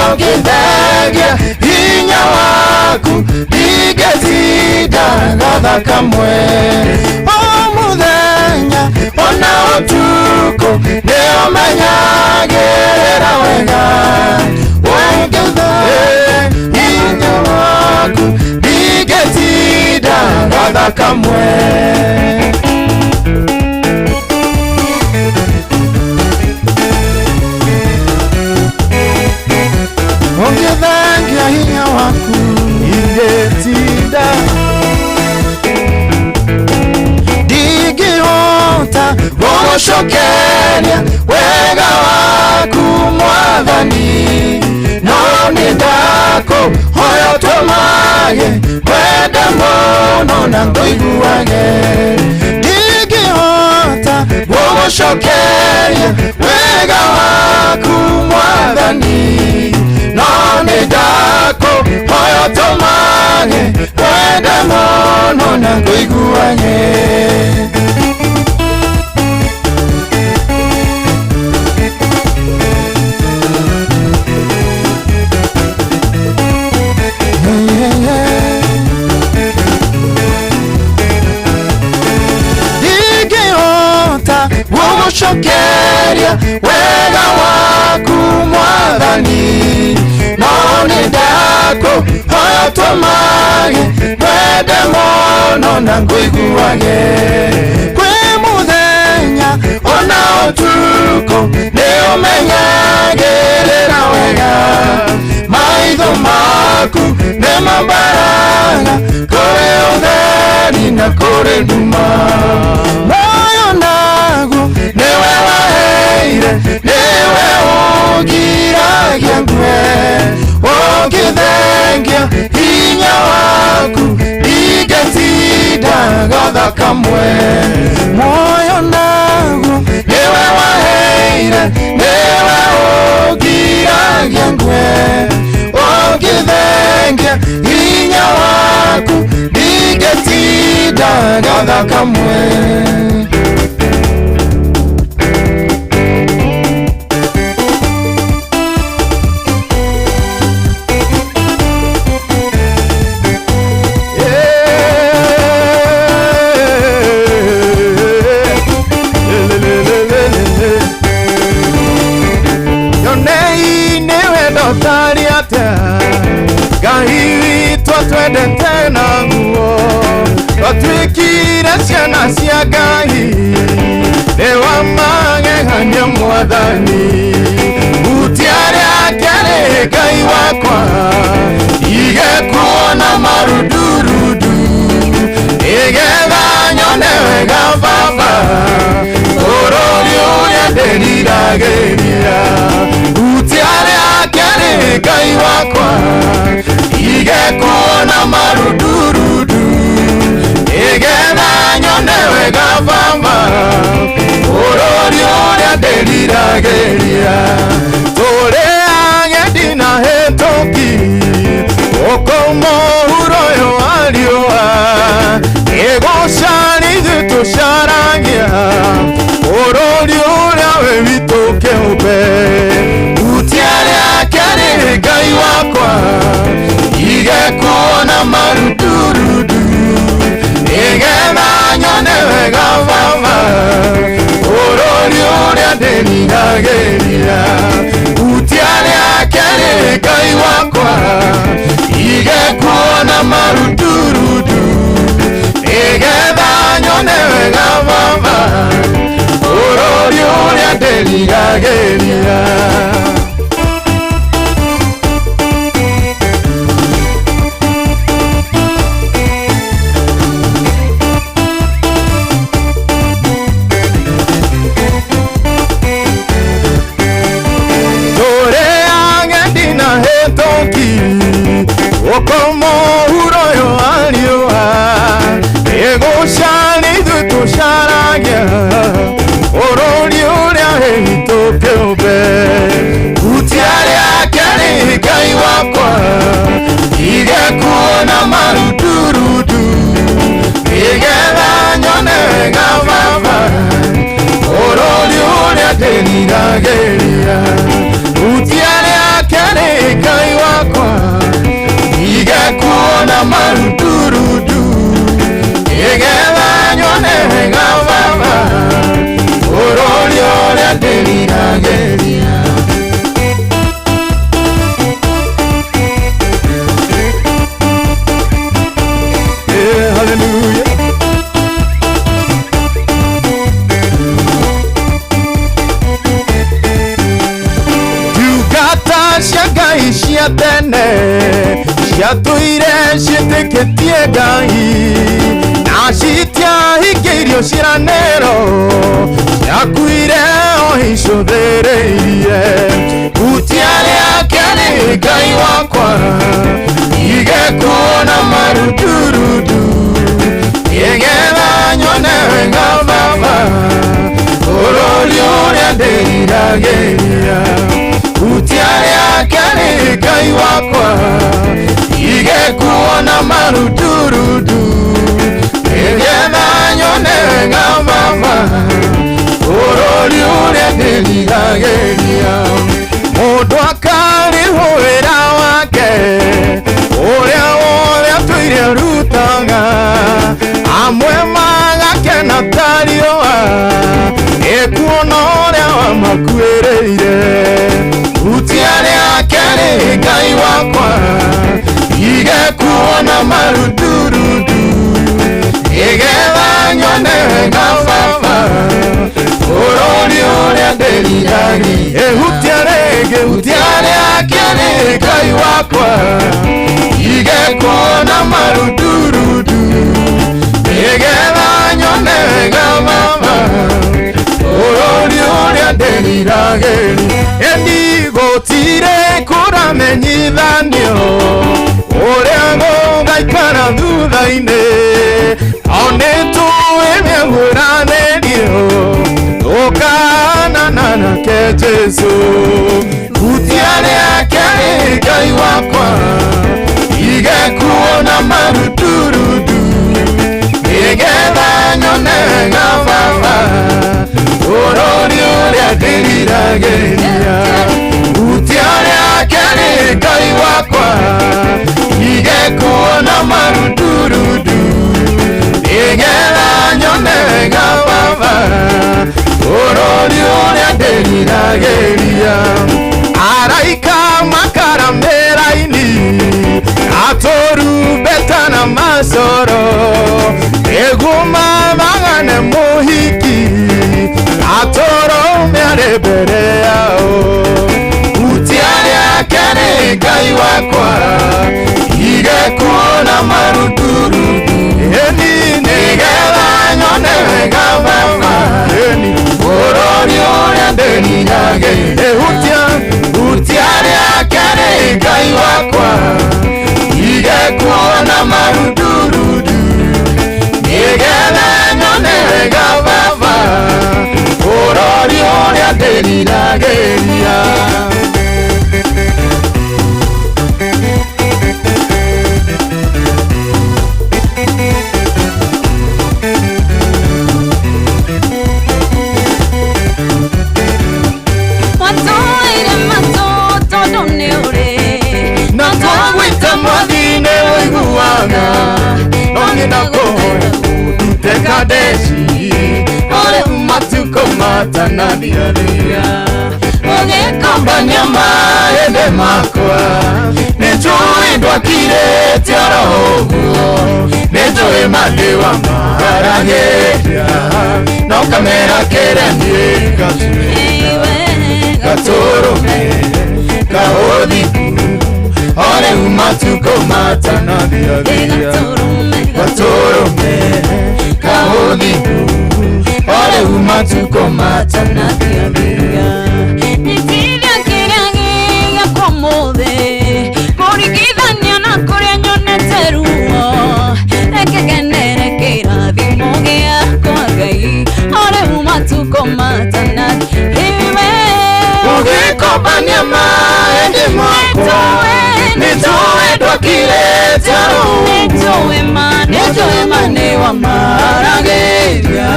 Ũngĩthengia hinya waku ndingĩtinda gathakamwe. O mũthenya ona ũtukũ nĩũmenyagĩrĩra wega, ũngĩthengia hinya waku ndingĩtinda gathakamwe. Ũngĩthengia hinya waku ingĩtinda, ndingĩhota gũgũcokeria wega waku Mwathani, no nĩ ndakũhoya ũtũmage kwenda mũno na ngũiguage. Ndingĩhota gũgũcokeria wega waku Mwathani, no nĩ ndakũhoya ũtũmage kwenda mũno na ngũiguage. Wega waku mwathani no nĩ ndakũhoya ũtũmage ngwende mũno na ngũiguage. Kwĩ mũthenya ona ũtukũ nĩ ũmenyagĩrĩra wega. Maitho maku nĩ mambaraga kũrĩ ũtheri na kũrĩ nduma. Muoyo naguo nĩwe waheire, nĩwe ũngiragia ngue. Ũngĩthengia hinya waku ndingĩtinda gatha kamwe. Muoyo naguo nĩwe waheire, nĩwe ũngiragia ngue. Ũngĩthengia hinya waku ndingĩtinda gatha kamwe. Twendete na nguo twatuĩkire ciana cia Ngai nĩ wa magegania mwathani. Hutia rĩake rĩ Ngai wakwa ndige kuona marudurudu nĩgetha nyone wega Baba bũrũri ũrĩa ndĩriragĩria. Hutia rĩake rĩ Ngai wakwa ndige kuona marudurudu nĩgetha nyone wega Baba bũrũri ũrĩa ndĩriragĩria. Tũrĩ agendi na hetũki gũkũ mũhuro ũyũ wa riũa nĩgũcaria ithuĩ tũcaragia bũrũri ũrĩa wĩ witũ kĩũmbe. Hutia rĩake rĩ Ngai wakwa ndige kuona marudurudu nĩgetha nyone wega Baba bũrũri ũrĩa ndĩriragĩria. Hutia rĩake rĩ Ngai wakwa ndige kuona marudurudu nĩgetha nyone wega Baba bũrũri ũrĩa ndĩriragĩria. Gũkũ mũhuro ũyũ wa riũa nĩgũcaria ithuĩ tũcaragia bũrũri ũrĩa wĩ witũ kĩũmbe. Hutia rĩake rĩ Ngai wakwa ndige kuona marudurudu nĩgetha nyone wega Baba bũrũri ũrĩa ndĩriragĩria. Hutia rĩake rĩ Ngai wakwa ndige kuona marudurudu nĩgetha nyone wega Baba bũrũri ũrĩa ndĩriragĩria. Hallelujah. Ndungata cia Ngai cia tene ciatũire ciĩtĩkĩtie Ngai na citiahingĩirio ciĩranĩro ciakuire o icũthĩrĩirie. Hutia rĩake rĩ Ngai wakwa ndige kuona marudurudu nĩgetha nyone wega Baba bũrũri ũrĩa ndĩriragĩria. Hutia rĩake rĩ Ngai wakwa ndige kuona marudurudu nĩgetha nyone wega Baba bũrũri ũrĩa ndĩriragĩria. Mũndũ akarĩhwo wĩra wake ũrĩa wothe atũire arutaga amwe magakena ta riũa nĩkuona ũrĩa wa Makuĩrĩire hutia rĩake rĩ Ngai wakwa ige kuona marudurudu igetha nyone wega baba bũrũri ũrĩa ndĩriragĩria hutia rĩngĩ hutia rĩake rĩ Ngai wakwa ige kuona marudurudu igetha nyone wega baba bũrũri ũrĩa ndĩriragĩria ĩni gũtirĩ kũramenyithanio ũrĩa gũgaikara thutha-inĩ o nĩtũĩ mĩaguranĩrio tũkanana nake Jesũ hutia rĩake rĩ Ngai wakwa ige kuona marudurudu igetha nyone wega baba bũrũri ũrĩa ndĩriragĩria hutia rĩake rĩ Ngai wakwa ige kuona marudurudu igetha nyone wega baba bũrũri ũrĩa ndĩriragĩria araika makaramĩra-inĩ atorumbeta na macoro nĩguo mamagane mũhiki atũrũme arĩ mbere yao hutia rĩake rĩ Ngai wakwa ige kuona marudurudu ĩni nĩgetha nyone wega baba ĩni bũrũri ũrĩa ndĩriragĩria hutia hutia rĩake rĩ Ngai wakwa ige kuona marudurudu nĩgetha nyone wega baba bũrũri ũrĩa ndĩriragĩria. Watũire matũ tondũ nĩ ũrĩ na twagwĩta mwathi nĩ ũiguaga no niĩ ndakũhoya ũndute Kadeshi o rĩu matukũ matanathiathia ũgĩkombania mahĩndĩ makwa nĩnjũĩ ndwakirĩte oro ũguo nĩnjũĩ mandĩwa maharagĩria no kamera kĩrĩa niĩ ngatuĩka gatũrũme kaũthingu o rĩu matukũ matanathiathia gatũrũme kaũthingu o rĩu matukũ matanathiathia. Nĩtithia kĩrĩa gĩakwa ũmũthĩ kũringithania na kũrĩa nyonete ruo reke ngenere kĩrathimo gĩakwa Ngai o rĩu matukũ matanathiathia ũgĩkombania mahĩndĩ makwa nĩnjũĩ ndwakirĩte oro ũguo nĩnjũĩ ma nĩwa maragĩria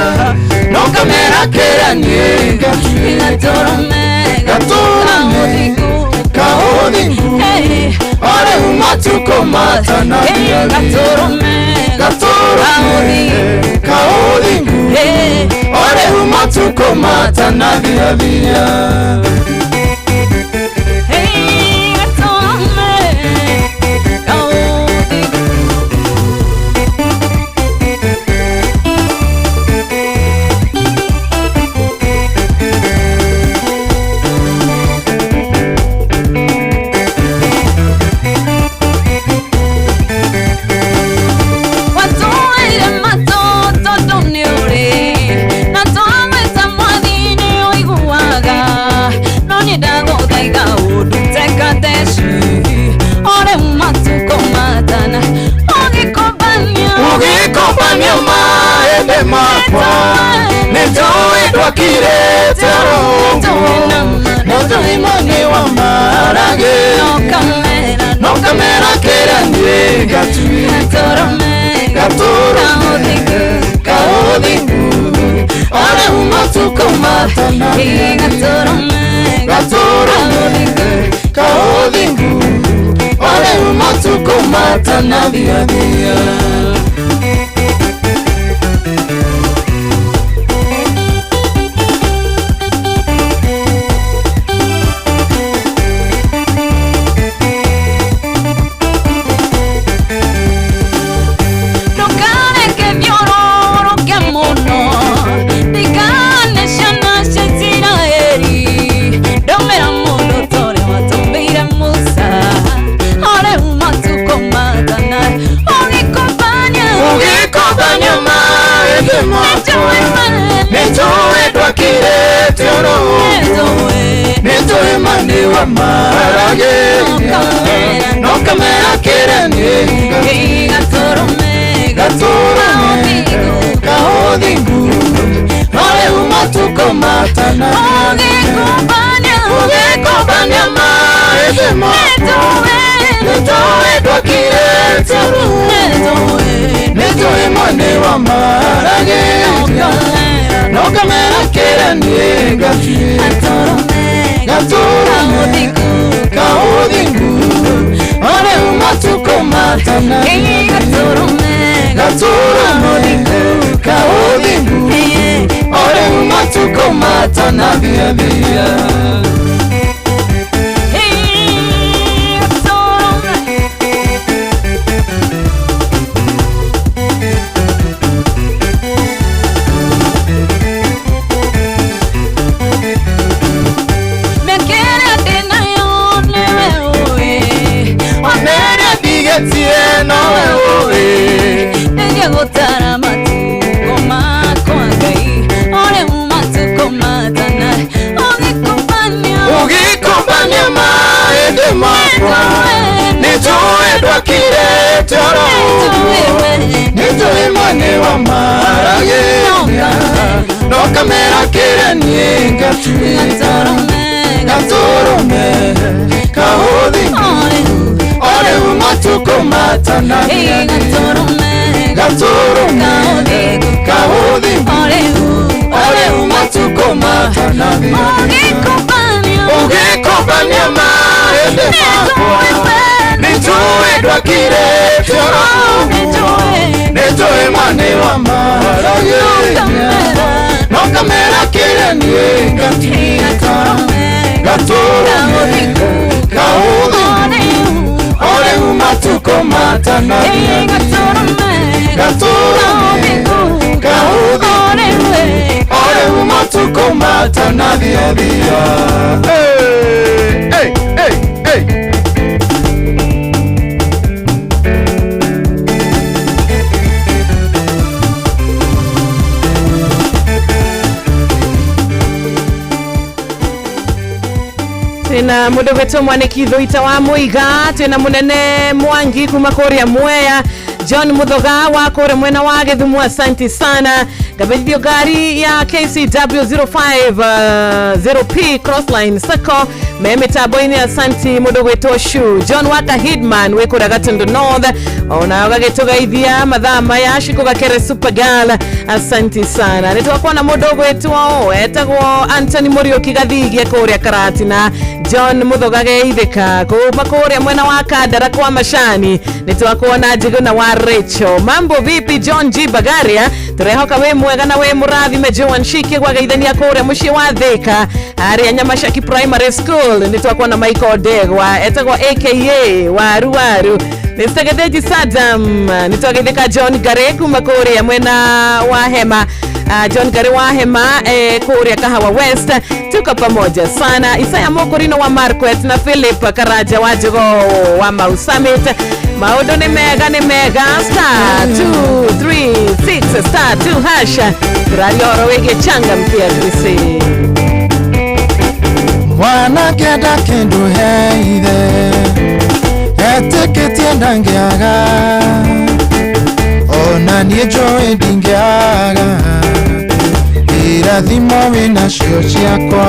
no kamera kĩrĩa niĩ ngatuĩka gatũrũme kaũthingu o rĩu matukũ matanathiathia gatũrũme kaũthingu o rĩu matukũ matanathiathia. Watũire matũ tondũ nĩ ũrĩ na twagwĩta mwathi nĩ ũiguaga no niĩ ndagũthaitha ũndute Kadeshi o rĩu matukũ matana ũgĩkombania ũgĩkombania mahĩndĩ makwa nĩnjũĩ ndwakirĩte oro ũguo nĩnjũĩ ma nĩwa maragĩria no kamera kĩrĩa niĩ ngatuĩka gatũrũme kaũthingu o rĩu matukũ matanathiathia gatũrũme kaũthingu o rĩu matukũ matanathiathia. ndwakirĩte oro ũguo nĩnjũĩ ma nĩ wa maragĩria no kamera kĩrĩa niĩ gatũrũme kaũthingu no rĩu matukũ matanathiathia ũgĩkombania maĩndĩ makwa nĩnjũĩ ndwakirĩte oro ũguo nĩnjũĩ ma nĩ wa maragĩria no kamera kĩrĩa niĩ ngatuĩka gatũrũme kaũthingu no rĩu matukũ matanathiathia gatũrũme kaũthingu o rĩu matukũ matanathiathia. Ũgĩkombania maĩndĩ makwa nĩnjũĩ ndwakirĩte oro ũguo nĩnjũĩ ma nĩ wa maragĩria no kamera kĩrĩa niĩ ngatuĩka gatũrũme kaũthingu o rĩu matukũ matanathiathia gatũrũme kaũthingu o rĩu matukũ matanathiathia ũgĩkombania maĩndĩ makwa nĩnjũĩ ndwakirĩte oro ũguo nĩnjũĩ ma nĩ wa maragĩria no kamera kĩrĩa niĩ ngatuĩka gatũrũme kaũthingu o rĩu matukũ matanathiathia gatũrũme kaũthingu o rĩu matukũ matanathiathia. Hey, hey, hey, hey. Twina mundu gwitwo Mwaniki Thuita wa Muiga, twina munene Mwangi kuma kuria Mwea, John Muthoga wa kuria mwena wa Githumu, asante sana. Ngabithio ngari ya KCW 050P Crossline Sacco me mitambo-inĩ, asanti mundu gwitwo Shu John Waka Hidman wi kuria Gatundu North, ona ũgagĩtũgeithia mathaa maya Shiko Gakere Supergirl, asanti sana. Nĩtwakuona mundu gwitwo etagwo Anthony Muriuki Gathigie kuria Karatina, John Muthoga geithĩka kuma kuria mwena wa Kandara kwa Macani, nĩtwakuona Njiguna wa Rachel. Mambo vipi John G Bagaria, tũrehoka wĩ mwega na wĩ mũrathime. Joan Shike gwageithania kuria mũciĩ wa Thika haria Nyamashaki Primary School, nĩtwakuona Michael Ndegwa etagwo aka Waru Waru. Mr. Getheji Sadam, nĩtwageithĩka John Gare kuma kuria mwena wa Hema, John Gare wa Hema kuria Kahawa West, tuko pamoja sana. Isaya Mokorino wa Marquet na Philip Karaja wa Jogo wa Mau Summit, maundu nĩ mega nĩ mega. Star 236 star 2 hash tũraria ũhoro wĩgiĩ changamkia Kisii. Mwanake ndakĩndũ he ithe etĩkĩtie ndangĩaga ona niĩ njũĩ ndingĩaga irathimo wĩnacio ciakwa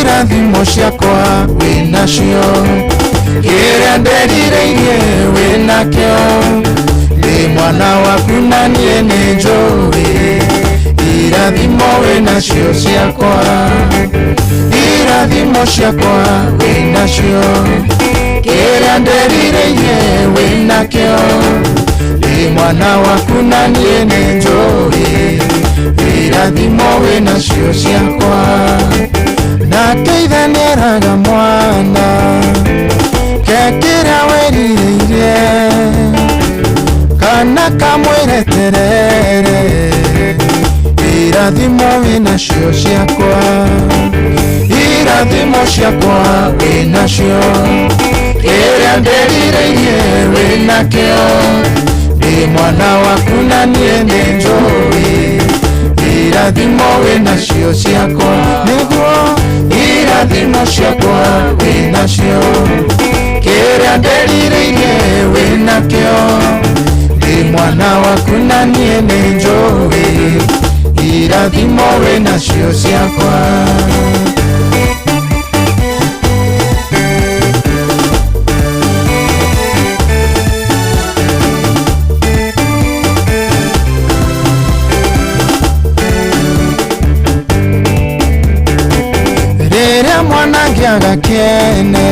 irathimo ciakwa wĩnacio kĩrĩa nderirĩirie wĩnakĩo ndĩ mwana waku na niĩ nĩ njũĩ irathimo wĩnacio ciakwa irathimo ciakwa wĩnacio kĩrĩa nderirĩirie wĩnakĩo ndĩ mwana waku na niĩ nĩ njũĩ irathimo wĩnacio ciakwa nake ithe nĩeraga mwana ke kĩrĩa wĩrirĩirie kana kamwĩre terere irathimo wĩnacio ciakwa irathimo ciakwa wĩnacio kĩrĩa nderirĩirie wĩnakĩo ndĩ mwana waku na niĩ nĩ njũĩ Irathimo wĩnacio ciakwa nĩguo irathimo ciakwa wĩnacio kĩrĩa nderirĩirie wĩnakĩo ndĩ mwana waku na niĩ nĩ njũĩ irathimo wĩnacio ciakwa. Rĩrĩa mwana angĩaga kĩene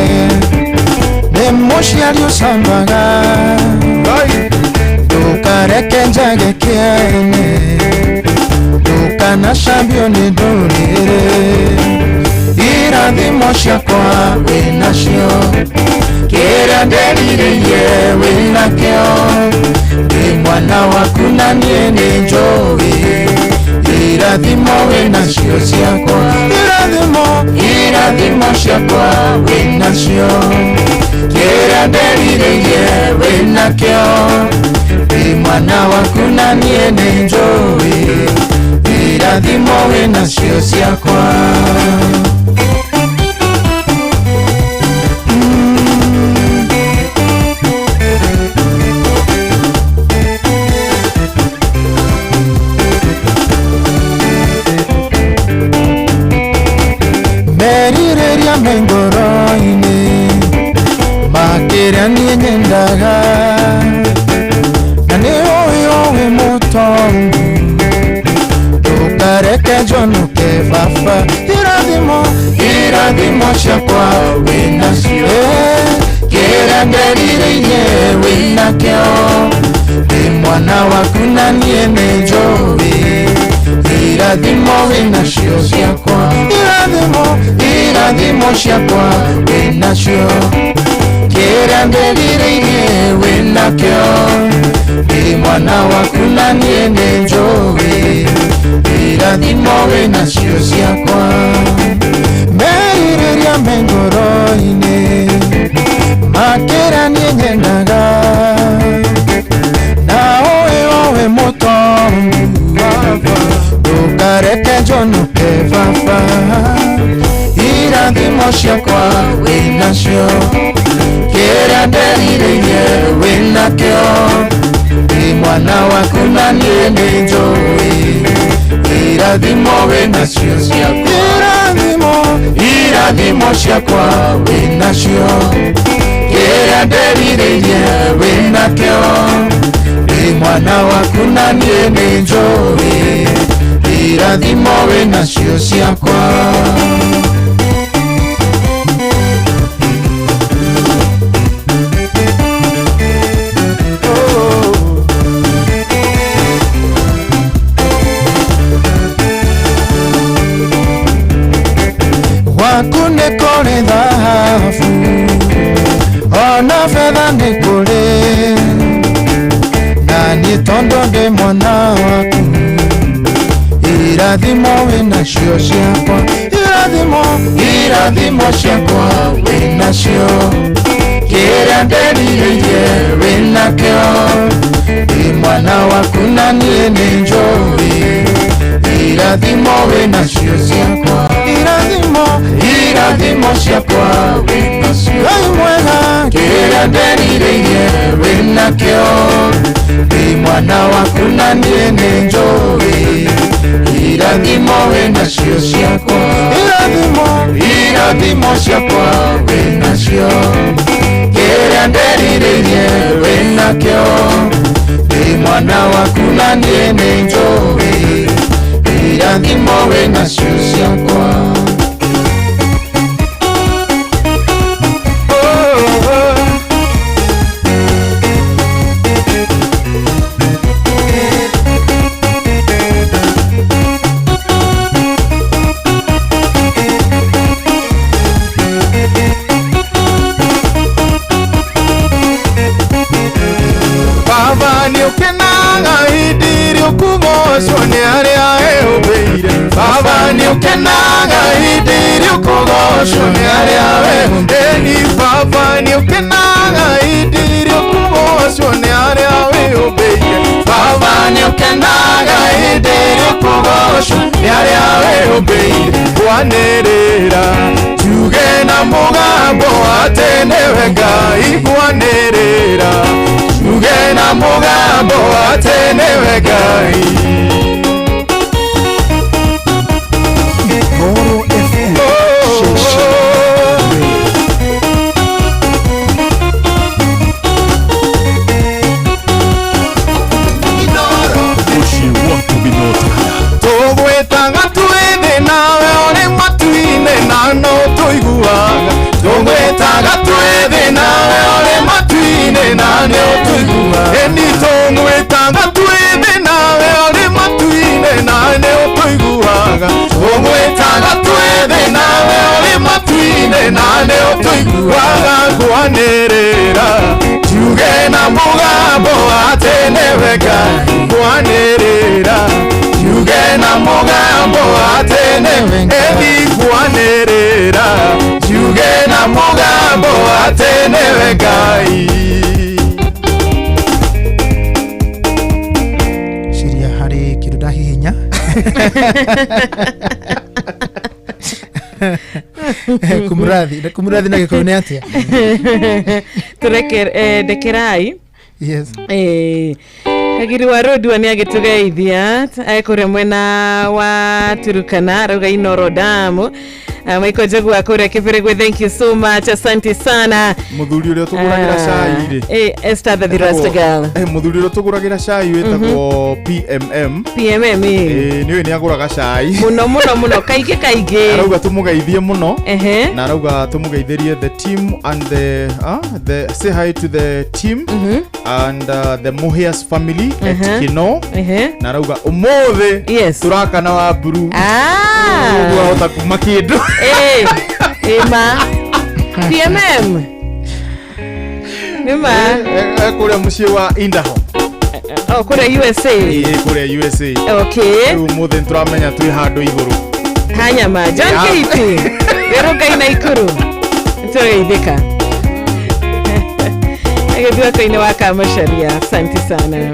nĩ mũciari ũcambaga ndũkareke njage kĩene ndũkanacambio nĩ ndũrĩrĩ irathimo ciakwa wĩnacio kĩrĩa nderirĩirie wĩnakĩo ndĩ mwana waku na niĩ nĩ njũĩ irathimo wĩnacio ciakwa irathimo irathimo ciakwa wĩnacio kĩrĩa nderirĩirie wĩnakĩo ndĩ mwana waku na niĩ nĩ njũĩ irathimo wĩnacio ciakwa. Merirĩria me ngoro-inĩ makĩrĩa niĩ nyendaga na nĩ ũĩ wĩ mũtongu ndũkareke njonoke baba irathimo irathimo ciakwa wĩnacio kĩrĩa nderirĩirie wĩnakĩo ndĩ mwana waku na niĩ nĩ njũĩ irathimo wĩnacio ciakwa irathimo irathimo ciakwa wĩnacio kĩrĩa nderirĩirie wĩnakĩo ndĩ mwana waku na niĩ nĩ njũĩ irathimo wĩnacio ciakwa. Merirĩria me ngoro-inĩ makĩrĩa niĩ nyendaga na ũĩ ũĩ mũtongu ndũkareke njonoke baba irathimo ciakwa wĩnacio kĩrĩa nderirĩirie wĩnakĩo ndĩ mwana waku na niĩ nĩ njũĩ irathimo wĩnacio ciakwa irathimo irathimo ciakwa wĩnacio kĩrĩa nderirĩirie wĩnakĩo ndĩ mwana waku na niĩ nĩ njũĩ irathimo wĩnacio ciakwa. Gwaku nĩ kũrĩ thahabu ona betha nĩ kũrĩ na niĩ tondũ ndĩ mwana waku irathimo wĩnacio ciakwa irathimo irathimo ciakwa wĩnacio kĩrĩa nderirĩirie wĩnakĩo ndĩ mwana waku na niĩ nĩ njũĩ irathimo wĩnacio ciakwa irathimo irathimo ciakwa wĩnacio Ngai mwega kĩrĩa nderirĩirie wĩnakĩo ndĩ mwana waku na niĩ nĩ njũĩ irathimo wĩnacio ciakwa irathimo irathimo ciakwa wĩnacio kĩrĩa nderirĩirie wĩnakĩo ndĩ mwana waku na niĩ nĩ njũĩ irathimo wĩnacio ciakwa. Baba nĩũkenaga hĩndĩ ĩrĩa ũkũgocwo nĩ arĩa eũmbĩire Baba nĩũkenaga hĩndĩ ĩrĩa ũkũgocwo nĩ arĩa wehũmbĩire Baba nĩũkenaga hĩndĩ ĩrĩa ũkũgocwo nĩ arĩa wĩũmbĩire Baba nĩũkenaga ũkenaga hĩndĩ ĩrĩa ũkũgocwo nĩ arĩa wĩyũmbĩire. Kwanĩrĩra njuge na mũgambo atĩ nĩwe Ngai. Kwanĩrĩra njuge na mũgambo atĩ nĩwe Ngai. Inooro FM, ceceni Mũciĩ waku binotana. Tũgwĩtaga twĩ thĩ nawe ũrĩ matu-inĩ na no tũiguaga. Tũgwĩtaga twĩ thĩ nawe ũrĩ matu-inĩ na nĩ ũtũiguaga. Ĩni tũgwĩtaga twĩ thĩ nawe ũrĩ matu-inĩ na nĩ ũtũiguaga. Tũgwĩtaga twĩ thĩ nawe ũrĩ matu-inĩ na nĩ ũtũiguaga. Kwanĩrĩra njuge na mũgambo atĩ nĩwe Ngai. Kwanĩrĩra njuge na mũgambo atĩ nĩwe Ngai. Ĩni kwanĩrĩra njuge na mũgambo atĩ nĩwe Ngai. Ciria harĩ kĩndũ ndahihinya. Kumradhi, kumradhi na gĩkũyũ nĩ atĩa? Tũreke ndekerai. Yes. Kagiri wa Rodua nĩ agĩtũgeithia kũrĩa mwena wa Turukana, arauga Inooro Damu. Michael Njogu wa kũrĩa Kĩbĩrĩgwe, thank you so much, asante sana. Mũthuri ũrĩa ũtũgũragĩra cai rĩ, Esther the Rastagal. Mũthuri ũrĩa ũtũgũragĩra cai wĩtagwo PMM. PMM. Nĩ ũĩ nĩ agũraga cai mũno mũno mũno, kaingĩ kaingĩ. Arauga tũmũgeithie mũno. Ehe. Na arauga tũmũgeithĩrie the team and the say hi to the team and the Muhias family at Kino. Ehe. Na arauga ũmũthĩ tũrakana wa mburu. Ah. Ũguo ahota kuma kĩndũ. Ĩma PMM nĩma. Kũrĩa mũciĩ wa Idaho. Oh, kũrĩa USA. Kũrĩa USA. Okay. Rĩu ũmũthĩ nĩtũramenya twĩ handũ igũrũ. Hanyama John. Yeah. Kihiti rĩrũngai na ikuru nĩtũgeithĩka agĩthiĩ wa Kamacharia, asante sana.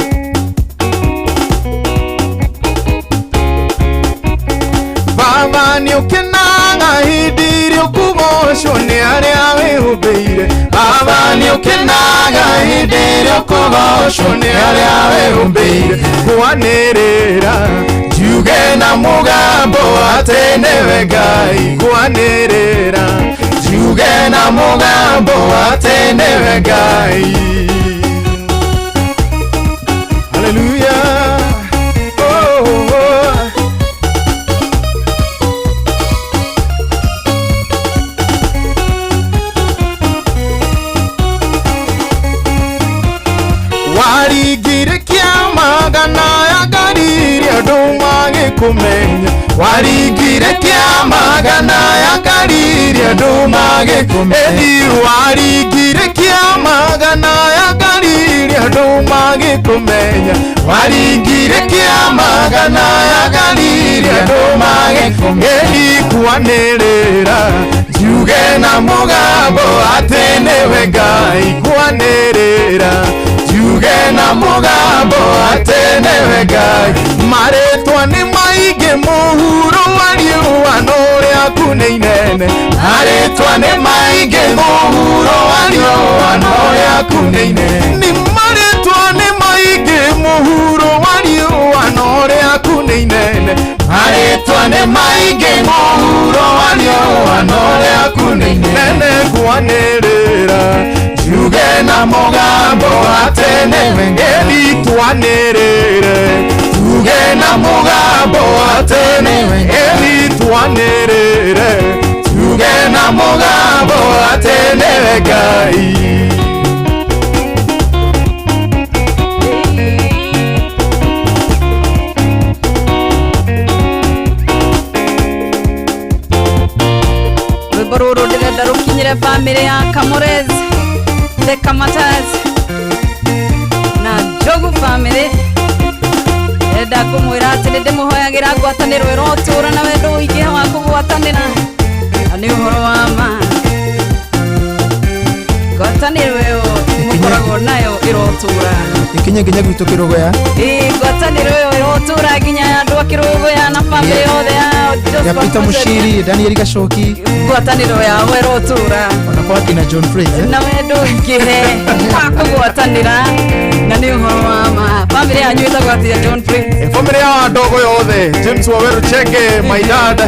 Baba nĩ ũkenaga hĩndĩ ĩrĩa ũkũgocwo nĩ arĩa wĩhũmbĩire. Baba nĩ ũkenaga hĩndĩ ĩrĩa ũkũgocwo nĩ arĩa wĩhũmbĩire. Kwanĩrĩra njuge na mũgambo atĩ nĩwe Ngai. Kwanĩrĩra njuge na mũgambo atĩ nĩwe Ngai. Hallelujah. Oh. Waringire kĩama ngana ya Galili andũ magĩkũmenya. Waringire kĩama ngana ya Galili andũ magĩkũmenya. Ĩni waringire kĩama ngana ya Galili andũ magĩkũmenya. Waringire kĩama ngana ya Galili andũ magĩkũmenya. Ĩni kwanĩrĩra njuge na mũgambo atĩ nĩwe Ngai. Kwanĩrĩra njuge na mũgambo atĩ nĩwe Ngai. Marĩtwa nĩ maingĩ mũhuro wa riũa no rĩaku nĩ inene. Marĩtwa nĩ maingĩ mũhuro wa riũa no rĩaku nĩ inene. Nĩ marĩtwa nĩ maingĩ mũhuro wa riũa no rĩaku nĩ inene. Marĩtwa nĩ maingĩ mũhuro wa riũa no rĩaku nĩ inene. Kwanĩrĩra njuge na mũgambo atĩ nĩwe Ngai. Twanĩrĩre tuge na mũgambo atĩ nĩwe Ngai. Twanĩrĩre tuge na mũgambo atĩ nĩwe Ngai. Rwĩmbo rũrũ ndĩrenda rũkinyĩre bamĩrĩ ya Kamores, the Kamatas na Njogu family. Ndĩrenda kũmwĩra atĩ nĩ ndĩmũhoyagĩra ngwatanĩro ĩrotũra na wendo ũingĩhe wa kũgwatanĩra, na nĩ ũhoro wa ma ngwatanĩro ĩyo mũkoragwo nayo ĩrotũra. Ikinye nginya gwitũ Kĩrũgũya. Ĩĩ, ngwatanĩro ĩyo ĩrotũra nginya andũ a Kĩrũgũya na bamĩrĩ yothe ya Ya Joshua Peter Muceria. Mushiri, Daniel Gacoki, Ngwatanĩro yao ĩrotũra ona kwa kina John Fraser. Na wendo ũingĩhe wa kũgwatanĩra, na nĩ ũhoro wa ma. Bamĩrĩ yanyu ĩtagwo atĩa, John Prince? Familia ya ndogo yothe, James Waweru Chenge, my dad,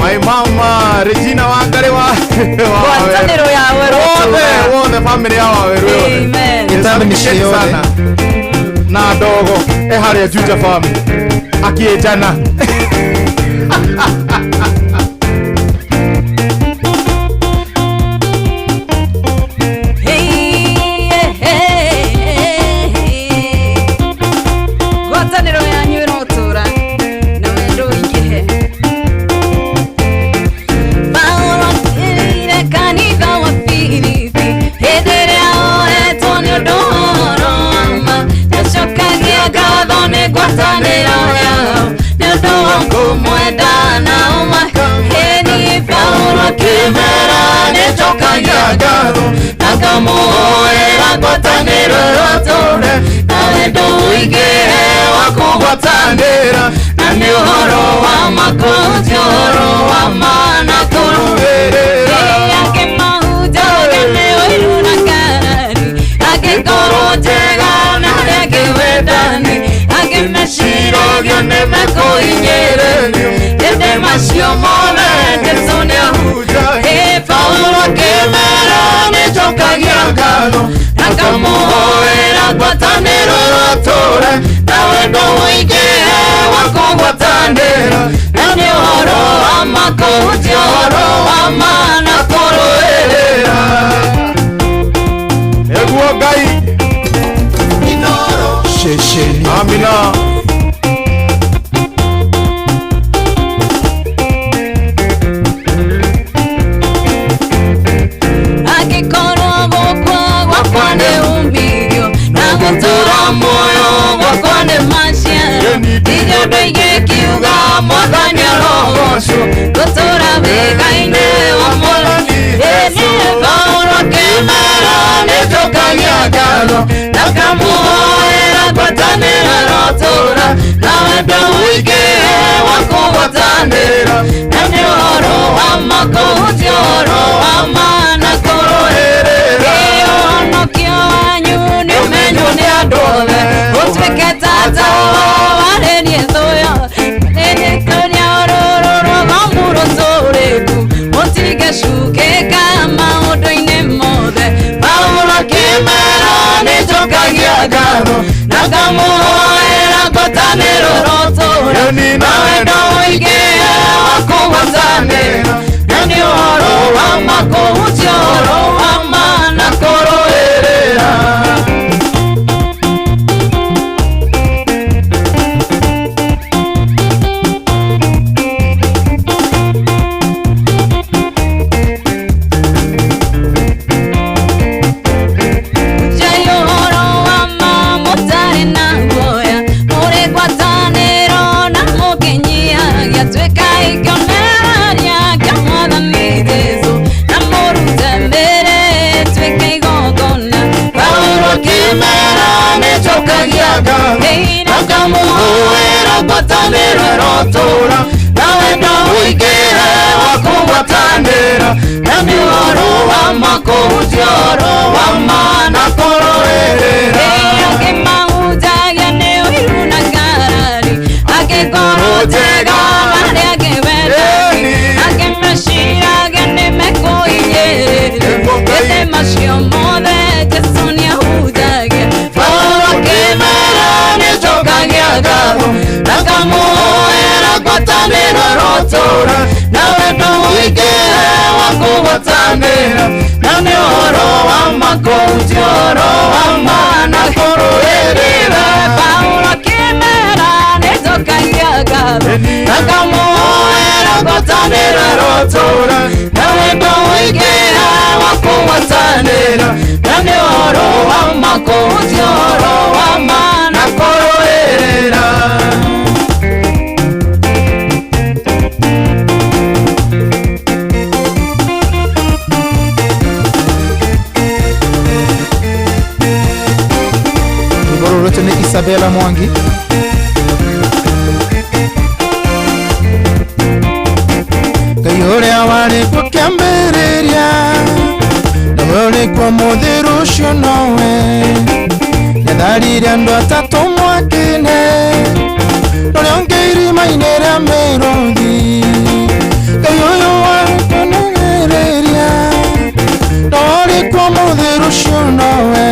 my mama Regina Wangari wa Ngwatanĩro ya Waweru wothe wothe, family ya Waweru yothe. Amen. Ĩtambe mĩciĩ yothe. Sana na ndogo e harĩa Juja farm akĩenjana. Ngwatanĩro yanyu ĩrotũra na wendo ũingĩhe. Paulo akĩrĩire kanitha wa Filipi hĩndĩ ĩrĩa oetwo nĩ ũndũ wa ũhoro wa ma. Nĩacokagia ngatho nĩ ngwatanĩro yao nĩ ũndũ wa kũmwenda na ũmaheni. Paulo akĩmera nĩnjokagia ngatho na ngamũhoera ngwatanĩro ĩrotũre na wendo ũingĩhe wa kũgwatanĩra, na nĩ ũhoro wa ma kũhunjia ũhoro wa ma na kũrũĩrĩra. Angĩ mahunjagia nĩ ũiru na ngarari, angĩ ngoro njega na arĩa angĩ wendani, angĩ meciragia nĩ mekũhinyĩrĩrio, ĩndĩ macio mothe Jesũ nĩahunjagia. Ĩ Paulo akĩmera nĩnjokagia ngatho na ngamũhoera ngwatanĩro ĩrotũre na wendo ũingĩhe wa kũgwatanĩra, na nĩ ũhoro wa ma kũhunjia ũhoro wa ma na kũrũĩrĩra. Nĩguo Ngai. Ceceni. Amina. Angĩkorwo gũkua gwakwa nĩ umithio na gũtũra muoyo gwakwa nĩ maciaro, ndirĩ ũndũ ingĩkiuga Mwathani arogocwo gũtũra wĩga-inĩ wa Mwathani. Ĩĩ Paulo akĩmera nĩnjokagia ngatho na ngamũhoera ngwatanĩro ĩrotũra na wendo ũingĩhe wa kũgwatanĩra, na nĩ ũhoro wa ma kũhunjia ũhoro wa ma na kũrũĩrĩra. Ũhonokio wanyu nĩ ũmenywo nĩ andũ othe, ũtuĩke tata warĩrie thũ yothe. Nĩnĩtũria rũrũ rũgomu rũtũrĩku, mũtigecukĩka maũndũ-inĩ mothe. Paulo akĩmera nĩnjokagia ngatho na ngamũhoera ngwatanĩro ĩrotũra na wendo ũingĩhe wa kũgwatanĩra, na nĩ ũhoro wa ma kũhunjia ũhoro wa ma na kũrũĩrĩra. Jai ũhoro wa ma mũtarĩ na guoya, mũrĩ ngwatanĩro na mũkĩnyihagia, tuĩkai kĩonereria kĩa Mwathani Jesũ na mũrute mbere ĩtuĩke igongona. Paulo akĩmera nĩnjokagia ngatho na ngamũhoera ngwatanĩro ĩrotũra na wendo ũingĩhe wa kũgwatanĩra, na nĩ ũhoro wa ma kũhunjia ũhoro wa ma na kũrũĩrĩra. Angĩ mahunjagia nĩ ũiru na ngarari, angĩ ngoro njega na arĩa angĩ wendani, angĩ meciragia nĩ mekũhinyĩrĩrio, ĩndĩ macio mothe Jesũ nĩahunjagia. Paulo akĩmera nĩnjokagia ngatho na ngamũhoera ngwatanĩro ĩrotũra na wendo ũingĩhe wa kũgwatanĩra, na nĩ ũhoro wa ma kũhunjia ũhoro wa ma na kũrũĩrĩra. Paulo akĩmera nĩnjokagia ngatho na ngamũhoera ngwatanĩro ĩrotũra na wendo ũingĩhe wa kũgwatanĩra, na nĩ ũhoro wa ma kũhunjia ũhoro wa ma na kũrũĩrĩra. Rwĩmbo rũrũ Isabella Mwangi. Ngai ũrĩa warĩ kuo kĩambĩrĩria nowe ũrĩ kuo mũthĩ rũciũ nowe nĩatharire andũ atatũ mwaki-inĩ ũrĩa ũngĩ irima-inĩ rĩa mĩrũthi. Ngai ũyũ warĩ kuo nĩgĩrĩria nowe ũrĩ kuo mũthĩ rũciũ nowe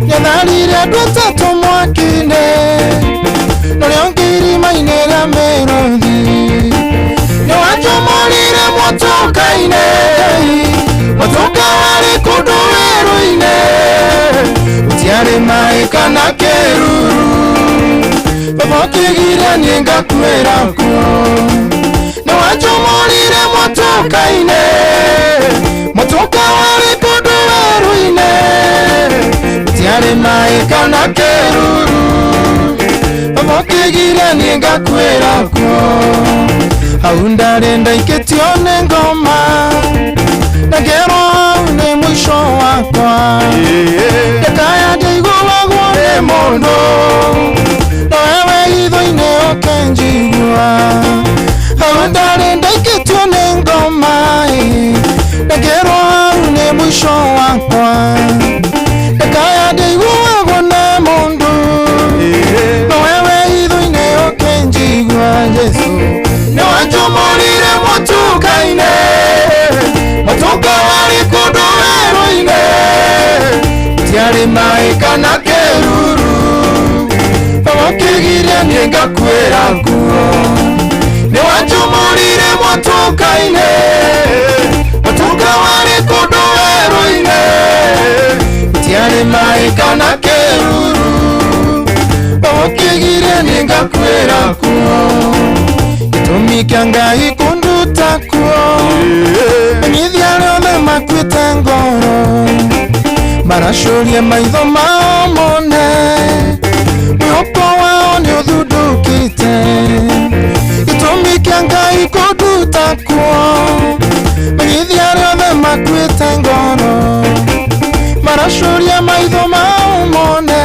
nĩatharire andũ atatũ mwaki-inĩ ũrĩa ũngĩ irima-inĩ rĩa mĩrũthi. Nĩwanjomorire mũtũka-inĩ, mũtũka warĩ kũndũ werũ-inĩ, gũtiarĩ maĩ kana kĩruru, baba ũkĩgiria niĩ ngakuĩra kuo. Nĩwanjomorire mũtũka-inĩ, mũtũka warĩ kũndũ werũ-inĩ, gũtiarĩ maĩ kana kĩruru, baba ũkĩgiria niĩ ngakuĩra kuo. Hau ndarĩ ndaikĩtio nĩ ngoma na ngerwo hau nĩ mũico wakwa, ndakaya ndiaiguagwo nĩ mũndũ nowe wĩ hitho-inĩ ũkĩnjigua. Hau ndarĩ ndaikĩtio nĩ ngoma na ngerwo hau nĩ mũico wakwa, ndakaya ndiaiguagwo nĩ mũndũ nowe wĩ hitho-inĩ ũkĩnjigua. Jesũ nĩwanjomorire mũtũka-inĩ, mũtũka warĩ kũndũ werũ-inĩ, gũtiarĩ maĩ kana kĩruru, baba ũkĩgiria niĩ ngakuĩra kuo. Nĩwanjomorire mũtũka-inĩ, mũtũka warĩ kũndũ werũ-inĩ, gũtiarĩ maĩ kana kĩruru, baba ũkĩgiria niĩ ngakuĩra kuo. Gĩtũmi kĩa Ngai kũnduta kuo, menyithia arĩa othe makuĩte ngoro, maracũria maitho mao mone, mwĩhoko wao nĩ ũthundũkĩte. Gĩtũmi kĩa Ngai kũnduta kuo, menyithia arĩa othe makuĩte ngoro, maracũria maitho mao mone,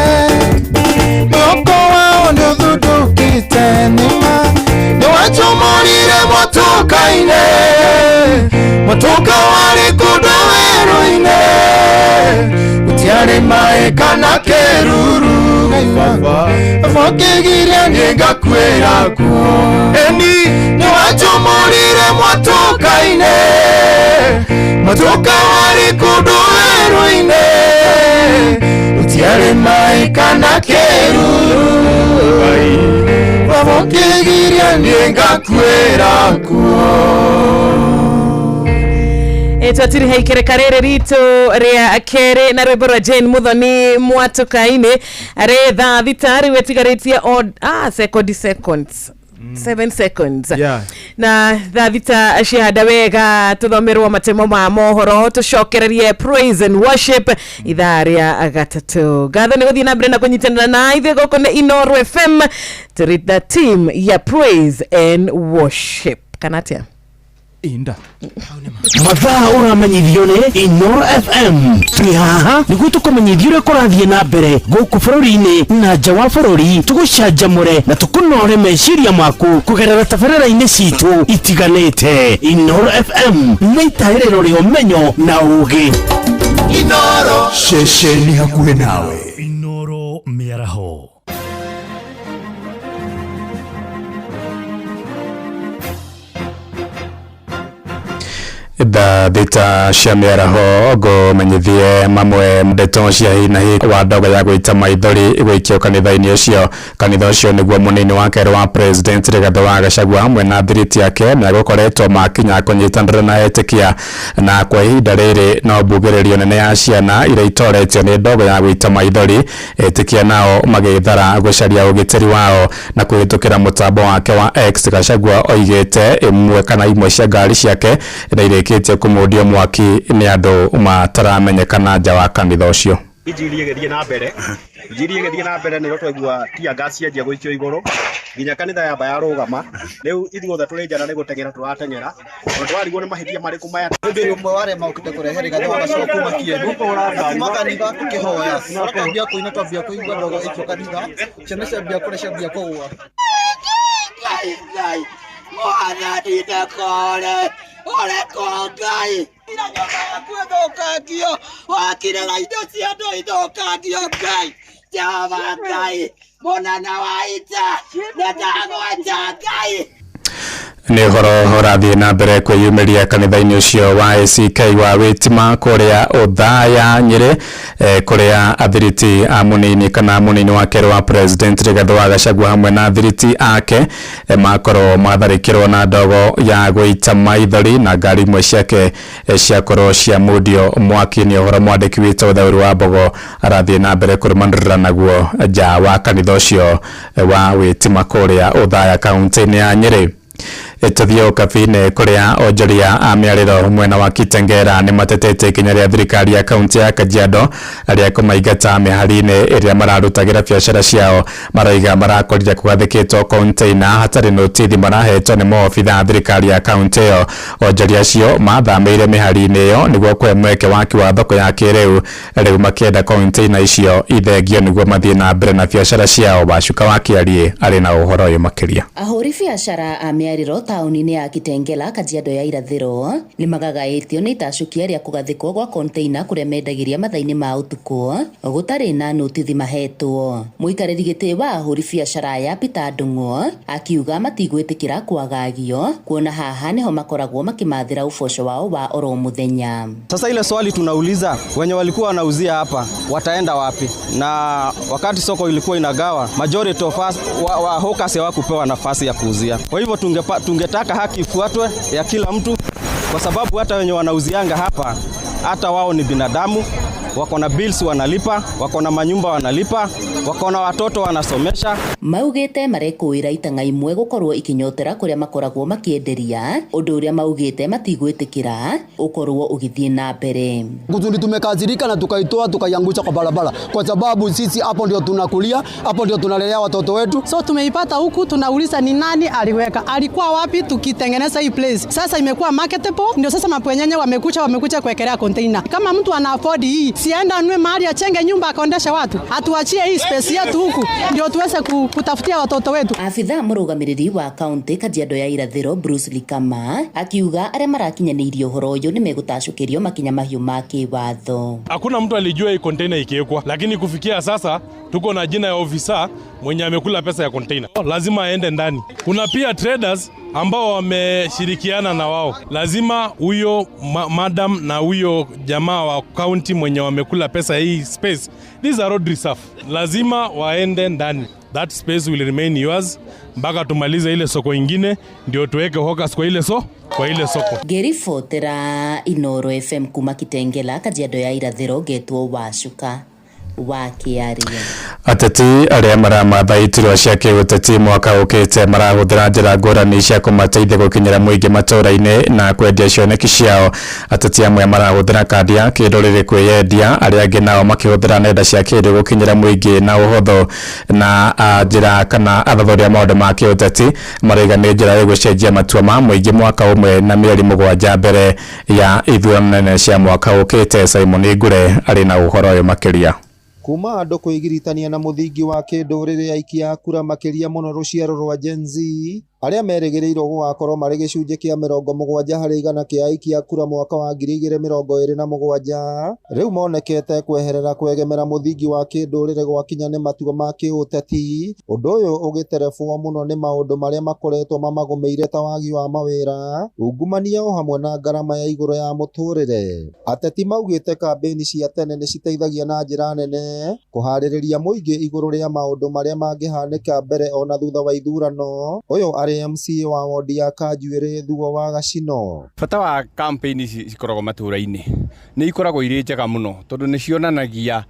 mwĩhoko wao nĩ ũthundũkĩte. Nĩma nĩwanjomorire mũtũka-inĩ, mũtũka warĩ kũndũ werũ-inĩ, gũtiarĩ maĩ kana kĩruru, baba ũkĩgiria niĩ ngakuĩra kuo. Ĩni nĩwanjomorire mũtũka-inĩ, mũtũka warĩ kũndũ werũ-inĩ, gũtiarĩ maĩ kana kĩruru, baba ũkĩgiria niĩ ngakuĩra kuo. Twatiri haikereka rĩrĩ ritũ rĩa kerĩ na rwĩmbo rwa Jane Muthoni mwatũka-inĩ arĩ thaa thita rĩu ĩtigarĩtie o sekondi seconds 7 seconds. Yeah. Na thaa thita ciahanda wega tũthomerwo matemo ma mohoro tũcokererie praise and worship ithaa rĩa gatatũ. Ngatho nĩ gũthiĩ na mbere na kũnyitanĩra na ithuĩ gũkũ nĩ Inooro FM tũrĩ na team ya praise and worship kana atĩa? Inda. Mathaa ũramenyithio nĩ Inooro FM. Twĩ haha nĩguo tũkũmenyithie ũrĩa kũrathiĩ na mbere gũkũ bũrũri-inĩ na nja wa bũrũri, tũgũcanjamũre na tũkũnore meciria maku kũgerera tabarĩra-inĩ citũ itiganĩte. Inooro FM nĩ itaĩrĩro rĩa ũmenyo na ũgĩ. Inooro ceceni hakuhĩ nawe. Inooro mĩaraho. Thaa thita cia mĩaraho ngũmenyithie mamwe ndeto cia hi na hi wa ndogo ya gwĩta maithori gũikio kanitha-inĩ ũcio. Kanitha ũcio nĩguo mũnini wa kerĩ wa president Rigathĩ wa Gachagua hamwe na thiriti yake megũkoretwo makinya kũnyitanĩra na etĩkia, na kwa ihinda rĩrĩ no mbugĩrĩrio nene ya ciana iria itoretio nĩ ndogo ya gwĩta maithori. Etĩkia nao magĩthara gũcaria ũgitĩri wao na kũhĩtũkĩra mũtambo wake wa X. Gachagua oigĩte ĩmwe kana imwe cia ngari ciake nĩ irĩkĩtie kũmundio mwaki nĩ andũ mataramenyekana nja wa kanitha ũcio. Injiri ĩgĩthiĩ na mbere, injiri ĩgĩthiĩ na mbere nĩrĩo twaigua tear gas cianjia gũikio igũrũ nginya kanitha yamba yarũgama. Rĩu ithuothe tũrĩ njana nĩ gũteng'era tũrateng'era tondũ twarigwo nĩ mahĩtia marĩkũ maya. Ũndũ ũmwe wa arĩa mokĩte kũrehe Rigathĩ wa Gachagua kuma Kiambu, kuma kanitha tũkĩhoya, twambia kũina twambia kũigua ndogo ĩkio kanitha, ciana ciambia kũrĩa ciambia kũgũa. Ngai Ngai mwathani ndakore ũreko Ngai ira nyũmba yaku ĩthũkangio wakire na indo cia andũ ithũkangio Ngai Jehova Ngai mũnene wa ita nĩndagweta Ngai. Nĩ ũhoro ũrathiĩ na mbere kwĩyumĩria kanitha-inĩ ũcio wa ACK wa Wĩtima kũrĩa Othaya Nyĩrĩ, kũrĩa athiriti a mũnini kana mũnini wa kerĩ wa president Rigathĩ wa Gachagua hamwe na athiriti ake makorwo matharĩkĩrwo na ndogo ya gũita maithori na ngari imwe ciake ciakorwo ciamundio mwaki. Nĩ ũhoro mwandĩki witũ Thauri wa Mbogo arathiĩ na mbere kũrũmanĩrĩra naguo nja wa kanitha ũcio wa Wĩtima kũrĩa Othaya kaunti-inĩ ya Nyĩrĩ. Tũthiĩ Ũkabi-inĩ kũrĩa onjoria a mĩarĩro mwena wa Kitengela nĩ matetete ikinya rĩa thirikari ya kaunti ya Kajiado rĩa kũmaingata mĩhari-inĩ ĩrĩa mararutagĩra biacara ciao. Maroiga marakorire kũgathĩkĩtwo container hatarĩ notithi marahetwo nĩ maobitha a thirikari ya kaunti ĩyo. Onjoria acio mathamĩire mĩhari-inĩ ĩyo nĩguo kũhe mweke waki wa thoko ya kĩrĩu, rĩu makĩenda container icio ithengio nĩguo mathiĩ na mbere na biacara ciao. Wacuka wa Kĩariĩ arĩ na ũhoro ũyũ makĩria. Ahũri biacara a mĩarĩro taũni-inĩ ya Kitengela Kajiado ya irathĩro nĩ magagaĩtio nĩ itacũkia rĩa kũgathĩkwo gwa container kũrĩa mendagĩria mathaa-inĩ ma ũtukũ gũtarĩ na notithi mahetwo. Mũikarĩri gĩtĩ wa ahũri biacara aya Peter Ndung'u akiuga matigwĩtĩkĩra kwagagio kuona haha nĩho makoragwo makĩmathĩra ũboco wao wa oro mũthenya. Sasa ile swali tunauliza, wenye walikuwa wanauzia hapa wataenda wapi? Na wakati soko ilikuwa inagawa, majority of us wa hawkers hawakupewa nafasi ya kuuzia. Kwa hivyo tungetaka haki ifuatwe ya kila mtu, kwa sababu hata wenye wanauzianga hapa hata wao ni binadamu, wako na bills wanalipa, wako na manyumba wanalipa, wako na watoto wanasomesha. Maugite marekũĩra itang'a imwe gũkorwo ikinyotera kũrĩa makoragwo makĩenderia, ũndũ ũrĩa maugĩte matigwĩtĩkĩra ũkorwo ũgĩthiĩ na mbere. Kutundi tumekazirika na tukaitoa tukaiangusha kwa barabara, kwa sababu sisi hapo ndio tunakulia, hapo ndio tunalelea watoto wetu. So tumeipata huku, tunauliza ni nani aliweka, alikuwa wapi tukitengeneza hii place. Sasa imekuwa marketable, ndio sasa mapwenyenye wamekuja kuwekelea container. Kama mtu ana afford hii, sienda anue mahali achenge nyumba akondeshe watu, atuachie hii space yetu huku ndio tuweze kutafutia watoto wetu. Afitha mũrũgamĩrĩri wa kaunti Kajiado ya irathĩro Bruce Likama akiuga arĩa marakinyanĩirie ũhoro ũyũ nĩ megũtacũkĩrio makinya mahiũ ma kĩwatho. Hakuna mtu alijua hii container ikiwekwa, lakini kufikia sasa tuko na jina ya ofisa mwenye amekula pesa ya container, lazima aende ndani. Kuna pia traders ambao wameshirikiana na wao, lazima huyo madam na huyo jamaa wa county mwenye wamekula pesa hii space, these are road reserve, lazima waende ndani. That space will remain yours mpaka tumalize ile soko ingine ndio tuweke hawkers kwa ile soko. Ngĩribotera Inoro FM kuma Kitengela Kajiado ya irathĩro, ngetwo Wacuka wa Kĩarie. Ateti arĩa maramatha iturwa cia kĩũteti mwaka ũkĩte marahũthĩra njĩra ngũrani cia kũmateithia gũkinyĩra mũingĩ matũũra-inĩ na kwendia cioneki ciao. Ateti amwe marahũthĩra kandi ya kĩndũrĩrĩ kwĩyendia, arĩa angĩ nao makĩhũthĩra nenda cia kĩrĩu gũkinyĩra mũingĩ na ũhũthũ. Na njĩra kana athathaũri a maũndũ ma kĩũteti marauga nĩ njĩra ĩgũcenjia matua ma mũingĩ mwaka ũmwe na mĩeri 7 mbere ya ithurano nene cia mwaka ũkĩte. Simon Ngure arĩ na ũhoro ũyũ makĩria. Kuma andũ kwĩgiritania na mũthingi wa kĩndũrĩrĩ aikia a kura makĩria mũno rũciaro rwa Gen Z arĩa merĩgĩrĩirwo gũgakorwo marĩ gĩcunjĩ kĩa 70 harĩ igana kĩa aikia a kura mwaka wa 2027 rĩu monekete kweherera kwegemera mũthingi wa kĩndũrĩrĩ gwakinya nĩ matua ma kĩũteti, ũndũ ũyũ ũgĩterebwo mũno nĩ maũndũ marĩa makoretwo mamagũmĩire ta wagi wa mawĩra, ungumania o hamwe na ngarama ya igũrũ ya mũtũrĩre. Ateti maugĩte kambĩini cia tene nĩ citeithagia na njĩra nene kũharĩrĩria mũingĩ igũrũ rĩa maũndũ marĩa mangĩhanĩka mbere ona thutha wa ithurano. Ũyũ arĩ arĩ MCA wa wodi ya Kanjuĩrĩ Thuo wa Gacino. Bata wa campaign ici cikoragwo matũra-inĩ nĩ ikoragwo irĩ njega mũno tondũ nĩ cionanagia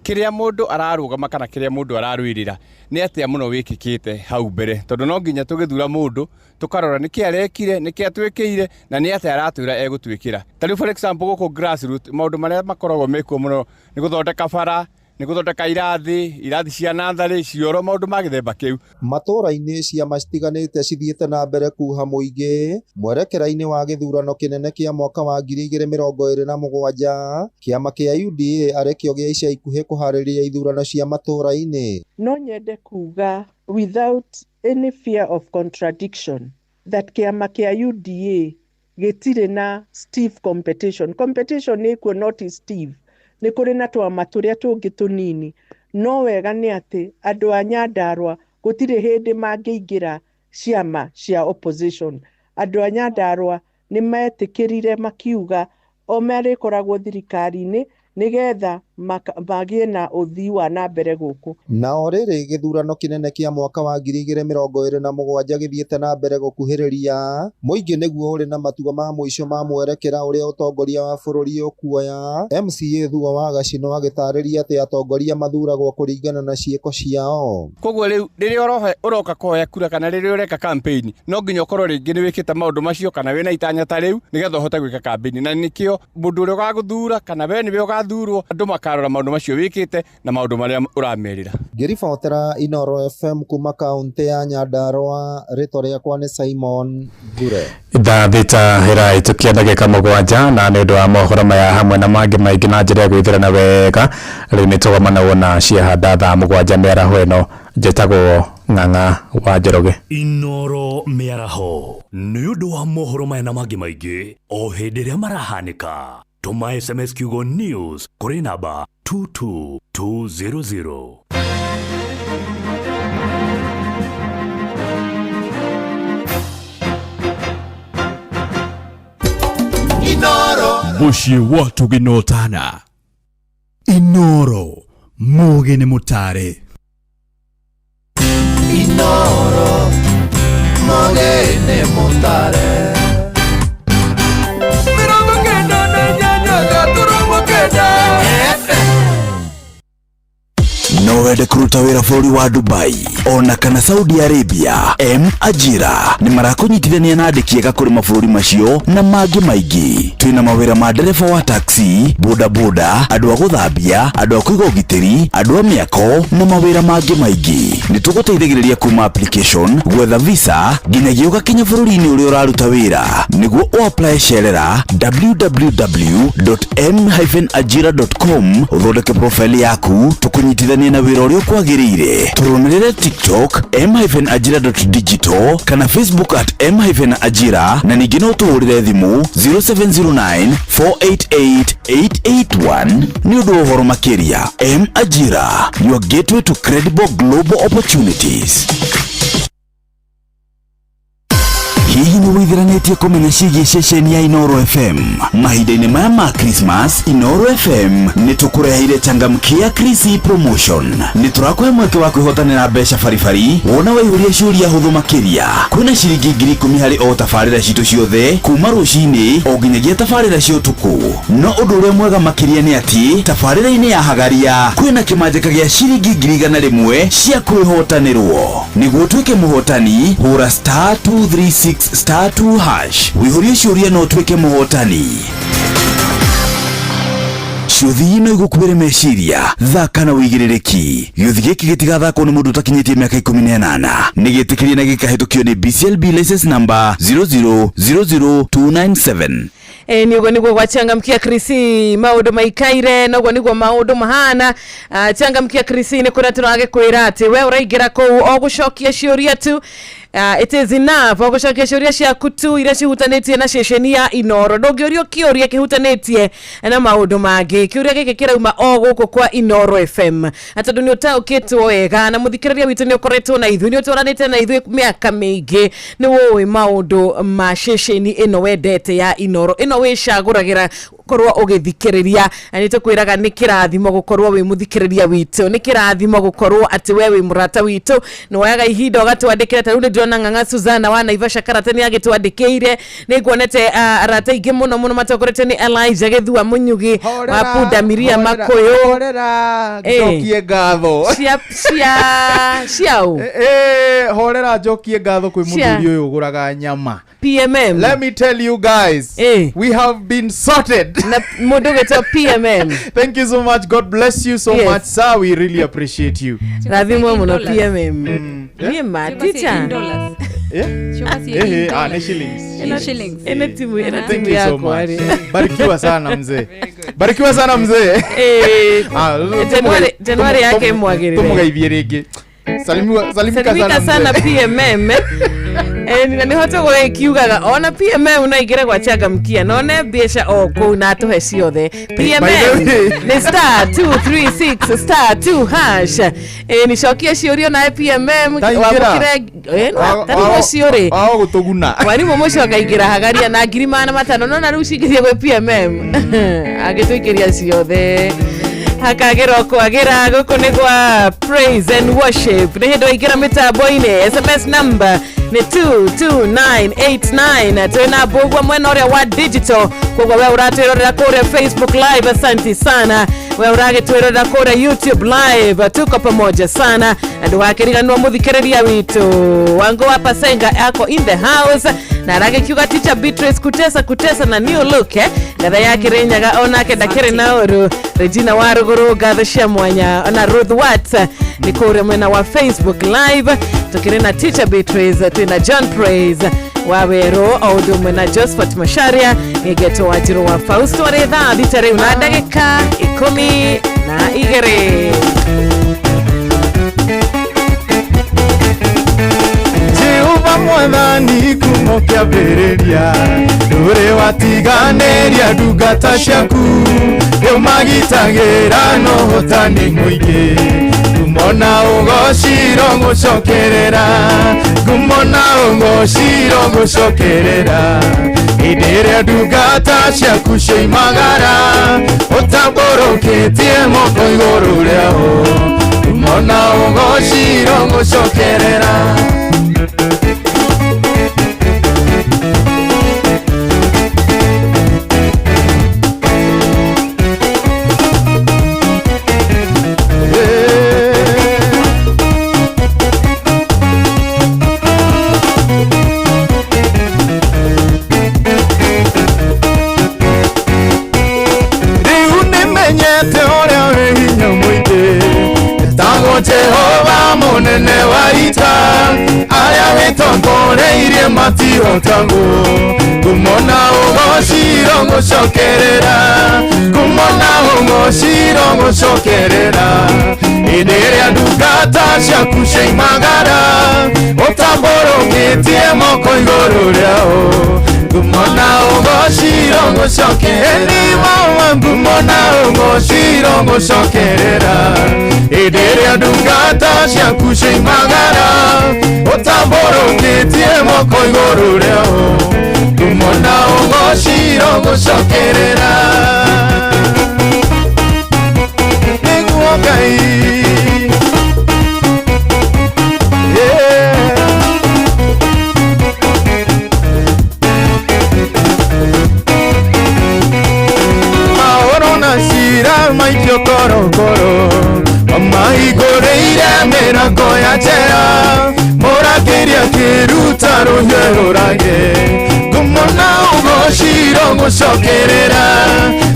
kĩrĩa mũndũ ararũgama kana kĩrĩa mũndũ ararũĩrĩra nĩ atĩa mũno wĩkĩkĩte hau mbere, tondũ no nginya tũgĩthura mũndũ tũkarora nĩkĩ arekire, nĩkĩ atwĩkĩire na nĩ atĩa aratwĩra egũtwĩkĩra. Ta rĩu for example gũkũ grassroots maũndũ marĩa makoragwo mekuo mũno nĩ gũthondeka bara, nĩ gũthondeka irathi cia natharĩ, cioro, maũndũ ma gĩthemba kĩu. Matũra-inĩ ciama citiganĩte cithiĩte na mbere kuha mũingĩ mwerekera-inĩ wa gĩthurano kĩnene kĩa mwaka wa 2027 kĩama kĩa UDA arĩkĩo gĩa ica ikuhĩ kũharĩria ithurano cia matũra-inĩ. No nyende kuga without any fear of contradiction that kĩama kĩa UDA gĩtirĩ na stiff competition. Competition ĩkuo not stiff. Nĩ kũrĩ na twama tũrĩa tũngĩ tũnini, no wega nĩ atĩ andũ a Nyandarua gũtirĩ hĩndĩ mangĩingĩra ciama cia opposition. Andũ a Nyandarua nĩ metĩkĩrire makiuga o marĩkoragwo thirikari-inĩ nĩgetha magĩe na ũthii wa na mbere gũkũ. Na o rĩrĩ gĩthurano kĩnene kĩa mwaka wa 2027 gĩthiĩte na mbere gũkuhĩrĩria, mũingĩ nĩguo ũrĩ na matua ma mũico ma mwerekera ũrĩa ũtongoria wa bũrũri ũkuoya. MCA Thuo wa Gacino agĩtarĩria atĩ atongoria mathuragwo kũringana na ciĩko ciao. Koguo rĩu rĩrĩa ũroka kũhoya kura kana rĩrĩa ũreka campaign no nginya ũkorwo rĩngĩ nĩ wĩkĩte maũndũ macio kana wĩna itanya ta rĩu nĩgetha ũhote gwĩka campaign, na nĩkĩo mũndũ ũrĩa ũgagũthura kana we nĩwe ũgathurwo andũ makarora maũndũ macio wĩkĩte na maũndũ marĩa ũramerĩra. Ngĩribotera Inooro FM kuma kaunti ya Nyandarua, rĩtwa rĩakwa nĩ Simon Ngure. Thaa thita ĩrahĩtũkia ndagĩka 7 na nĩ ũndũ wa mohoro maya hamwe na mangĩ maingĩ na njĩra ya gwĩthĩrana wega rĩu nĩ tũgomana wona ciahanda thaa 7 mĩaraho ĩno. Njĩtagwo Ng'ang'a wa Njoroge. Inooro mĩaraho nĩ ũndũ wa mohoro maya na mangĩ maingĩ o hĩndĩ ĩrĩa marahanĩka. Tũma SMS kiugo news kũrĩ namba 22200. Inooro mũciĩ wa tũgĩnotana. Inooro mũgĩ nĩ mũtare. Inooro mũgĩ nĩ mũtare. 98 FM. No wende kũruta wĩra bũrũri wa Dubai ona kana Saudi Arabia, M Ajira nĩ marakũnyitithania na andĩki ega kũrĩ mabũrũri macio na mangĩ maingĩ. Twĩna mawĩra ma ndereba wa taxi, boda boda, andũ a gũthambia, andũ a kũiga ũgitĩri, andũ a mĩako na mawĩra mangĩ maingĩ. Nĩ tũgũteithagĩrĩria kuma application, gwetha visa nginyagia ũgakinya bũrũri-inĩ ũrĩa ũraruta wĩra. Nĩguo ũapply cerera www.m-ajira.com ũthondeke profile yaku tũkũnyitithanie na wĩra ũrĩa ũkwagĩrĩire. Tũrũmĩrĩre TikTok m-ajira.digital kana Facebook at m-ajira na ningĩ no tũhũrĩre thimũ 0709 488 881 nĩ ũndũ wa ũhoro makĩria. M Ajira, your gateway to credible global opportunities. Hihi nĩ wĩtheranĩtie kũmenya ciĩgiĩ ceceni ya Inooro FM? Mahinda-inĩ maya ma Christmas, Inooro FM nĩ tũkũreheire changamkia Krisi promotion. Nĩ tũrakũhe mweke wa kwĩhotanĩra mbeca baribari wona waihũria ciũria hũthũ makĩria. Kwĩna ciringi 10,000 harĩ o tabarĩra citũ ciothe kuma rũcinĩ o nginyagia tabarĩra cia ũtukũ. No ũndũ ũrĩa mwega makĩria nĩ atĩ tabarĩra-inĩ ya Hagaria kwĩna kĩmanjĩka gĩa ciringi 100,000 cia kwĩhotanĩrwo. Nĩguo ũtuĩke mũhotani, hũra star 236 star 2 hash wĩihũrie ciũria na ũtuĩke mũhotani. Ciũthi no igũkuĩre meciria, thaka na ũigĩrĩrĩki. Gĩũthi gĩkĩ gĩtigathakwo nĩ mũndũ ũtakinyĩtie mĩaka 18. Nĩ gĩtĩkĩrie na gĩkahĩtũkio nĩ BCLB license number 0000297. Nĩ ũguo nĩguo gwachangamkia Krisi maũndũ maikaire na ũguo nĩguo maũndũ mahana. Changamkia Krisi nĩ kũrĩa tũragĩkwĩra atĩ we ũraingĩra kũu o gũcokia ciũria tu. It is enough o gũcokia ciũria ciaku tu iria cihutanĩtie na ceceni ya Inooro. Ndũngĩũrio kĩũria kĩhutanĩtie na maũndũ mangĩ. Kĩũria gĩkĩ kĩrauma o gũkũ kwa Inooro FM. Na tondũ nĩ ũtaũkĩtwo wega na mũthikĩrĩria witũ nĩ ũkoretwo na ithuĩ, nĩ ũtwaranĩte na ithuĩ mĩaka mĩingĩ, nĩ ũĩ maũndũ ma ceceni ĩno wendete ya Inooro, ĩno wĩcagũragĩra Gũkorwo ũgĩthikĩrĩria na nĩ tũkwĩraga nĩ kĩrathimo gũkorwo wĩ mũthikĩrĩria witũ, nĩ kĩrathimo gũkorwo atĩ we wĩ mũrata witũ, nĩ woyaga ihinda ũgatwandĩkĩra. Ta rĩu nĩ ndĩrona Ng'ang'a Suzana wa Naivasha Karate nĩ agĩtwandĩkĩire, nĩ nguonete arata aingĩ mũno mũno matongoretio nĩ Elijah Gĩthua Mũnyugi wa Punda Miria Makũyũ. Horera, njokie ngatho. Cia cia ciaũ? Horera, njokie ngatho kwĩ Cia. mũthuri ũyũ ũgũraga nyama. PMM. Let me tell you guys, we have been sorted. Na mũndũ ũgĩtwo PMM. Thank you so much. God bless you so much, sir. We really appreciate you. Rathimwo mũno PMM. Niĩ ma teacher. Eh, ah, ni shillings. Shillings. Ĩno timu ĩno Thank timu you so yakwa much. rĩ. Barikiwa sana mzee. Barikiwa sana mzee. Ah, Januari yake ĩmwagĩrĩre. Tumugeithie rĩngĩ. Salimiwa, salimika Salimika sana sana mzee. PMM. Na nĩho tũgũgĩkiugaga ona PMM no aingĩre gwa changamkia na one mbeca o kũu na atũhe ciothe. PMM By the way. nĩ star 236 star 2 hash. Nicokie ciũrio nawe PMM. Taingĩra. Wamũkĩre ta rĩu ũcio rĩ Wao gũtũguna. Mwarimũ mũcio akaingĩra hagaria na 500,000, nona rĩu cingĩrie gwĩ PMM agĩtũikĩria ciothe hakagĩra kwagĩra. Gũkũ nĩ gwa praise and worship, nĩ hĩndĩ waingĩra mĩtambo-inĩ. SMS number nĩ 22989. Twĩna mbũgua mwena ũrĩa wa digital, koguo we ũratwĩrorera kũrĩa Facebook live, asanti sana. We ũragĩtwĩrorera kũrĩa YouTube live, tuko pamoja sana na ndũgakĩriganĩrwo mũthikĩrĩria witũ Wango wa Pasenga ako in the house na aragĩkiuga teacher Beatrice kutesa kutesa na new look, ngatha ya Kĩrĩnyaga onake ndakĩrĩ na ũru. Regina wa Rũgũrũ, ngatho cia mwanya. Ona Ruth Watt nĩ kũrĩa mwena wa Facebook live. Tũkĩrĩ na teacher Beatrice, twĩna John Praise wa Werũ o ũndũ ũmwe na Josephat Macharia nĩngetwo Wanjirũ wa Fausto arĩ thaa thita rĩu na ndagĩka 12. Jehova mwathani kumo kĩambĩrĩria ndũrĩ watiganĩria ndungata ciaku, rĩu magitagĩra na ũhotani mũingĩ. Ngumo na ũgociro ngũcokerera, ngumo na ũgociro ngũcokerera, hĩndĩ ĩrĩa ndungata ciaku cioimagara ũtambũrũkĩtie moko igũrũ rĩao, ngumo na ũgociro ngũcokerera. Rĩu nĩmenyete ũrĩa wĩ hinya mũingĩ, etagwo Jehova mũnene wa ita, arĩa wĩtongoreirie matihotagwo. Ngumo na ũgociro ngũcokerera, ngumo na ũgociro ngũcokerera, hĩndĩ ĩrĩa ndungata ciaku cioimagara ũtambũrũkĩtie moko igũrũ rĩao, ngumo na ũgociro ngũcokerera, ngumo na ũgociro ngũcokerera, hĩndĩ ĩrĩa ndungata ciaku cioimagara ũtambũrũkĩtie moko igũrũ rĩao, ngumo na ũgociro ngũcokerera. Nĩguo Ngai. Yeah. Maoro na cira maikio korokoro, mamahingũrĩire mĩrango ya njera, mũrangĩri akĩruta rũhiũ rũrage, ngumo na ũgociro ngũcokerera,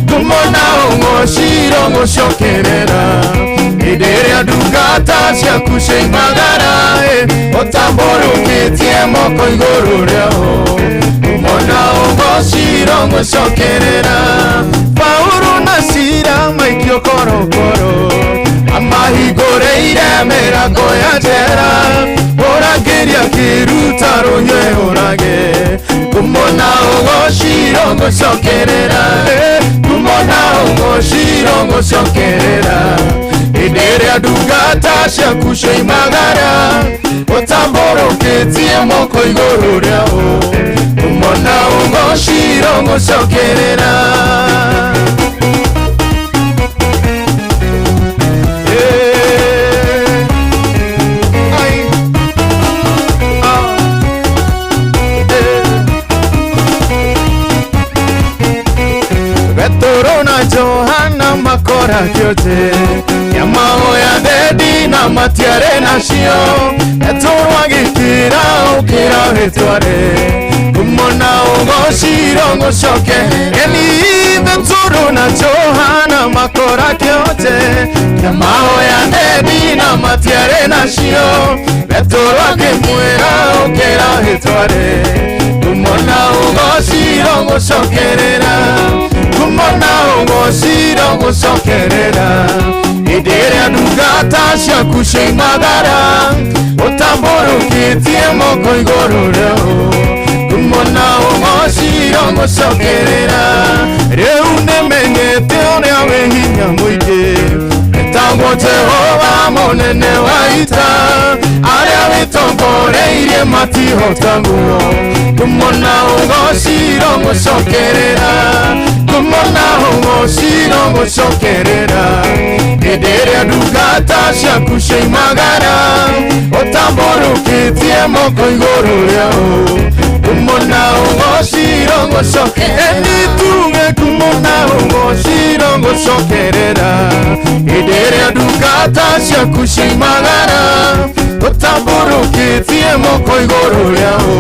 ngumo na ũgociro ngũcokerera, hĩndĩ ĩrĩa ndungata ciaku cioimagara ũtambũrũkĩtie moko igũrũ rĩao, ngumo na ũgociro ngũcokerera. Paũlũ na Sila maikio korokoro, amahingũrĩire mĩrango ya njera, mũrangĩri akĩruta rũhiũ ũrage, ngumo na ũgociro ngũcokerera, ngumo na ũgociro ngũcokerera, hĩndĩ ĩrĩa ndungata ciaku cioimagara ũtambũrũkĩtie moko igũrũ rĩao, ngumo na ũgociro ngũcokerera. Petero na Johana makora kĩote Nyamahoya thendi na matiarĩ nacio Petero agĩkĩra ũkĩra wĩtware Kumona ũgociro ngũcoke Eni Petero na Johana makora kĩote Nyamahoya thendi na matiarĩ nacio Petero akĩmwĩra ũkĩra wĩtware Kumona ũgociro ngũcokerera Kumona ũgociro ngũcokerera Hĩndĩ ĩrĩa ndungata ciaku cioimagara Ũtambũrũkĩtie moko igũrũ rĩao Kumona ũgociro ngũcokerera Rĩu nĩmenyete ũrĩa wĩ hinya mũingĩ Etagwo Jehova mũnene wa ita Arĩa wĩtongoreirie matihotagwo Kumona ũgociro ngũcokerera Kumona ũgociro ngũcokerera Hĩndĩ ĩrĩa ndungata ciaku cioimagara Ũtambũrũkĩtie moko igũrũ rĩao Kumona ũgociro ngũcokerera Eni tuge kumona ũgociro ngũcokerera Hĩndĩ ĩrĩa ndungata ciaku cioimagara Ũtambũrũkĩtie moko igũrũ rĩao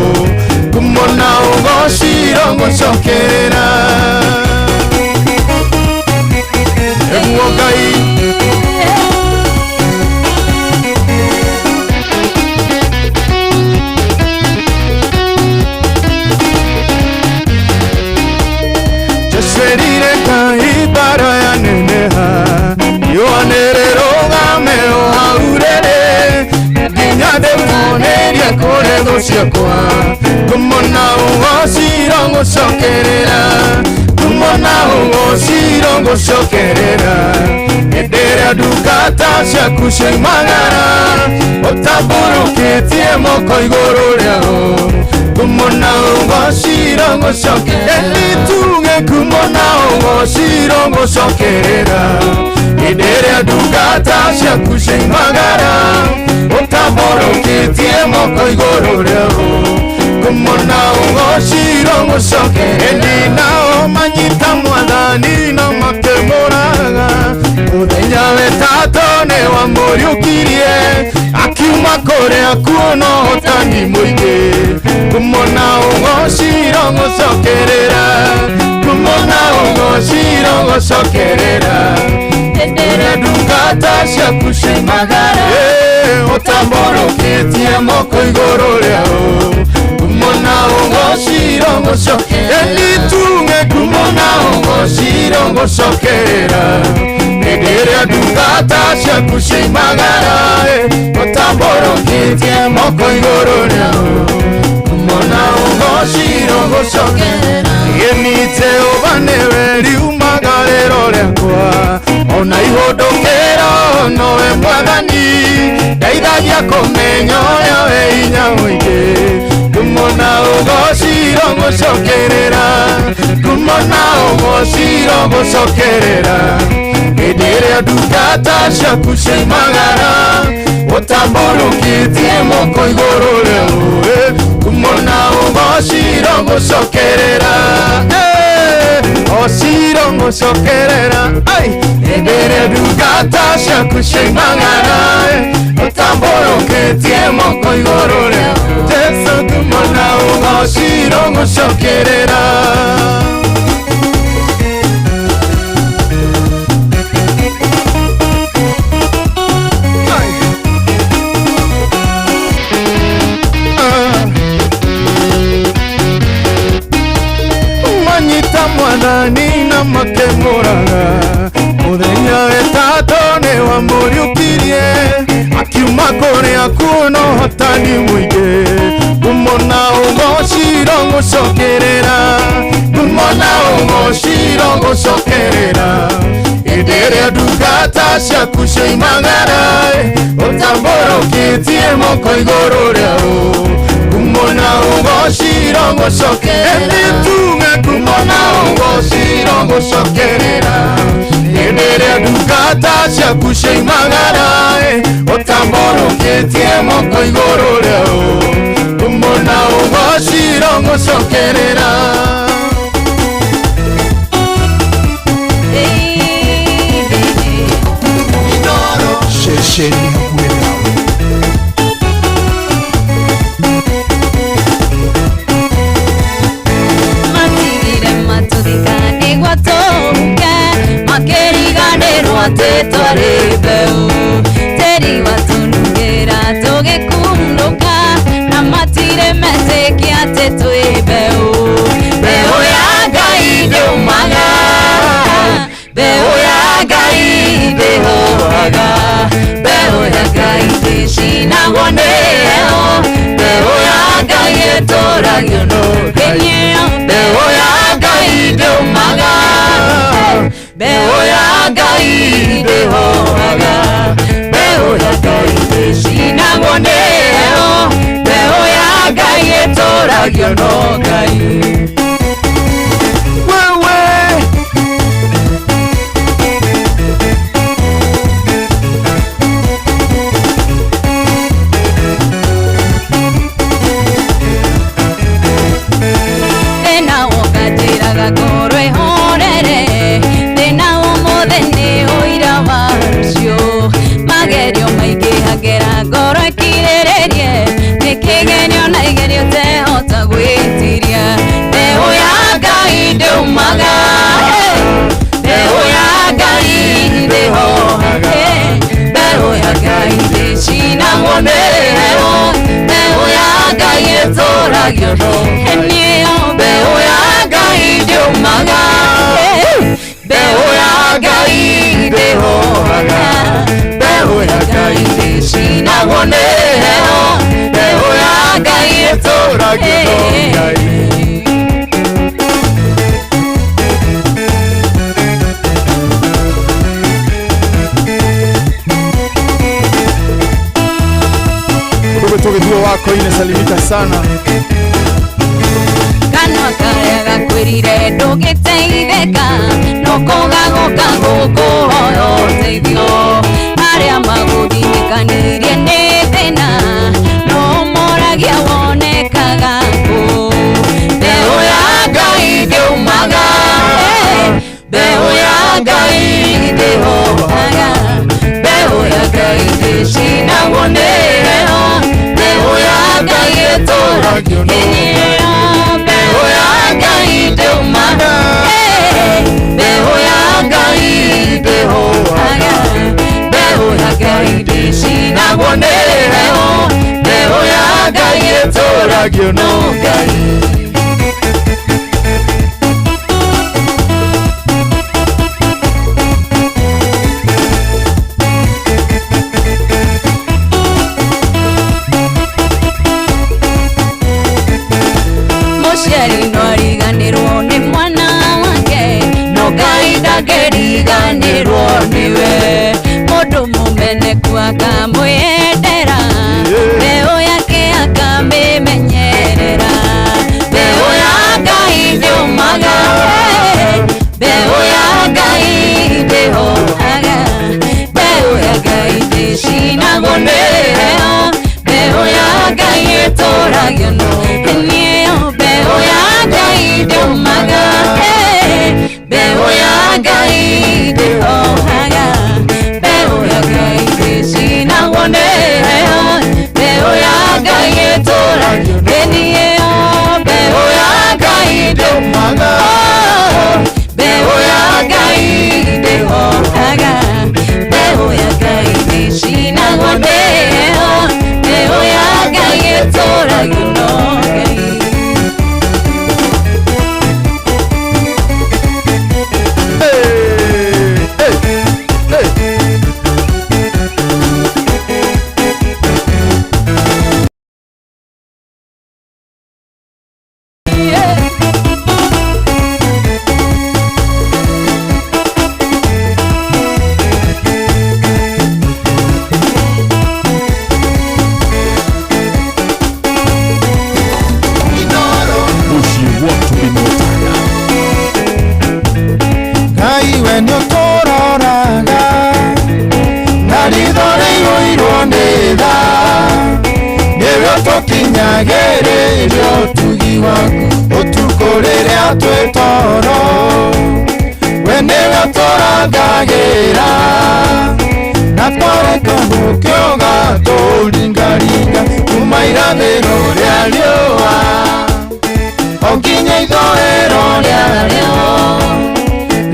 Kumona ũgociro ngũcokerera Eguo Ngai Jesu erire Ngai mbara yaneneha Yohanere rũgame o hau rĩrĩ Nginya ndĩmuonerie kũrĩ thũ ciakwa Kumona ũgociro ngũcokerera Kumona ũgociro ngũcokerera Hĩndĩ ĩrĩa ndungata ciaku cioimagara Ũtambũrũkĩtie moko igũrũ rĩao Kumona ũgociro ngũcokerera Eni tuge kumona ũgociro ngũcokerera Hĩndĩ ĩrĩa ndungata ciaku cioimagara Ũtambũrũkĩtie moko igũrũ rĩao Kumona ũgociro ngũcokerera Eni nao manyita mwathani na makĩmũraga Mũthenya wetatũ nĩwamũriũkirie Akiuma kũrĩa kuo na ũhotani mũingĩ Kumona ũgociro ngũcokerera Kumona ũgociro ngũcokerera Hĩndĩ ĩrĩa ndungata ciaku cioimagara Ũtambũrũkĩtie moko igũrũ rĩao Kumona ũgociro ngũcokerera Eni tuge kumona ũgociro ngũcokerera Hĩndĩ ĩrĩa ndungata ciaku cioimagara Ũtambũrũkĩtie moko igũrũ rĩao Kumona ũgociro ngũcokerera Eni Jehova nĩwe riumaga rĩro rĩakwa Ona ihũndũkĩro nowe mwathani Ndeithagia kũmenya ũrĩa wĩ hinya mũingĩ Kumona ũgociro ngũcokerera Kumona ũgociro ngũcokerera Hĩndĩ ĩrĩa ndungata ciaku cioimagara Ũtambũrũkĩtie moko igũrũ rĩao Kumona ũgociro ngũcokerera Ũgociro ngũcokerera Hĩndĩ ĩrĩa ndungata ciaku cioimagara Ũtambũrũkĩtie moko igũrũ rĩao Jesu kumona ũgociro ngũcokerera Manyita mwathani na makĩmũraga Mũthenya wetatũ nĩwamũriũkirie Akiuma kũrĩa kuo na ũhotani mũingĩ Kumona ũgociro ngũcokerera Kumona ũgociro ngũcokerera Hĩndĩ ĩrĩa ndungata ciaku cioimagara Ũtambũrũkĩtie moko igũrũ rĩao Kumona ũgociro ngũcokerera Eni tuge kumona ũgociro ngũcokerera Hĩndĩ ĩrĩa ndungata ciaku cioimagara Ũtambũrũkĩtie moko igũrũ rĩao Kumona ũgociro ngũcokerera. Micere nĩ hakuhĩ nawe. Matigire matuthika nĩguo tũhuke, makĩriganĩrwo atĩ twarĩ mbeũ. Tĩri watũnungĩra tũgĩkunũka, na matirĩ metĩkia atĩ twĩ mbeũ. Mbeũ ya Ngai ndĩũmaga, mbeũ ya Ngai ndĩhohaga, mbeũ ya Ngai ndĩcinagwo nĩ heho, mbeũ ya Ngai ĩtũragio no kĩnyeo, mbeũ ya Ngai ndĩũmaga, mbeũ ya Ngai ndĩhohaga, mbeũ ya Ngai ndĩcinagwo nĩ heho, mbeũ ya Ngai ĩtũragio no Ngai. Wewe Thĩna woka njĩraga ngorwo ĩhorere, thĩna ũmũthĩ nĩ ũira wa rũciũ. Magerio maingĩhagĩra ngoro ĩkirĩrĩrie, nĩ kĩgerio na igerio tehota gwĩtiria. Mbeũ ya Ngai ndĩũmaga, mbeũ ya Ngai ndĩhohaga, mbeũ ya Ngai ndĩcinagwo nĩ heho, mbeũ ya Ngai ĩtũragio no nĩyo, mbeũ ya Ngai ndĩũmaga, mbeũ ya Ngai ndĩhohaga, mbeũ ya Ngai ndĩcinagwo nĩ heho, mbeũ ya Ngai ĩtũragio no Ngai. Ndugu tũgĩthuo wako inasalimika sana. Kanua karĩa gakwĩrire ndũngĩteithĩka, no kũgagũka gũkũhoya ũteithio. Arĩa magũthinĩkanirie nĩ thĩna, no moragia wonekaga kũ. Mbeũ ya Ngai ndĩũmaga, mbeũ ya Ngai ndĩhohaga, mbeũ ya Ngai ndĩcinagwo nĩ heho, mbeũ ya Ngai ĩtũragio nĩ heho, mbeũ ya Ngai ndĩũmaga, mbeũ ya Ngai ndĩhohaga, mbeũ ya Ngai ndĩcinagwo nĩ heho, mbeũ ya Ngai ĩtũragio no Ngai. Mũciari no ariganĩrwo nĩ mwana wake, no Ngai ndangĩriganĩrwo nĩwe. Mũndũ mũmeneku akamwĩendera, mbeũ yake akamĩmenyerera. Mbeũ ya Ngai ndĩũmaga, mbeũ ya Ngai ndĩhohaga, mbeũ ya Ngai ndĩcinagwo nĩ heho, mbeũ ya Ngai ĩtũragio no nĩyo, mbeũ ya Ngai ndĩũmaga, mbeũ ya Ngai ndĩhohaga, mbeũ ya Ngai ndĩcinagwo nĩ heho, mbeũ ya Ngai ĩtũragio nĩyo, mbeũ ya Ngai ndĩũmaga, mbeũ ya Ngai ndĩhohaga, mbeũ ya Ngai ndĩcinagwo nĩ heho, mbeũ ya Ngai ĩtũragio no Ngai. Mũciĩ wa Tũgĩnotana. Ngai we nĩ ũtũroraga na ritho rĩiyũirwo nĩ tha, nĩwe ũtũkinyagĩrĩria ũtugi waku ũtukũ rĩrĩa twĩ toro. We nĩwe ũtũrangagĩra na twareka gũkĩoga tũringaringa kuma irathĩro rĩa riũa o nginya ithũĩro rĩarĩo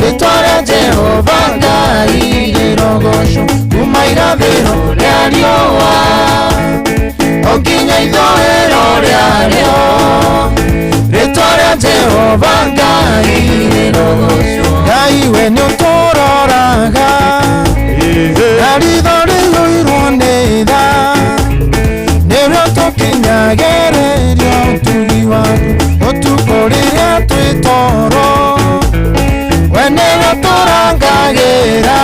rĩtwa rĩa Jehova Ngai rĩrogocwo kuma irathĩro rĩa riũa o nginya ithũĩro rĩarĩo rĩtwa rĩa Jehova Ngai rĩrogocwo. Ngai we nĩũtũroraga na ritho rĩiyũirwo nĩ tha nĩrĩo tũkinyagĩrĩrio ũtugi waku ũtukũ rĩrĩa twĩ toro we nĩwe tũrangagĩra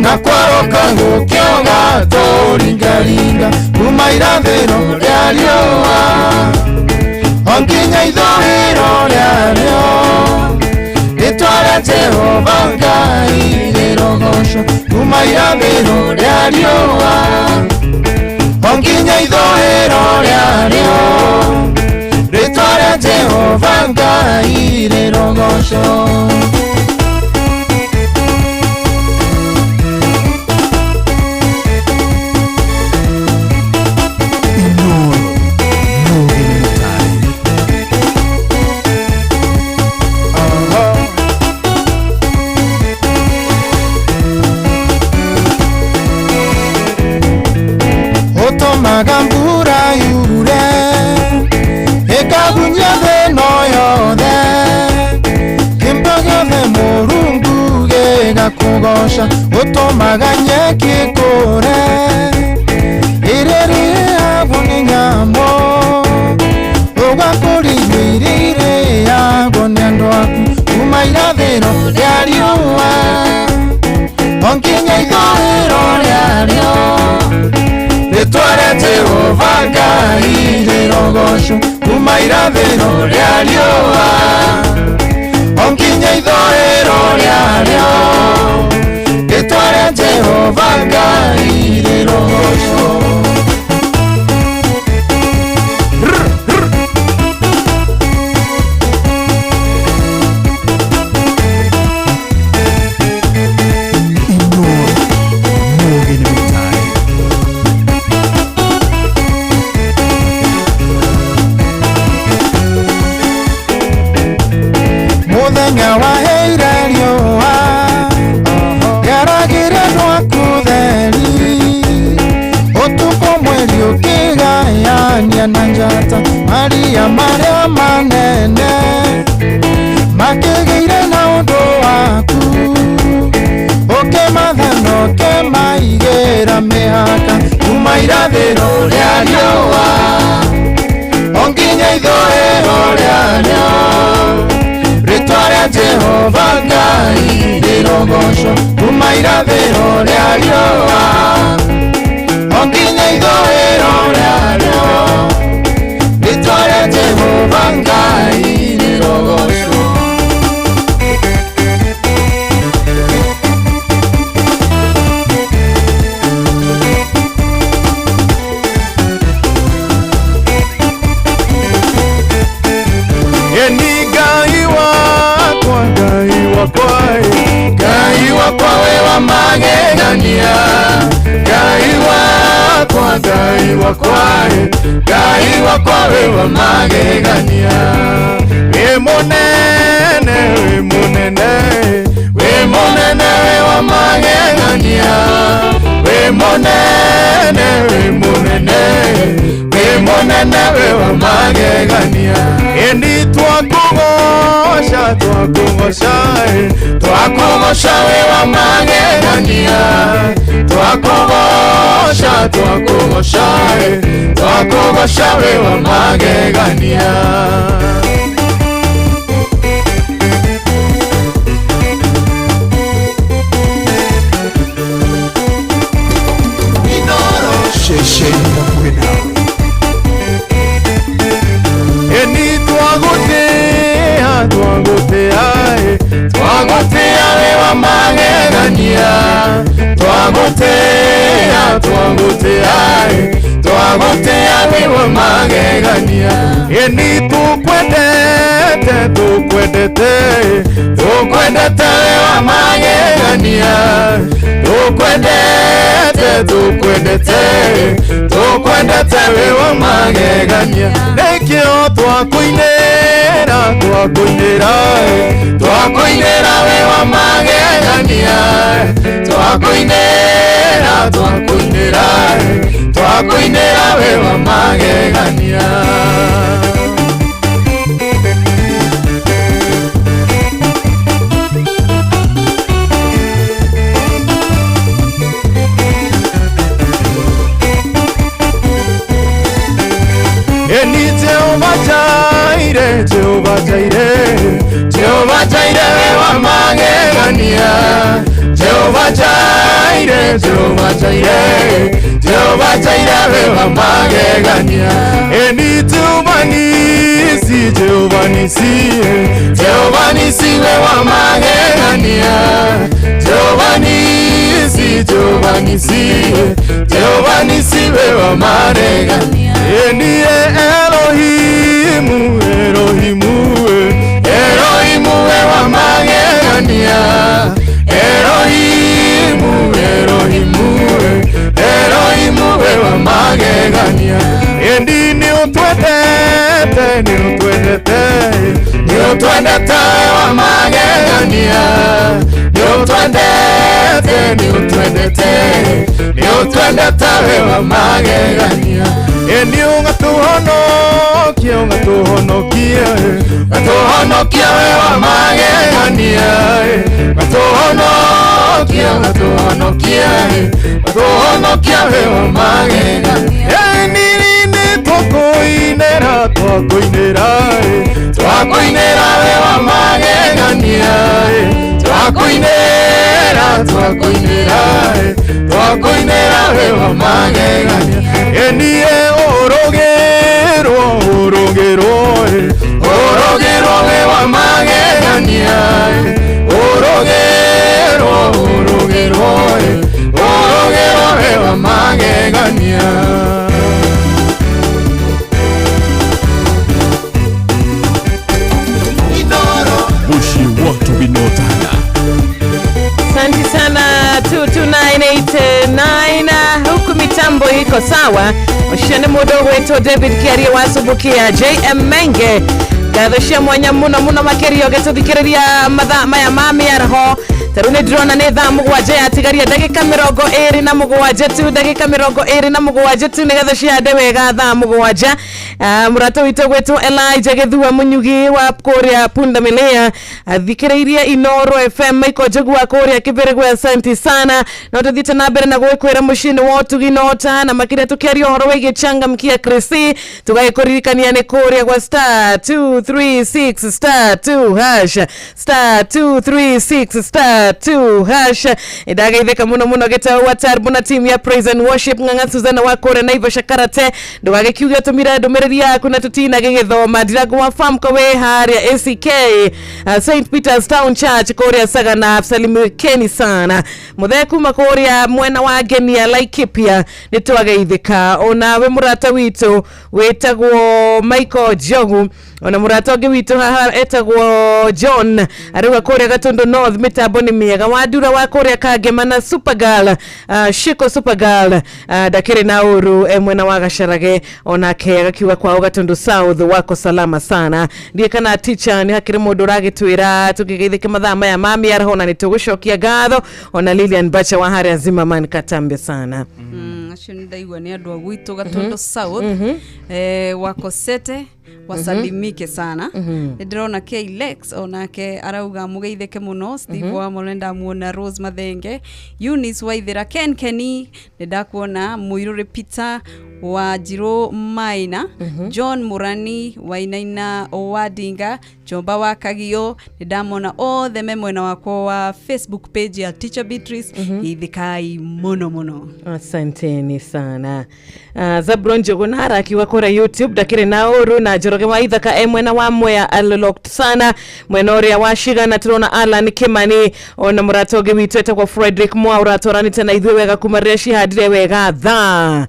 na kwaroka gũkĩoga tũringaringa kuma irathĩro rĩa riũa o nginya ithũĩro rĩarĩo rĩtwa rĩa Jehova Ngai rĩrogocwo kuma irathĩro rĩa riũa o nginya ithũĩro rĩarĩo rĩtwa rĩa Jehova Ngai rĩrogocwo. Ũtũmaga mbura yure ĩkagunyia thĩ ĩno yothe kĩimba gĩothe Mũrungu gĩgakũgoca ũtũmaga nyeki ĩkũre ĩrĩa ĩrĩagwo nĩ nyamũ ũgakũria irio iria irĩagwo nĩ andũ aku kuma irathĩro rĩa riũa o nginya ithũĩro rĩarĩo rĩtwa rĩa Jehova Ngai rĩrogocwo kuma irathĩro rĩa riũa o nginya ithũĩro rĩarĩo rĩtwa rĩa Jehova Ngai rĩrogocwo. Mũthenya waheire riũa rĩaragĩre rwaku theri ũtukũ mweri ũkĩgayania na njata maria marĩa manene makĩgĩire na ũndũ waku ũkĩmatha na ũkĩmaigĩra mĩhaka kuma irathĩro rĩa riũa o nginya ithũĩro rĩarĩo rĩtwa rĩa Jehova Ngai rĩrogocwo kuma irathĩro rĩa riũa o nginya ithũĩro rĩarĩo rĩtwa rĩa Jehova Ngai rĩrogocwo. Eni Ngai wakwa, Ngai wakwa, Ngai wakwa we wa magegania Ngai wakwa, Ngai wakwa, Ngai wakwa we wa magegania Wĩ mũnene, wĩ mũnene, wĩ mũnene we wa magegania Wĩ mũnene, wĩ mũnene, wĩ mũnene we wa magegania Eni twakũgoca, twakũgoca, twakũgoca we wa magegania Twakũgoca, twakũgoca, twakũgoca we wa magegania. Ceceni hakuhĩ nawe. Eni twagũtĩa, twagũtĩa, twagũtĩa we wa magegania Twagũtĩa, twagũtĩa, twagũtĩa we wa magegania Eni tũkwendete, tũkwendete, tũkwendete we wa magegania Tũkwendete, tũkwendete tũkwendete wĩ wa magegania nĩkĩo twakũinĩra twakũinĩra twakũinĩra wĩ wa magegania twakũinĩra twakũinĩra twakũinĩra wĩ wa magegania. Eni Jehovah Jireh, Jehovah Jireh, Jehovah Jireh we wa magegania. Jehovah Jireh, Jehovah Jireh, Jehovah Jireh we wa magegania. Eni Jehovah Nisi, Jehovah Nisi, Jehovah Nisi we wa magegania. Jehovah Nisi, Jehovah Nisi, Jehovah Nisi we wa magegania. Eni Elohimu, Elohimu, Elohimu we wa magegania. Elohimu, Elohimu, Elohimu we wa magegania. Endi ni utwendete, ni utwendete, ni utwendete wa magegania. Ni utwendete, ni utwendete, ni utwendete we wa magegania. Eni ungatuhonokia, ungatuhonokia, ungatuhonokia we wa magegania. Ungatuhonokia, ungatuhonokia, ungatuhonokia we wa magegania. Eni nini twakuinĩra, twakuinĩra, twakuinĩra we wa magegania. Twakuinĩra, twakuinĩra, twakuinĩra we wa magegania. Eni ũrũgĩrwo, ũrũgĩrwo, ũrũgĩrwo we wa magegania. Ũrũgĩrwo, ũrũgĩrwo, ũrũgĩrwo we wa magegania. Mushi watu binotana. Asante sana 22989 huku mitambo iko sawa. Ucio nĩ mũndũ ũgwĩtwo David Kiarie wacumbukia JM Menge ngatho cia mwanya mũno mũno makĩria ũgĩtũthikĩrĩria mathaa maya ma mĩaraho. Ta rĩu nĩ ndĩrona nĩ thaa 7 yatigaria ndagĩka 27 tu, ndagĩka 27 tu nĩgetha cihande wega thaa 7. Mũrata witũ ũgwĩtwo Elijah Gĩthua Mũnyugi wa kũrĩa Pundamilia athikĩrĩirie Inoro FM. Michael Njogu wa kũrĩa Kĩbĩrĩgwe, asante sana. No tũthiĩte na mbere na gwĩkwĩra mũciĩ-inĩ wa ũtugi na ũtana makĩria tũkĩaria ũhoro wĩgiĩ changamkia Krisi, tũgagĩkũririkania nĩ kũrĩa gwa star 236 star 2 hash star 236 star 2 hash. Ndagaithĩka mũno mũno gĩtau wa Tarbo na team ya Praise and Worship Ng'ang'a Suzana wa kũrĩa Naivasha Karate. Ndũgagĩkiuge ũtũmire ndũmĩrĩri yaku na tũtina gĩgĩthoma. Ndirango wa Famco wĩ harĩa ACK St Peter's Town Church kũrĩa Sagana, salimikeni sana. Mũthee kuma kũrĩa mwena wa Ngenia Laikipia nĩ twageithĩka. Onawe mũrata witũ wĩtagwo Michael Njogu, ona mũrata ũngĩ witũ haha etagwo John arauga kũrĩa Gatundu North mĩtambo nĩ mĩega. Wandura wa kũrĩa Kangema na Supergirl, Shiko Supergirl, ndakĩrĩ na ũru mwena wa Gacarage, onake agakiuga kwao Gatundu South wako salama sana. Ndiĩ kana teacher nĩ hakĩrĩ mũndũ ũragĩtwĩra tũkĩgeithĩke mathaa maya ma mĩaraho, na nĩ tũgũcokia ngatho. Ona Lilian Bacha wa harĩa Zimmerman Katambe sana. Acio nĩ ndaigua nĩ andũ a gwitũ Gatundu South, wakosete wasalimike sana. Nĩ ndĩrona K Lex onake arauga mũgeithĩke mũno. Steve wa Molo ndamuona, Rose Mathenge, Eunice Waithera, Ken Kenny nĩ ndakuona, Mũirũrĩ Peter wa Njirũ Maina, John Murani Wainaina Wadinga, Jomba wa Kagio nĩ ndamona othe me mwena wakwa wa Facebook page ya Teacher Beatrice. Geithĩkai mũno mũno. Asanteni sana. Zabron Njuguna akiwa kũrĩa YouTube ndakĩrĩ na ũru, na Njoroge wa Ithaka e mwena wa Mwea allocked sana mwena ũrĩa wa Cigana tũrona Alan Kimani, ona mũrata ũngĩ witũ etagwo Frederick Mwaura atwaranĩte na ithuĩ wega kuma rĩrĩa cihandire wega thaa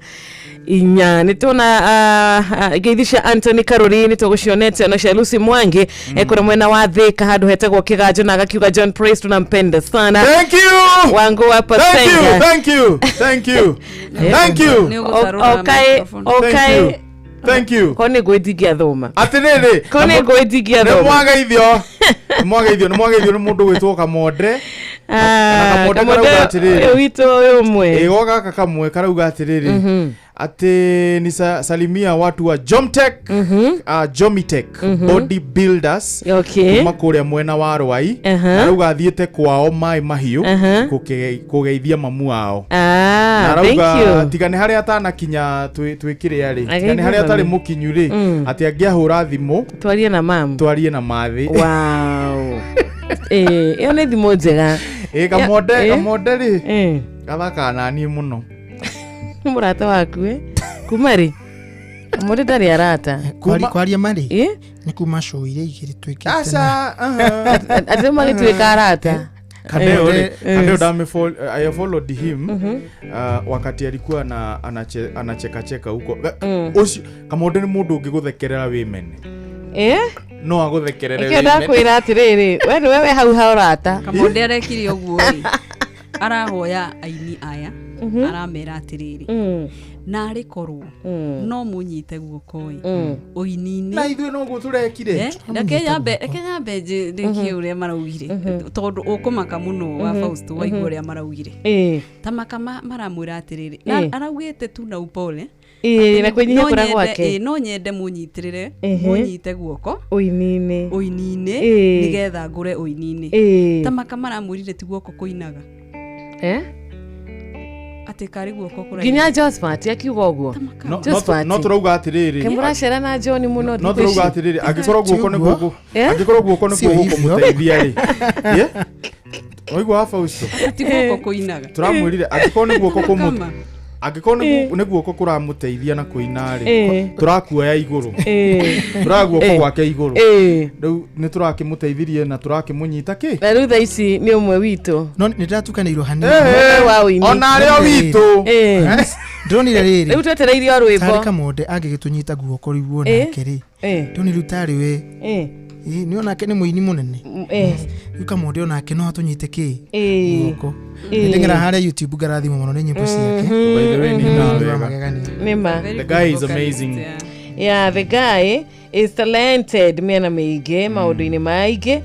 Inya nä tuona ngeithi cia Anthony Karuri nä tågåcionete ona cia Lucy Mwangi ekå mwena wa Thika handå hetagwo Kiganjo na agakiuga John Praise tunampenda sana. Thank you. Wangu wa Thank you, Pasenga. thank you, thank you, thank you. Okay, okay. Thank you. Ko nä ngå ndingĩathoma. Atiriri, Ko nä ngå nĩ ndingĩathoma. mwageithio, nĩ mwageithio, nĩ mwageithio nĩ mũndũ gwĩtwo Kamonde. Na Kamonde karauga atĩrĩrĩ. Ũyũ witũ ũyũ ũmwe. Ĩgo gaka kamwe karauga atĩrĩrĩ atĩ ni salimia watu wa Jomtech, Jomitech Body Builders kuma kũrĩa mwena wa Rwai. Arauga athiĩte kwao maĩ mahiũ kũgeithia mamu wao. Ah, Na thank arauga you. tiga nĩ harĩa atanakinya twĩkĩrĩa rĩ, tiga nĩ Ageithie harĩa atarĩ mami. mũkinyu rĩ, atĩ angĩahũra thimũ Twarie na mamu. Twarie na mathĩ. Wow. Ĩyo nĩ thimũ njega. Ĩ Kamonde, Kamonde rĩ gathakaga naniĩ mũno. Mũrata waku ĩ kuma rĩ? Kamonde ndarĩ arata. Kwaria marĩ nĩ kuma show iria igĩrĩ twĩkĩte Aca, Atĩ magĩtuĩka arata. Kadeo rĩ, Kadeo I followed him wakati alikuwa na anachekacheka huko. Ũcio Kamonde nĩ mũndũ ũngĩgũthekerera wĩ mene. No agũthekerere Ĩkĩo wĩ mene. ndakwĩra atĩrĩrĩ, we nĩwe we hau ha ũrata. Kamonde arekire ũguo rĩ, arahoya aini aya, aramera atĩrĩrĩ, narĩ korwo no mũnyite guoko ĩ ũini-inĩ. Na ithuĩ noguo tũrekire. Reke nyambe ndĩkie ũrĩa maraugire, tondũ ũkũmaka mũno wa Fausto waigua ũrĩa maraugire. Ta maka maramwĩra atĩrĩrĩ, na araugĩte tu na upole. Na kwĩnyihia kũrĩa gwake. No nyende mũnyitĩrĩre, mũnyite guoko ũini-inĩ, ũini-inĩ, nĩgetha ngũre ũini-inĩ. Ta maka maramwĩrire ti guoko kũinaga. Atĩ karĩ guoko kũraina. Nginya Josphat akiuga ũguo. No tũrauga atĩrĩrĩ, Ke mũracera na John mũno no thikũ tũrauga ici. atĩrĩrĩ, angĩkorwo guoko nĩguo angĩkorwo guoko nĩguo gũkũmũteithia rĩ, waigua wa Fausto? Ti guoko kũinaga. Tũramwĩrire angĩkorwo nĩ guoko kũmũ angĩkorwo nĩ guoko kũramũteithia na kũina rĩ, tũrakuoya igũrũ, tũroya guoko gwake igũrũ, rĩu nĩ tũrakĩmũteithirie na tũrakĩmũnyita kĩ. Na rĩu thaa ici nĩ ũmwe witũ. No nĩ ndĩratukanĩirwo hanini. Wa ũini. Ona arĩ o witũ. Ndĩronire rĩrĩ. Rĩu twetereire o rwĩmbo. Tarĩ Kamonde angĩgĩtũnyita guoko rĩu onake rĩ. Ndĩronire rĩu tarĩ we. Nĩ onake nĩ mũini mũnene. Rĩu Kamonde onake no atũnyite kĩ? Guoko. Nĩndeng'era harĩa YouTube ngarathimwo mũno nĩ nyĩmbo ciake. By the way, nĩ Nĩ wega. magegania. Nĩ ma. The guy is amazing. Yeah, the guy is talented mĩena mĩingĩ maũndũ-inĩ maingĩ.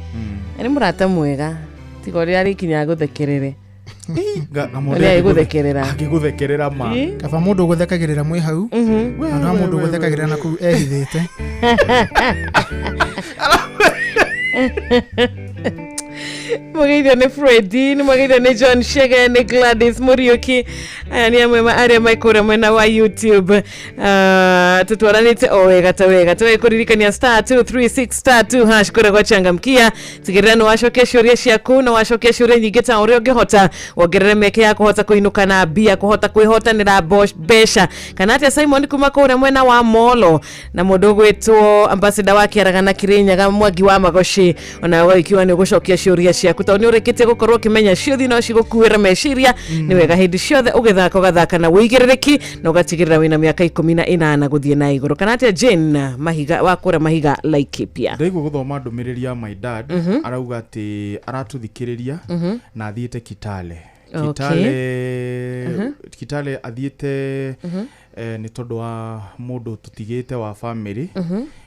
Na nĩ mũrata mwega. Tiga ũrĩa arĩkinya agũthekerere. Ũrĩa agĩgũthekerera. Angĩgũthekerera ma. Kaba mũndũ ũgũthekagĩrĩra mwĩ hau, handũ ha mũndũ ũgũthekagĩrĩra na kũu ehithĩte. Mũgeithio nĩ Fredi, nĩ mũgeithio nĩ John Shege, nĩ Gladys Mũriũki. Aya nĩ amwe arĩa maikũra mwena wa YouTube. Tũtwaranĩte o wega ta wega. Tũgĩkũririkania star 236 star 2 hash kũrĩa gwa Changamkia. Tigĩrĩra nĩ wacokia ciũria ciaku na wacokia ciũria nyingĩ ta ũrĩa ũngĩhota, wongerere mĩeke ya kũhota kũinũka na mbia, kũhota kwĩhotanĩra mbeca. Kana atĩa Simon kuma kũrĩa mwena wa Molo na mũndũ ũgwĩtwo ambassador wa Kĩaragana Kĩrĩnyaga Mwangi wa Magoci, ona ũgagĩkiuga nĩ ũgũcokia ciũria ciaku tondũ nĩ ũrĩkĩtie gũkorwo ũkĩmenya ciũthi no cigũkuĩre meciria. Nĩ wega hĩndĩ ciothe ũgĩthaka ũgathaka na wĩigĩrĩrĩki na ũgatigĩrĩra wĩna mĩaka 18 gũthiĩ na igũrũ. Kana atĩa Jane Mahiga wa kũrĩa Mahiga Laikipia. Ndaigua gũthoma ndũmĩrĩri ya my dad, arauga atĩ aratũthikĩrĩria na athiĩte Kitale. Kitale, Kitale athiĩte nĩ tondũ wa mũndũ tũtigĩte wa family.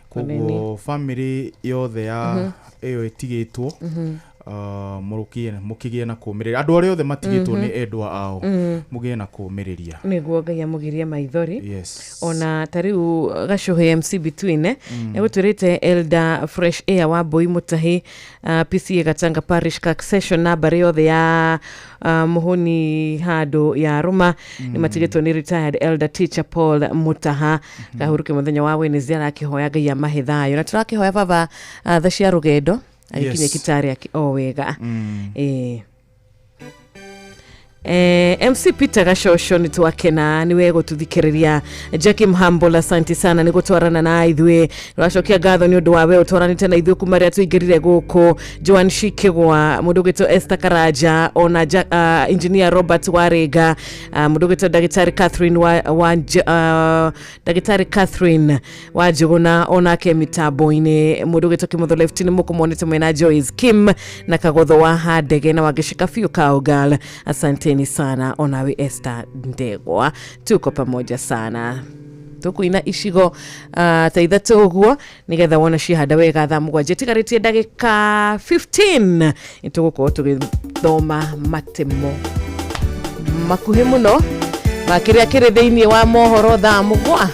Koguo family yothe ya ĩyo ĩtigĩtwo, mũkĩgĩe na kũũmĩrĩria. Andũ arĩa othe matigĩtwo nĩ endwa ao, mũgĩe na kũũmĩrĩria. Nĩguo Ngai amũgirie maithori. Yes. Ona ta rĩu Gacũhĩ MC Between egũtwĩrĩte Elder Fresh Air wa Mbui Mũtahi, PCA Gatanga Parish Kirk Session na mbarĩ yothe ya Mũhũni handũ ya Rũma nĩ matigĩtwo nĩ retired Elder Teacher Paul Mũtaha. Kahuruke mũthenya wa Wednesday arakĩhoya Ngai amahe thayũ, na tũrakĩhoya baba tha cia rũgendo agĩkinya Kitale o wega. MC Peter Gacoco nä twakena nä we gå tå Jackie Mhambola asante sana nä gå twarana na ithuä rwacokia ngatho nä å ndå wa we å twaranä na ithuä kuma rä a tå ingä rire gå kå Joan Shikigwa må ndå gwä Esther Karanja ona engineer Robert Warega må ndå gwä ndagĩtarĩ Catherine ndagĩtarĩ Catherine wa Njũgũna onake mitambo-inĩ mũndũ gwĩtwo Kĩmotho Left nĩ mũkũmonete mwena Joyce Kim na Kagotho wa Handege na Wangĩcika biũ Cowgirl, asanteni sana onawe Esther Ndegwa, tuko pamoja sana tukuina icigo ta ithatũ ũguo nĩgetha wona ciahanda wega thaa 7 tigarĩtie ndagĩka 15 nĩtũgũkorwo tũgĩthoma matemo makuhĩ mũno ma kĩrĩa kĩrĩ thĩinĩ wa mohoro thaa 7.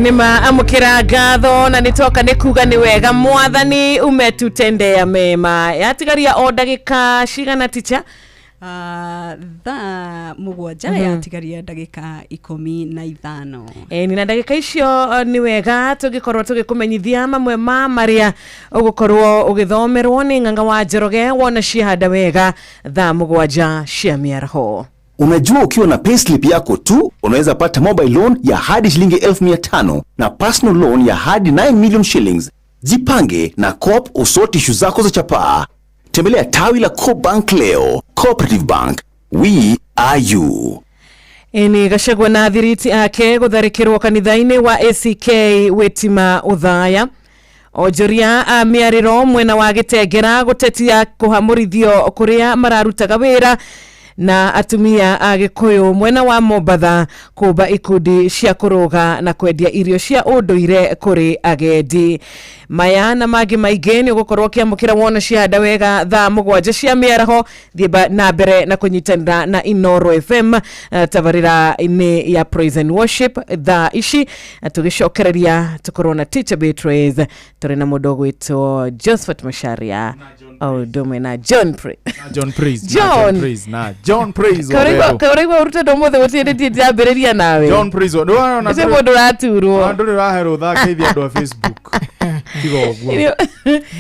Nima amukira ngatho na nitoka ni kuga ni wega mwathani umetutendea mema yatigaria o ndagika cigana ticha? Thaa 7 yatigaria ndagĩka 15. Ĩni na ndagĩka icio nĩ wega tũgĩkorwo tũgĩkũmenyithia mamwe ma marĩa ũgũkorwo ũgĩthomerwo nĩ Ng'ang'a wa Njoroge wona ciahanda wega thaa 7 cia mĩaraho. Unajua ukiwa na payslip yako tu unaweza pata mobile loan ya hadi shilingi 1500 na personal loan ya hadi 9 million shillings. Jipange na Coop usoti ishu zako za chapaa. Tembelea tawi la Coop Bank leo. Cooperative Bank, we are you. Eni Gachagua na athiriti ake gutharikirwo kanitha-ini wa ACK Witima Uthaya. Onjoria a mĩarĩro mwena wa Gĩtengera gũtetia kũhamũrithio kũrĩa mararutaga wĩra na atumia a Gĩkũyũ mwena wa Mombatha kũmba ikundi cia kũrũga na kwendia irio cia ũndũire kũrĩ agendi. Maya na mangĩ maingĩ nĩ ũgũkorwo ũkĩamũkĩra wona ciahanda wega thaa 7 cia mĩaraho. Thiĩ na mbere na kũnyitanĩra na Inoro FM tabarĩra-inĩ ya Praise and Worship thaa ici tũgĩcokereria tũkorwo na Teacher Beatrice tũrĩ na mũndũ ũgwĩtwo Josephat Macharia o ũndũ ũmwe na John Praise. John Praise. John Praise na John Praise. Kaũraigua ũrute ndũ mũthĩ gũtiĩrĩtie ndĩrambĩrĩria nawe. John Praise. Ũcio mũndũ ũraturwo. Ndũrĩ ũrahe rũtha ngeithia andũ a Facebook. Tiga ũguo. Ndiĩ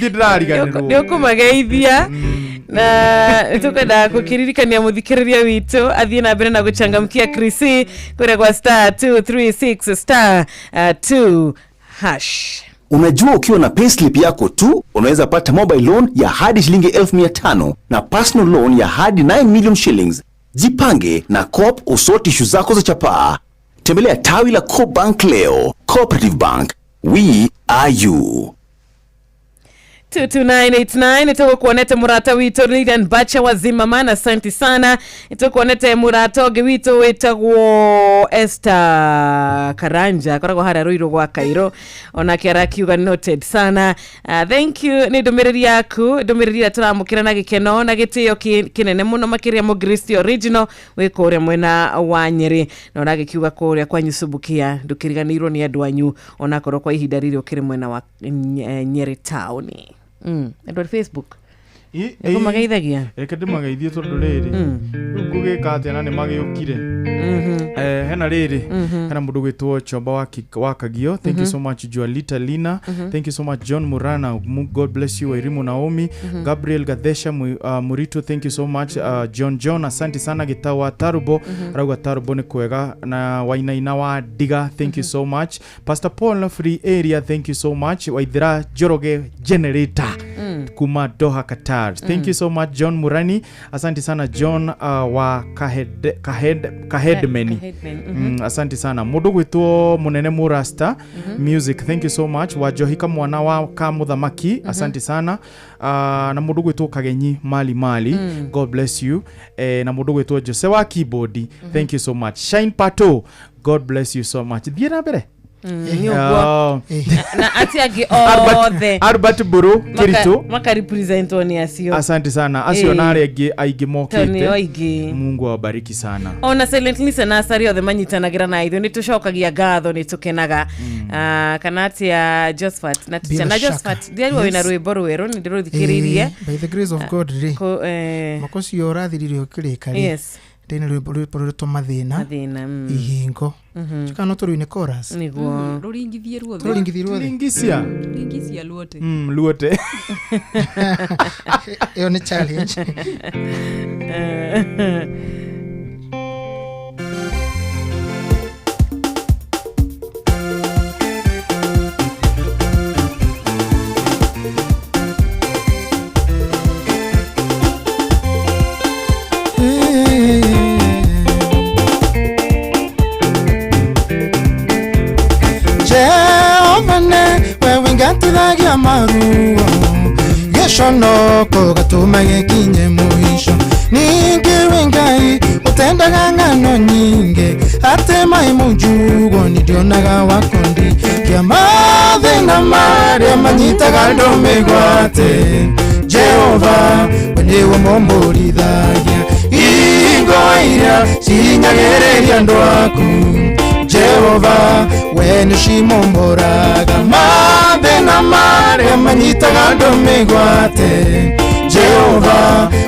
ndĩrariganĩrwo. Nĩ ũkũmageithia na nĩtũkwenda gũkĩririkania mũthikĩrĩria witũ athiĩ na mbere na gũchangamkia Krisi kũrĩa kwa *236 *2 hash. Unajua ukiwa na payslip yako tu unaweza pata mobile loan ya hadi shilingi 1500 na personal loan ya hadi 9 million shillings. Jipange na Coop usoti ishu zako za chapaa. Tembelea tawi la Coop Bank leo. Cooperative Bank, we are you. 22989 nĩtũgũkuonete mũrata witũ Lilian Bacha wa Zimmerman, asante sana. Nĩtũkuonete mũrata ũngĩ witũ wĩtagwo Esther Karanja akoragwo harĩa Ruiru gwa Kairo, onake arakiuga noted sana. Thank you nĩ ndũmĩrĩri yaku, ndũmĩrĩri ĩrĩa tũramũkĩra na gĩkeno na gĩtĩo kĩnene mũno makĩria Mũkristo original wĩ kũrĩa mwena wa Nyĩrĩ, na ũragĩkiuga kũrĩa kwanyu Subukia ndũkĩriganĩirwo nĩ andũ anyu onakorwo kwa ihinda rĩrĩ ũkĩrĩ mwena wa Nyĩrĩ taũni. Edward Facebook nĩkũmageithagia reke ndĩmageithie tondũ rĩrĩ rĩu ngũgĩka atĩa na nĩmagĩũkire. Hena rĩrĩ hena mũndũ gwĩtwo Chomba wa Kagio, thank you so much. Jualita Lina, thank you so much. John Murana, God bless you. Wairimu Naomi, Gabriel Gathesha Muritu, thank you so much. John asante sana. Gitawa Tarubo arauga Tarubo nĩ kwega na Wainaina wa Ndiga, thank you so much. Pastor Paul Free Area, thank you so much. Waithira Njoroge Generator kuma Doha Qatar, thank you so much. John Murani, asante sana. John wa Kahedmeni, asante sana. Mũndũ gwĩtwo Mũnene Murasta Music, thank you so much. Wajohika mwana wa Kamuthamaki, asante sana. Na mũndũ gwĩtwo Kagenyi Mali Mali, God bless you. Na mũndũ gwĩtwo Jose wa Keyboard, thank you so much. Shine Pato, God bless you so much. Thiĩ na mbere na ati angĩ othe Albert Buru Kiritu makarepresentwo nĩ acio, asante sana. Acio na arĩa angĩ aingĩ mokĩte, Mungu awabariki sana. Ona Silent Listeners arĩa othe manyitanagĩra na ithuĩ nĩ tũcokagia ngatho, nĩ tũkenaga. Kana atia Josephat na na Josephat ndiarigwo wĩna rwĩmbo rwerũ nĩ ndĩrũthikĩrĩirie by the grace of God rĩ mwaka ũcio ũrathirire ũkĩrĩka rĩ ndĩna rwĩmbo rwĩtwo mathĩna ihingo kana no tũrũine chorus nĩguo rũringithie ruothe tũringithie ruothe ringisia ruote ruote ĩyo nĩ challenge. Ngatithagia maruo gĩconoko gatũma gĩkinye mũico ningĩ wĩ Ngai ũtendaga ng'ano nyingĩ atĩ maĩ mũnjugo nĩndionaga wakondi kĩa mathĩna marĩa manyitaga andũ mĩgwate Jehova we nĩwe mũmbũrithagia ingo iria cinyagĩrĩria andũ aku Jehova we nĩcimomboraga mathĩna marĩa manyitaga andũ mĩgwate Jehova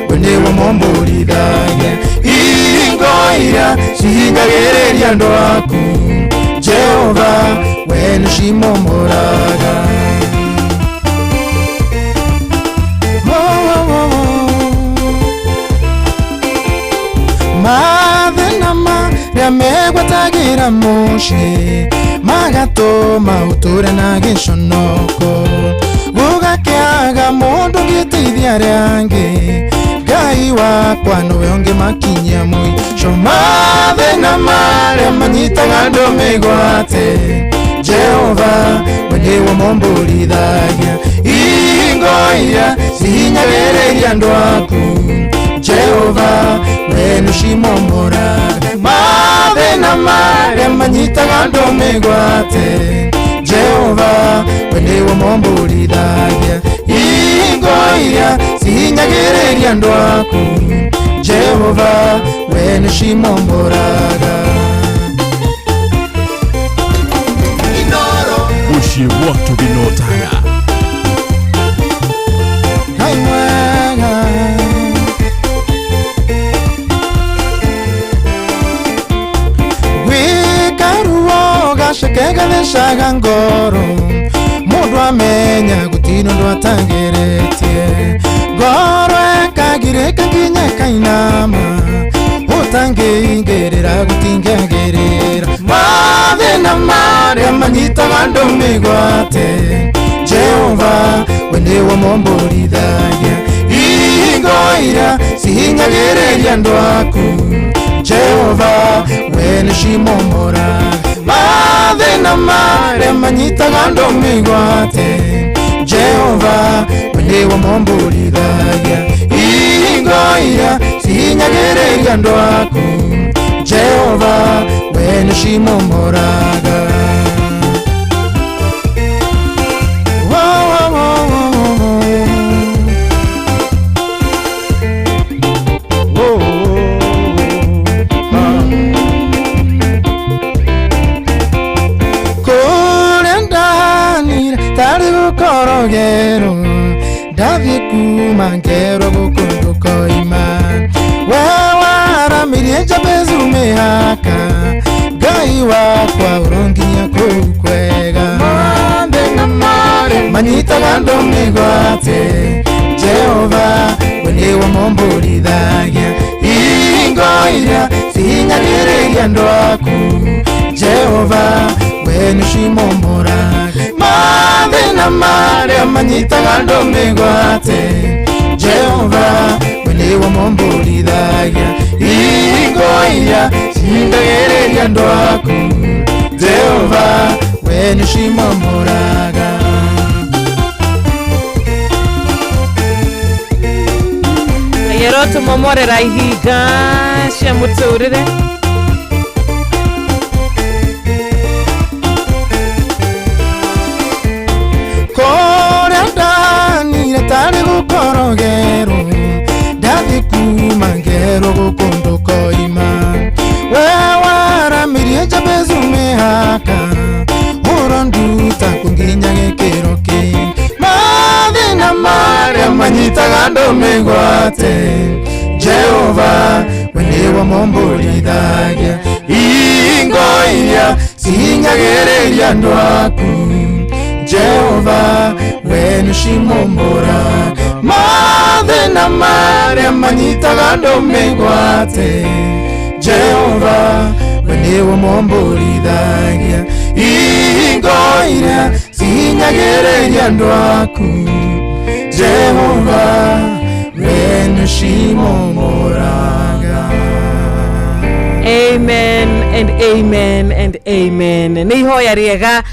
we nĩwe mũmbũrithagia ihingo iria cihinyagĩrĩria andũ aku Jehova we nĩcimomoraga. Mathĩna marĩa megwatagĩra mũciĩ magatũma ũtũre na gĩconoko gũgakĩaga mũndũ ũngĩteithia arĩa angĩ Ngai wakwa nĩwe ũngĩmakinyia mũico. Mathĩna marĩa manyitaga andũ mĩgwate Jehova we nĩwe mũmbũrithagia ihingo iria cihinyagĩrĩria andũ aku Jehova we nĩcimomoraga. Mathĩna marĩa manyitaga andũ mĩgwate Jehova we nĩwe mũmbũrithagia ihingo iria cihinyagĩrĩria andũ aku Jehova we nĩcimomoraga. Mũciĩ gwa tũgĩnotana. Ngai mwega gwĩka ruo gaceke gathecaga ngoro mũndũ amenya gũtirĩ ũndũ atageretie ngoro ĩkagirĩka nginya ĩkainama ũtangĩingĩrĩra gũtingĩagĩrĩra. Mathĩna marĩa manyitaga andũ mĩgwate Jehova we nĩwe mũmbũrithagia ihingo iria cihinyagĩrĩria andũ aku Jehova we nĩcimomoraga. Mathĩna marĩa manyitaga andũ mĩgwate Jehova we nĩwe mũmbũrithagia ihingo iria cihinyagĩrĩria andũ aku Jehova we nĩcimomoraga. Kũrĩa ndanire tarĩ gũkorogero ndathiĩ kuma ngerwo gũkũ ndũkoima we waramirie Jabezu mĩhaka Ngai wakwa ũronginya kũu kwega. Mathĩna marĩa manyitaga andũ mĩgwate Jehova we nĩwe mũmbũrithagia ihingo iria cihinyagĩrĩria andũ aku Jehova we nĩcimomoraga. Mathĩna marĩa manyitaga andũ mĩgwate Jehova we nĩwe mũmbũrithagia ihingo iria cihinyagĩrĩria andũ aku Jehova we nĩcimomoraga. Yero tũmomorera ihinga cia mũtũrĩre. Kũrĩa ndanire tarĩ gũkorogerwo ndathiĩ kuma ngerwo gũkũ ndũkoima we waramirie Jabezu mĩhaka ũronduta kũnginya gĩkĩro kĩngĩ. Mathĩna marĩa manyitaga andũ mĩgwate Jehova we nĩwe mũmbũrithagia ihingo iria cihinyagĩrĩria andũ aku Jehova we nĩcimomoraga. Mathĩna marĩa manyitaga andũ mĩgwate Jehova we nĩwe mũmbũrithagia ihingo iria cihinyagĩrĩria andũ aku Jehova we nĩcimomoraga. Amen and amen and amen. Nĩ ihoya rĩega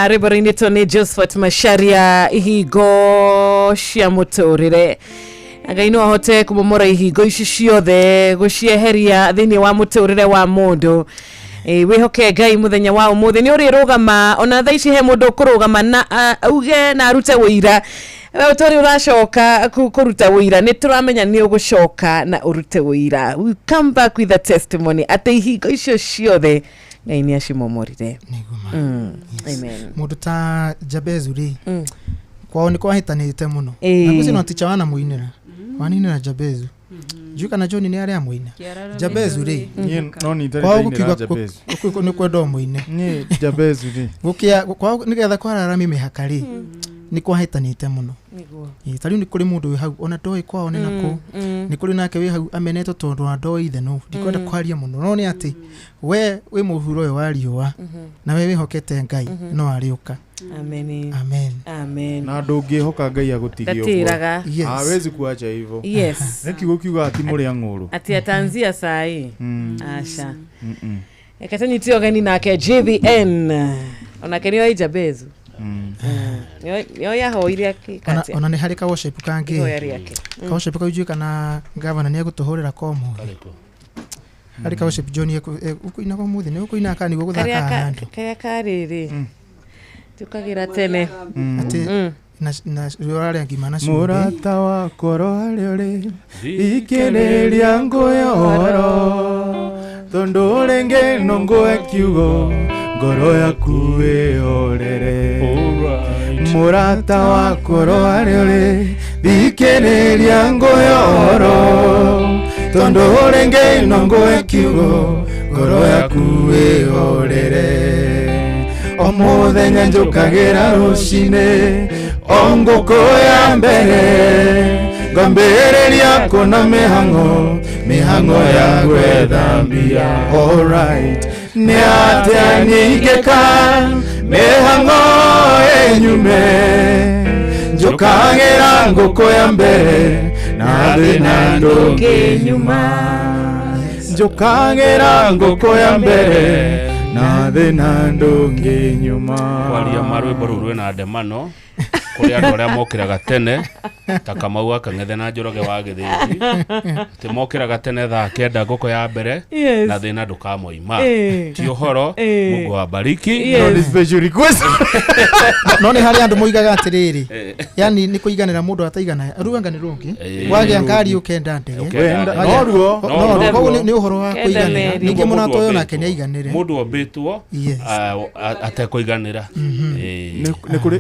rwĩmbo rũinĩtwo nĩ Josephat Macharia ihingo cia mũtũrĩre. Ngai no ahote kũmomora ihingo ici ciothe gũcieheria thĩinĩ wa mũtũrĩre wa mũndũ. Wĩhoke Ngai mũthenya wa ũmũthĩ nĩ ũrĩrũgama ona thaa ici he mũndũ ũkũrũgama na auge na arute ũira. We ũtarĩ ũracoka kũruta ũira nĩ tũramenya nĩ ũgũcoka na ũrute ũira. We come back with a testimony atĩ ihingo icio ciothe Ngai nĩ acimomorire. Amen. Mũndũ ta Jabezu rĩ Kwao nĩ kwahĩtanĩte mũno. Na gũcio no ticha wana mũinĩra. Waninĩra Jabezu. Njũĩ kana John nĩ arĩa mũina. Jabezu rĩ. No nĩ Kwao itarĩ gũkiuga Jabezu. Nĩ kwenda mũine. Niĩ Jabezu rĩ. Gũkĩa kwao nĩgetha kwararami mĩhaka rĩ. Nĩ kwahĩtanĩte mũno. Nĩguo. Ta rĩu nĩ kũrĩ mũndũ wĩ hau ona ndoĩ kwao nĩ nakũ. Nĩ kũrĩ nake wĩ hau amenetwo tondũ wa ndoĩ ithe nũ. Ndikwenda kwaria mũno no nĩ atĩ we wĩ mũhuro ũyũ wa riũa na we wĩhokete Ngai no arĩũka. Amen. Amen. Amen. Na ndũngĩhoka Ngai agũtigie ũguo. Ndatĩraga. Yes. Hawezi kuacha hivyo. Yes. Nĩ kiugo kiugaga ti mũrĩa ng'ũrũ. Ati ataanzia saa hii. Aca. Reke tũnyite ũgeni nake JVN. Onake nĩoĩ Jabezu. Nĩoĩ ahoire akĩka Ona nĩ harĩ ka worship kangĩ. Ihoya rĩake. Ka worship kau njũĩ kana gavana nĩ egũtũhũrĩra ko ũmũthĩ. Harĩ ka worship John ũkũinaga ũmũthĩ nĩ ũkũina kana nĩguo gũthaka handũ. Karĩa karĩrĩ tũkagĩra tene. Atĩ na ũrarĩa ngima na cumbĩ. Mũrata wakwa harĩa ũrĩ thikĩrĩria ngũhe ũhoro tondũ rĩngĩ no ngũhe kiugo ngoro yaku ĩhorere. Mũrata wakwa harĩa ũrĩ thikĩrĩria ngũhe ũhoro tondũ rĩngĩ no ngũhe kiugo ngoro yaku ĩhorere. O mũthenya njũkagĩra rũcinĩ o ngũkũ ya mbere ngambĩrĩria kuona mĩhang'o mĩhang'o ya gwetha mbia. Alright. Nĩ atĩa nyingĩka mĩhang'o ĩnyume njũkagĩra ngũkũ ya mbere na thĩna ndũngĩnyuma. Njũkagĩra ngũkũ ya mbere na thĩna ndũngĩnyuma. Kwaria ma rwĩmbo rũu rwĩna ndemano kũrĩ andũ arĩa mokĩraga tene ta Kamau wa Kang'ethe na Njoroge wa Gĩthĩnji atĩ mokĩraga tene thaa 9 ngũkũ ya mbere na thĩna ndũkamoima. Ti ũhoro. Mungu awabariki. No nĩ special request. No nĩ harĩ andũ moigaga atĩrĩrĩ, yani nĩ kũiganĩra mũndũ ataigana rũanga nĩ rũngĩ wagĩa ngari ũkenda ndege. No ruo. Koguo nĩ ũhoro wa kũiganĩra. Ningĩ mũrata ũyũ nake nĩ aiganĩre. Mũndũ ombĩtwo atekũiganĩra.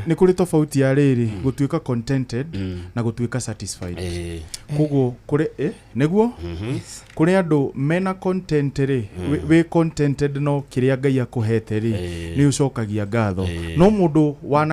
Nĩ kũrĩ tofauti ya rĩrĩ gũtuĩka contented na gũtuĩka satisfied. Koguo kũrĩ nĩguo kũrĩ andũ mena content rĩ wĩ contented no kĩrĩa Ngai akũhete rĩ nĩ ũcokagia ngatho no mũndũ wana